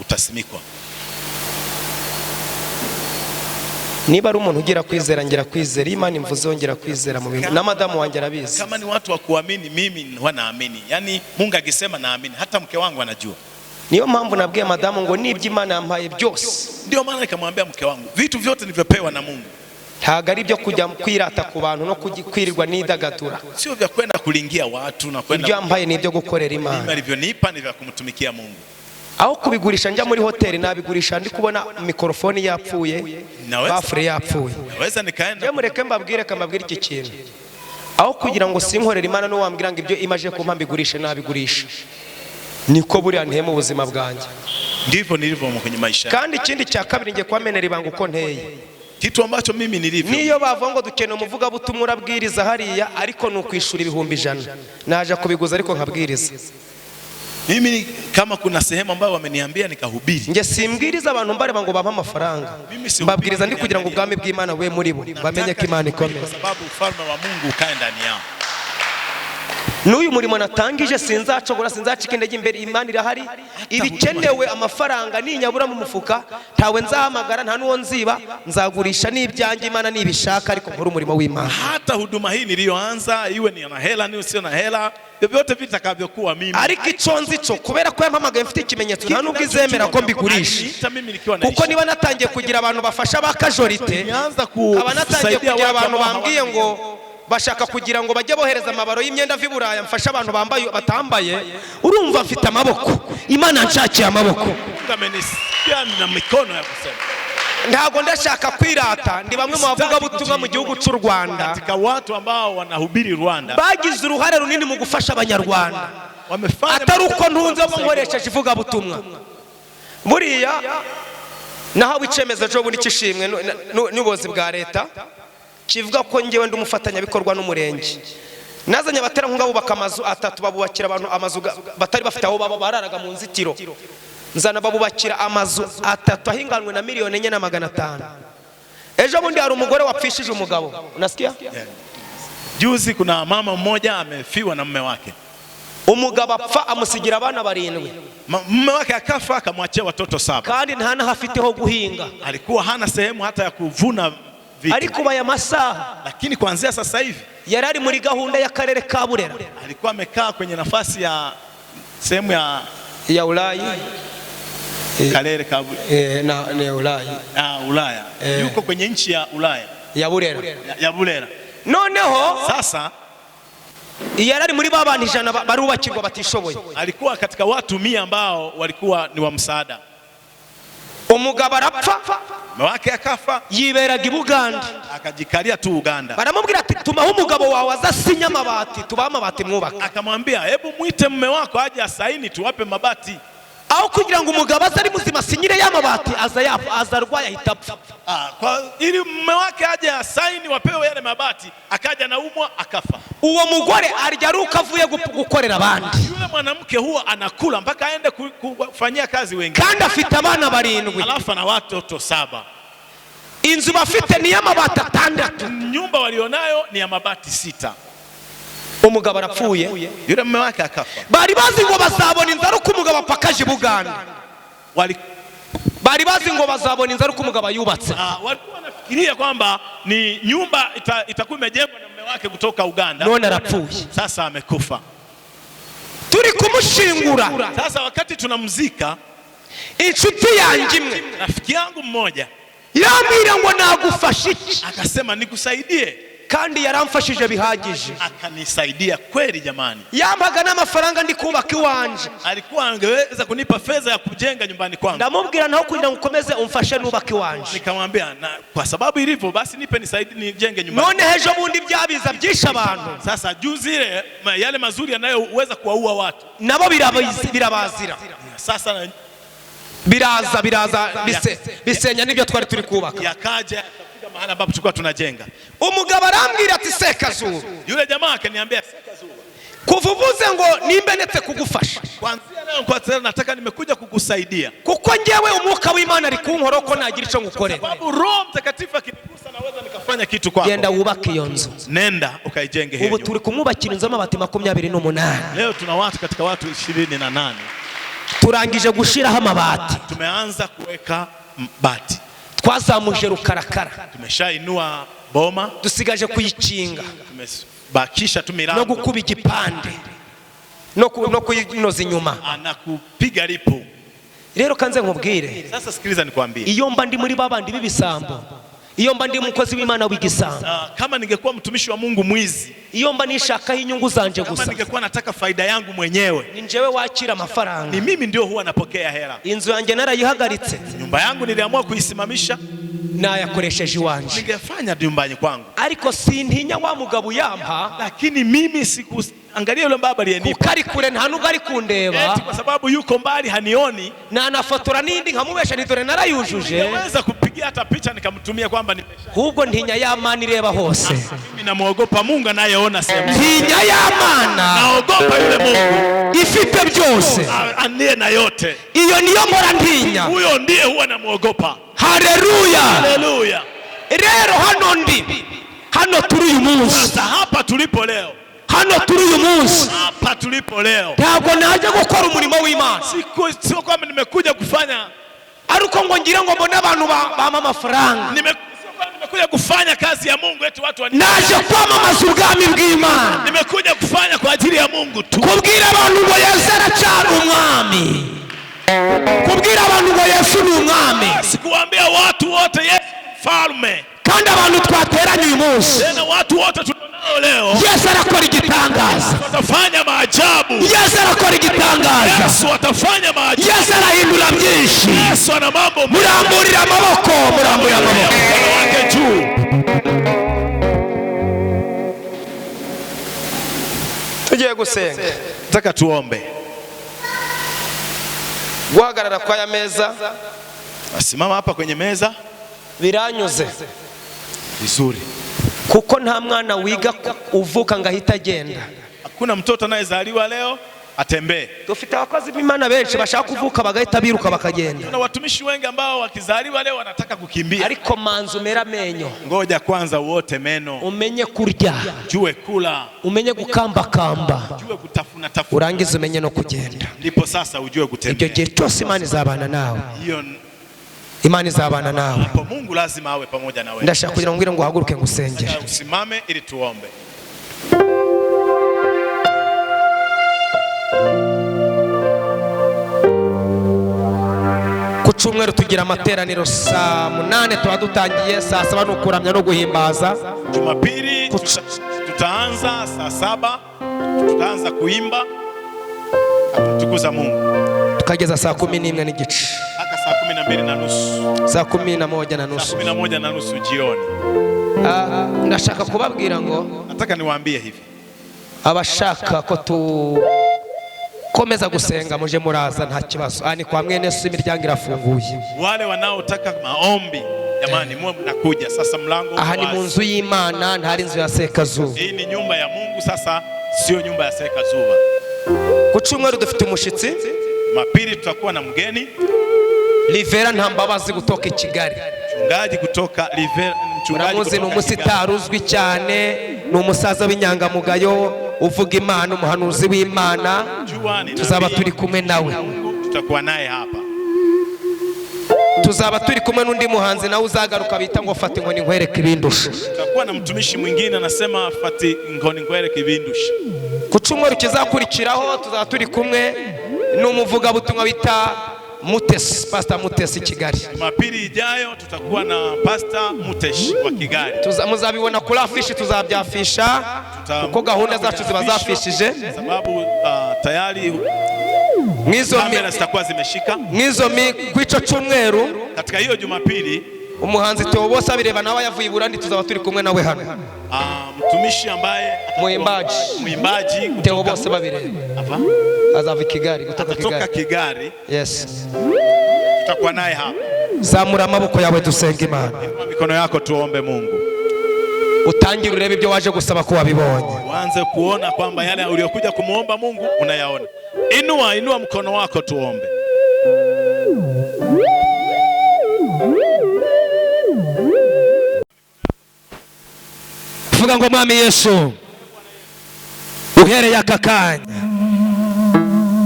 utasimikwa. Niba ari umuntu ugira kwizera, ngira kwizera. Imana imvuze ngira kwizera mu bintu. Na madamu wanjye arabizi. Kama ni watu wa kuamini, mimi huwa naamini. Yaani Mungu akisema naamini, hata mke wangu anajua. Niyo mpamvu nabwiye madamu ngo nibyo Imana yampaye byose, Ndio maana nikamwambia mke wangu, vitu vyote nilivyopewa na Mungu ntabwo ari ibyo kujya kwirata ku bantu no kwirirwa nidagadura. sio vya kwenda kulingia watu na Ibyo kwenda. yampaye ni ibyo gukorera Mimi Imana. alivyonipa ni vya kumtumikia Mungu. Aho kubigurisha njya muri hoteli, nabigurisha ndi kubona mikorofoni yapfuye, baffle yapfuye. Naweza nikaenda. Njye mureke mbabwire, kambabwire iki kintu: aho kugira ngo sinkorere Imana, n'uwambwira ngo ibyo imaje kumpa mbigurishe, nabigurisha. Niko buriya nteye mu buzima bwanjye. Ndivyo nilivyo kwenye maisha. Kandi ikindi cya kabiri, ngiye kubamenera ibanga uko nteye. Kitu ambacho mimi nilivyo, Niyo bavuga ngo dukeneye umuvugabutumwa urabwiriza hariya, ariko ni ukwishura 100,000, naje kubiguza ariko nkabwiriza. Mimi kama kuna sehemu ambayo wameniambia nikahubiri, Njye simbwiriza abantu mbareba ngo bampe amafaranga. Mimi si Mbabwiriza ndi kugira ngo ubwami bw'Imana bube muri bo, bamenye ko Imana ikomeye. Kwa sababu ufalme wa Mungu ukae ndani yao. N'uyu murimo natangije, sinzacogora, sinzacika intege imbere. Imana irahari. Ibikenewe amafaranga ninyabura mu mufuka, ntawe nzahamagara, nta n'uwo nziba, nzagurisha n'ibyanjye Imana nibishaka, ariko nkore umurimo w'Imana. Hata huduma hii niliyoanza, iwe ni na hela niwe sio na hela, vyovyote vitakavyokuwa, mimi Ariko icyo nzi cyo, kubera ko yampamagaye mfite ikimenyetso, nta n'ubwo izemera ko mbigurisha. Aliniita mimi nikiwa na Kuko niba natangiye kugira abantu bafasha ba kajorite, nianza nkaba natangiye kusaidia kugira watu abantu ambao bambwiye hawana ngo bashaka kugira ngo bajye bohereza amabaro y'imyenda ava i Buraya, mfashe abantu bambaye batambaye, urumva mfite amaboko. Imana yanshakiye amaboko. Mungu amenisikia na mikono ya kusema. Ntabwo ndashaka kwirata, ndi bamwe mu bavugabutumwa mu gihugu cy'u Rwanda Katika watu ambao wanahubiri Rwanda bagize uruhare runini mu gufasha Abanyarwanda, wamefanya atari uko ntunze ngo nkoresheje ivugabutumwa. Buriya nahawe icyemezo ejo bundi cy'ishimwe n'ubuyobozi bwa leta, kivuga ko ngewe ndi umufatanyabikorwa n'umurenge. Nazanye abaterankunga bubaka amazu atatu, babubakira abantu amazu batari bafite aho baba, bararaga mu nzitiro. Nzana babubakira amazu atatu ahinganwe na 4,500,000. Ejo bundi hari umugore wapfishije umugabo, unasikia? Juzi kuna mama mmoja amefiwa na mume wake. Umugabo apfa amusigira abana barindwi. Mume wake akafa akamwachia watoto 7. Kandi nta n'aho afite ho guhinga. Alikuwa hana sehemu hata ya kuvuna vitu. Ariko ubu aya masaha, Lakini kuanzia sasa hivi, yari ari muri gahunda y'akarere ka Burera alikuwa amekaa kwenye nafasi ya sehemu ya ya Ulayi. Karere ka Na ni Ulayi. Ah, Ulaya. Yuko kwenye nchi ya Ulaya Ya Burera. ya Burera. Noneho Sasa yari ari muri ba bantu 100 barubakirwa batishoboye. Alikuwa katika watu 100 ambao walikuwa ni wa msaada. Umugabo arapfa, Mume wake akafa, yiberaga i Bugande. Akajikalia tu Uganda. Baramubwira ati tumaho umugabo wawe aza asinye amabati, tubahe amabati mwubake. Akamwambia, hebu mwite mume wako aje asaini tuwape mabati. Aho kugira ngo umugabo aze ari muzima asinyire y'amabati, aza yapfa, aza arwaye ahita apfa. Ah, kwa, ili mume wake aje asaini wapewe yale mabati, akaja naumwa akafa. Uwo mugore arya ari uko avuye gukorera abandi. Yule mwanamke huwa anakula mpaka aende kufanyia kazi wengine, Kandi afite abana barindwi. Alafu ana watoto 7. Inzu bafite ni iy'amabati atandatu. Nyumba walionayo ni ya mabati 6. Umugabo arapfuye. Yule mume wake akafa. Bari bazi ngo bazabona inzu ari uko umugabo apakaje i Buganda. Bari bazi ngo bazabona inzu ari uko umugabo ayubatse. Ah, walikuwa wanafikiria kwamba ni nyumba itakuwa imejengwa na mume wake kutoka Uganda. None arapfuye. Sasa amekufa. Turi kumushingura, Sasa wakati tunamzika, inshuti yanjye imwe rafiki yangu mmoja yambwira ngo nagufasha iki? Akasema nikusaidie. Kandi yaramfashije bihagije. Akanisaidia kweli jamani. Yampaga n'amafaranga ndi kubaka iwanje. Alikuwa angeweza kunipa fedha ya kujenga nyumbani kwangu. Ndamubwira naho kugira ngo ukomeze umfashe nubaka iwanje. Nikamwambia na kwa sababu ilivyo basi nipe nisaidie nijenge nyumbani. None ejo bundi byabiza byishe abantu, Sasa juzi ile yale mazuri yanayoweza kuwaua watu, nabo birabazira. Sasa Biraza biraza bisenya n'ibyo twari turi kubaka. Yakaja yakafika mahali ambapo tulikuwa tunajenga. Umugabo arambwira ati Sekazuba, Yule jamaa akaniambia, kuva uvuze ngo nimba ndetse kugufasha, kwanzia leo kwa sasa nataka nimekuja kukusaidia, kuko ngewe umwuka w'Imana ari kunkora ko nagira icyo ngukorera, sababu Roho Mtakatifu akinigusa naweza nikafanya kitu kwako. Genda wubake iyo nzu. Nenda ukaijenge hiyo Ubu nyumba. turi kumwubakira inzu y'amabati 28. Leo tuna watu katika watu 28. Turangije gushiraho amabati. Tumeanza kuweka bati, Twazamuje rukarakara, tumeshainua boma, dusigaje kuyikinga tumebakisha tu no milango gukuba igipande no kuyinoza inyuma. Na kupiga lipu. Rero kanze nkubwire, Sasa sikiliza nikwambie, iyo mba ndi muri babandi b'ibisambo, Iyo mba ndi umukozi w'Imana w'igisambo, Kama ningekuwa mtumishi wa Mungu mwizi, iyo mba nishakaho inyungu zanje kama gusa, ningekuwa nataka faida yangu mwenyewe, ni njyewe wakira amafaranga. Ni mimi ndio huwa napokea hela. Inzu yanjye narayihagaritse, Nyumba yangu niliamua kuisimamisha, nayakoresheje iwanje. Ningefanya nyumbani kwangu, Ariko sintinya wa mugabo uyampa, lakini mimi sikuangalia yule baba aliyenipa, kuko ari kure, nta nubwo ari kundeba. Eti kwa sababu yuko mbali hanioni. Nanafotora n'indi nkamubesha nti dore narayujuje. Ningeweza kupigia hata picha nikamtumia kwamba nimesha. Ahubwo ntinya ya Mana ireba hose. Mimi namwogopa Mungu anayeona sehemu. Ntinya ya Mana Naogopa yule Mungu ifite byose. Aliye na yote. Iyo niyo mpora ntinya. Huyo ndiye huwa namwogopa. Haleluya! Haleluya! Rero hano ndi, hano turi uyu munsi, Sasa hapa tulipo leo, hano turi uyu munsi, hapa tulipo leo, ntabwo naje gukora umurimo w'Imana sio kwamba nimekuja kufanya ari uko ngo ngire ngo mbone abantu bampa amafaranga. Sio kwamba nimekuja kufanya kazi ya Mungu eti watu wani. Naje kwamamaza ubwami bw'Imana, Nimekuja kufanya kwa ajili ya Mungu tu, kubwira abantu ngo Yesu aracyari umwami, kubwira abantu ngo Yesu ni umwami. Sikuambia watu wote Yesu mfalme. Kandi abantu twateranye uyu munsi, Tena watu wote tulionao leo, Yesu arakora igitangaza. Watafanya maajabu. Yesu arakora igitangaza. Yesu atafanya maajabu. Yesu arahindura byinshi. Yesu ana mambo mengi. Muramburire amaboko, muramburire amaboko. Mkono wake juu. Tugiye gusenga. Nataka tuombe. Guhagarara kw'aya meza Simama hapa kwenye meza biranyuze, vizuri. Kuko nta mwana wiga uvuka ngo ahite agenda. Hakuna mtoto anayezaliwa leo atembee. Dufite abakozi b'Imana benshi bashaka kuvuka bagahita biruka bakagenda. Kuna watumishi wengi ambao wakizaliwa leo wanataka kukimbia. Ariko manza umere amenyo, Ngoja kwanza uote meno, umenye kurya, jue kula, umenye gukambakamba, jue kutafuna tafuna, urangize umenye no kugenda. Ndipo sasa ujue Ibyo kutembea. gihe cyose Imana izabana nawe. Hiyo Imana izabana nawe. hapo Mungu lazima awe pamoja na wewe. Ndashaka kugira ngo ngwire ngo uhaguruke ngusengere. Usimame ili tuombe. Ku cyumweru tugira amateraniro saa 8, tuba dutangiye saa 7 ni ukuramya no guhimbaza. Jumapili tutaanza saa 7, tutaanza kuimba na kumtukuza Mungu tukageza saa 11:30, mpaka saa 12:30, saa 11 na saa nusu. 11:30 jioni. Ah, ndashaka kubabwira ngo Nataka niwaambie hivi, abashaka ko tukomeza gusenga muje muraza, nta kibazo. Aha ni kwa mwene so, imiryango irafunguye. Wale wanaotaka maombi jamani, muwe mnakuja sasa. Mlango uko Aha ni mu wazi. nzu y'Imana, ntari inzu ya Sekazuba. Hii ni nyumba ya Mungu, sasa sio nyumba ya Sekazuba. Ku cyumweru dufite umushyitsi. Jumapili tutakuwa na mgeni Rivera Ntambabazi gutoka i Kigali. Mchungaji kutoka Rivera, mchungaji Muramuzi, ni kutoka umusitari uzwi cyane, ni umusaza w'inyangamugayo uvuga Imana, umuhanuzi w'Imana. Jua ni Tuzaba nabii. turi kumwe nawe. Tutakuwa naye hapa. Tuzaba turi kumwe n'undi muhanzi nawe uzagaruka bita ngo fata inkoni nkwereke ibindusha. Tutakuwa na mtumishi mwingine anasema fati ngoni ngwere kibindusha. Ku cyumweru kizakurikiraho tuzaba turi kumwe n'umuvugabutumwa bita Mutesi, Pastor Mutesi i Kigali. Jumapili ijayo tutakuwa na Pastor Muteshi wa Kigali. Muzabibona kuri afishi, tuzabyafisha kuko gahunda zacu ziba zafishije. Sababu tayari Mwizo kamera zitakuwa zimeshika. mwizo kw'ico cyumweru, Katika hiyo Jumapili umuhanzi Theo bose abireba nawe yavuye i Burundi, tuzaba turi kumwe nawe hano. Mtumishi ambaye Mwimbaji. mwimbaji Theo bose babireba hapa azava i Kigali, gutoka kutoka Kigali. Kigali, Yes. tutakuwa naye hapa. Zamura amaboko yawe dusenge Imana. Inua mikono yako tuombe Mungu. Utangire urebe ibyo waje gusaba ko wabibonye. Uanze kuona kwamba yale uliyokuja kumuomba Mungu unayaona. Inua, inua mkono wako tuombe. Vuga ngo Mwami Yesu, uhereye aka kanya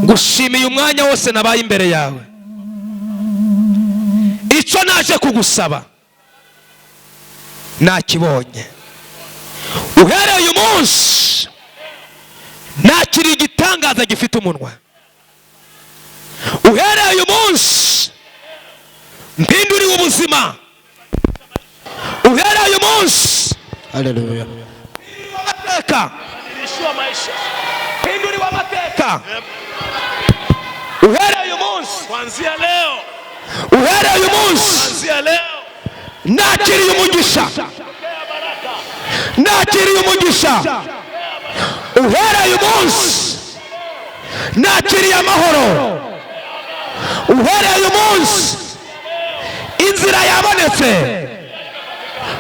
ngushimiye umwanya wose nabaye imbere yawe. Icyo naje kugusaba nakibonye. Uhereye uyu munsi nakiri igitangaza gifite umunwa. Uhereye uyu munsi mpinduriwe ubuzima. Uhereye uyu munsi, Haleluya. amateka Badilishiwa maisha. Hinduriwe amateka. Uhereye uyu munsi, Kuanzia leo, uhereye uyu munsi, kuanzia leo, nakiriye umugisha, nakiriye umugisha. Uhereye umunsi, nakiriye amahoro. Uhereye umunsi, inzira yabonetse.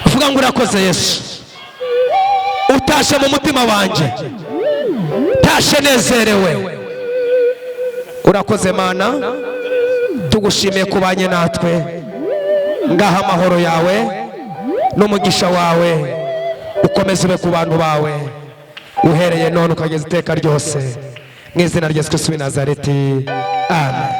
Uvuga ngo urakoze Yesu, utashe mu mutima wanjye, tashe nezerewe. Urakoze Mana, tugushimiye kubanye natwe. Ngaha amahoro yawe n'umugisha wawe ukomeze ube ku bantu bawe, uhereye none ukageza iteka ryose, mu izina rya Yesu Kristo w'i Nazareti, amen.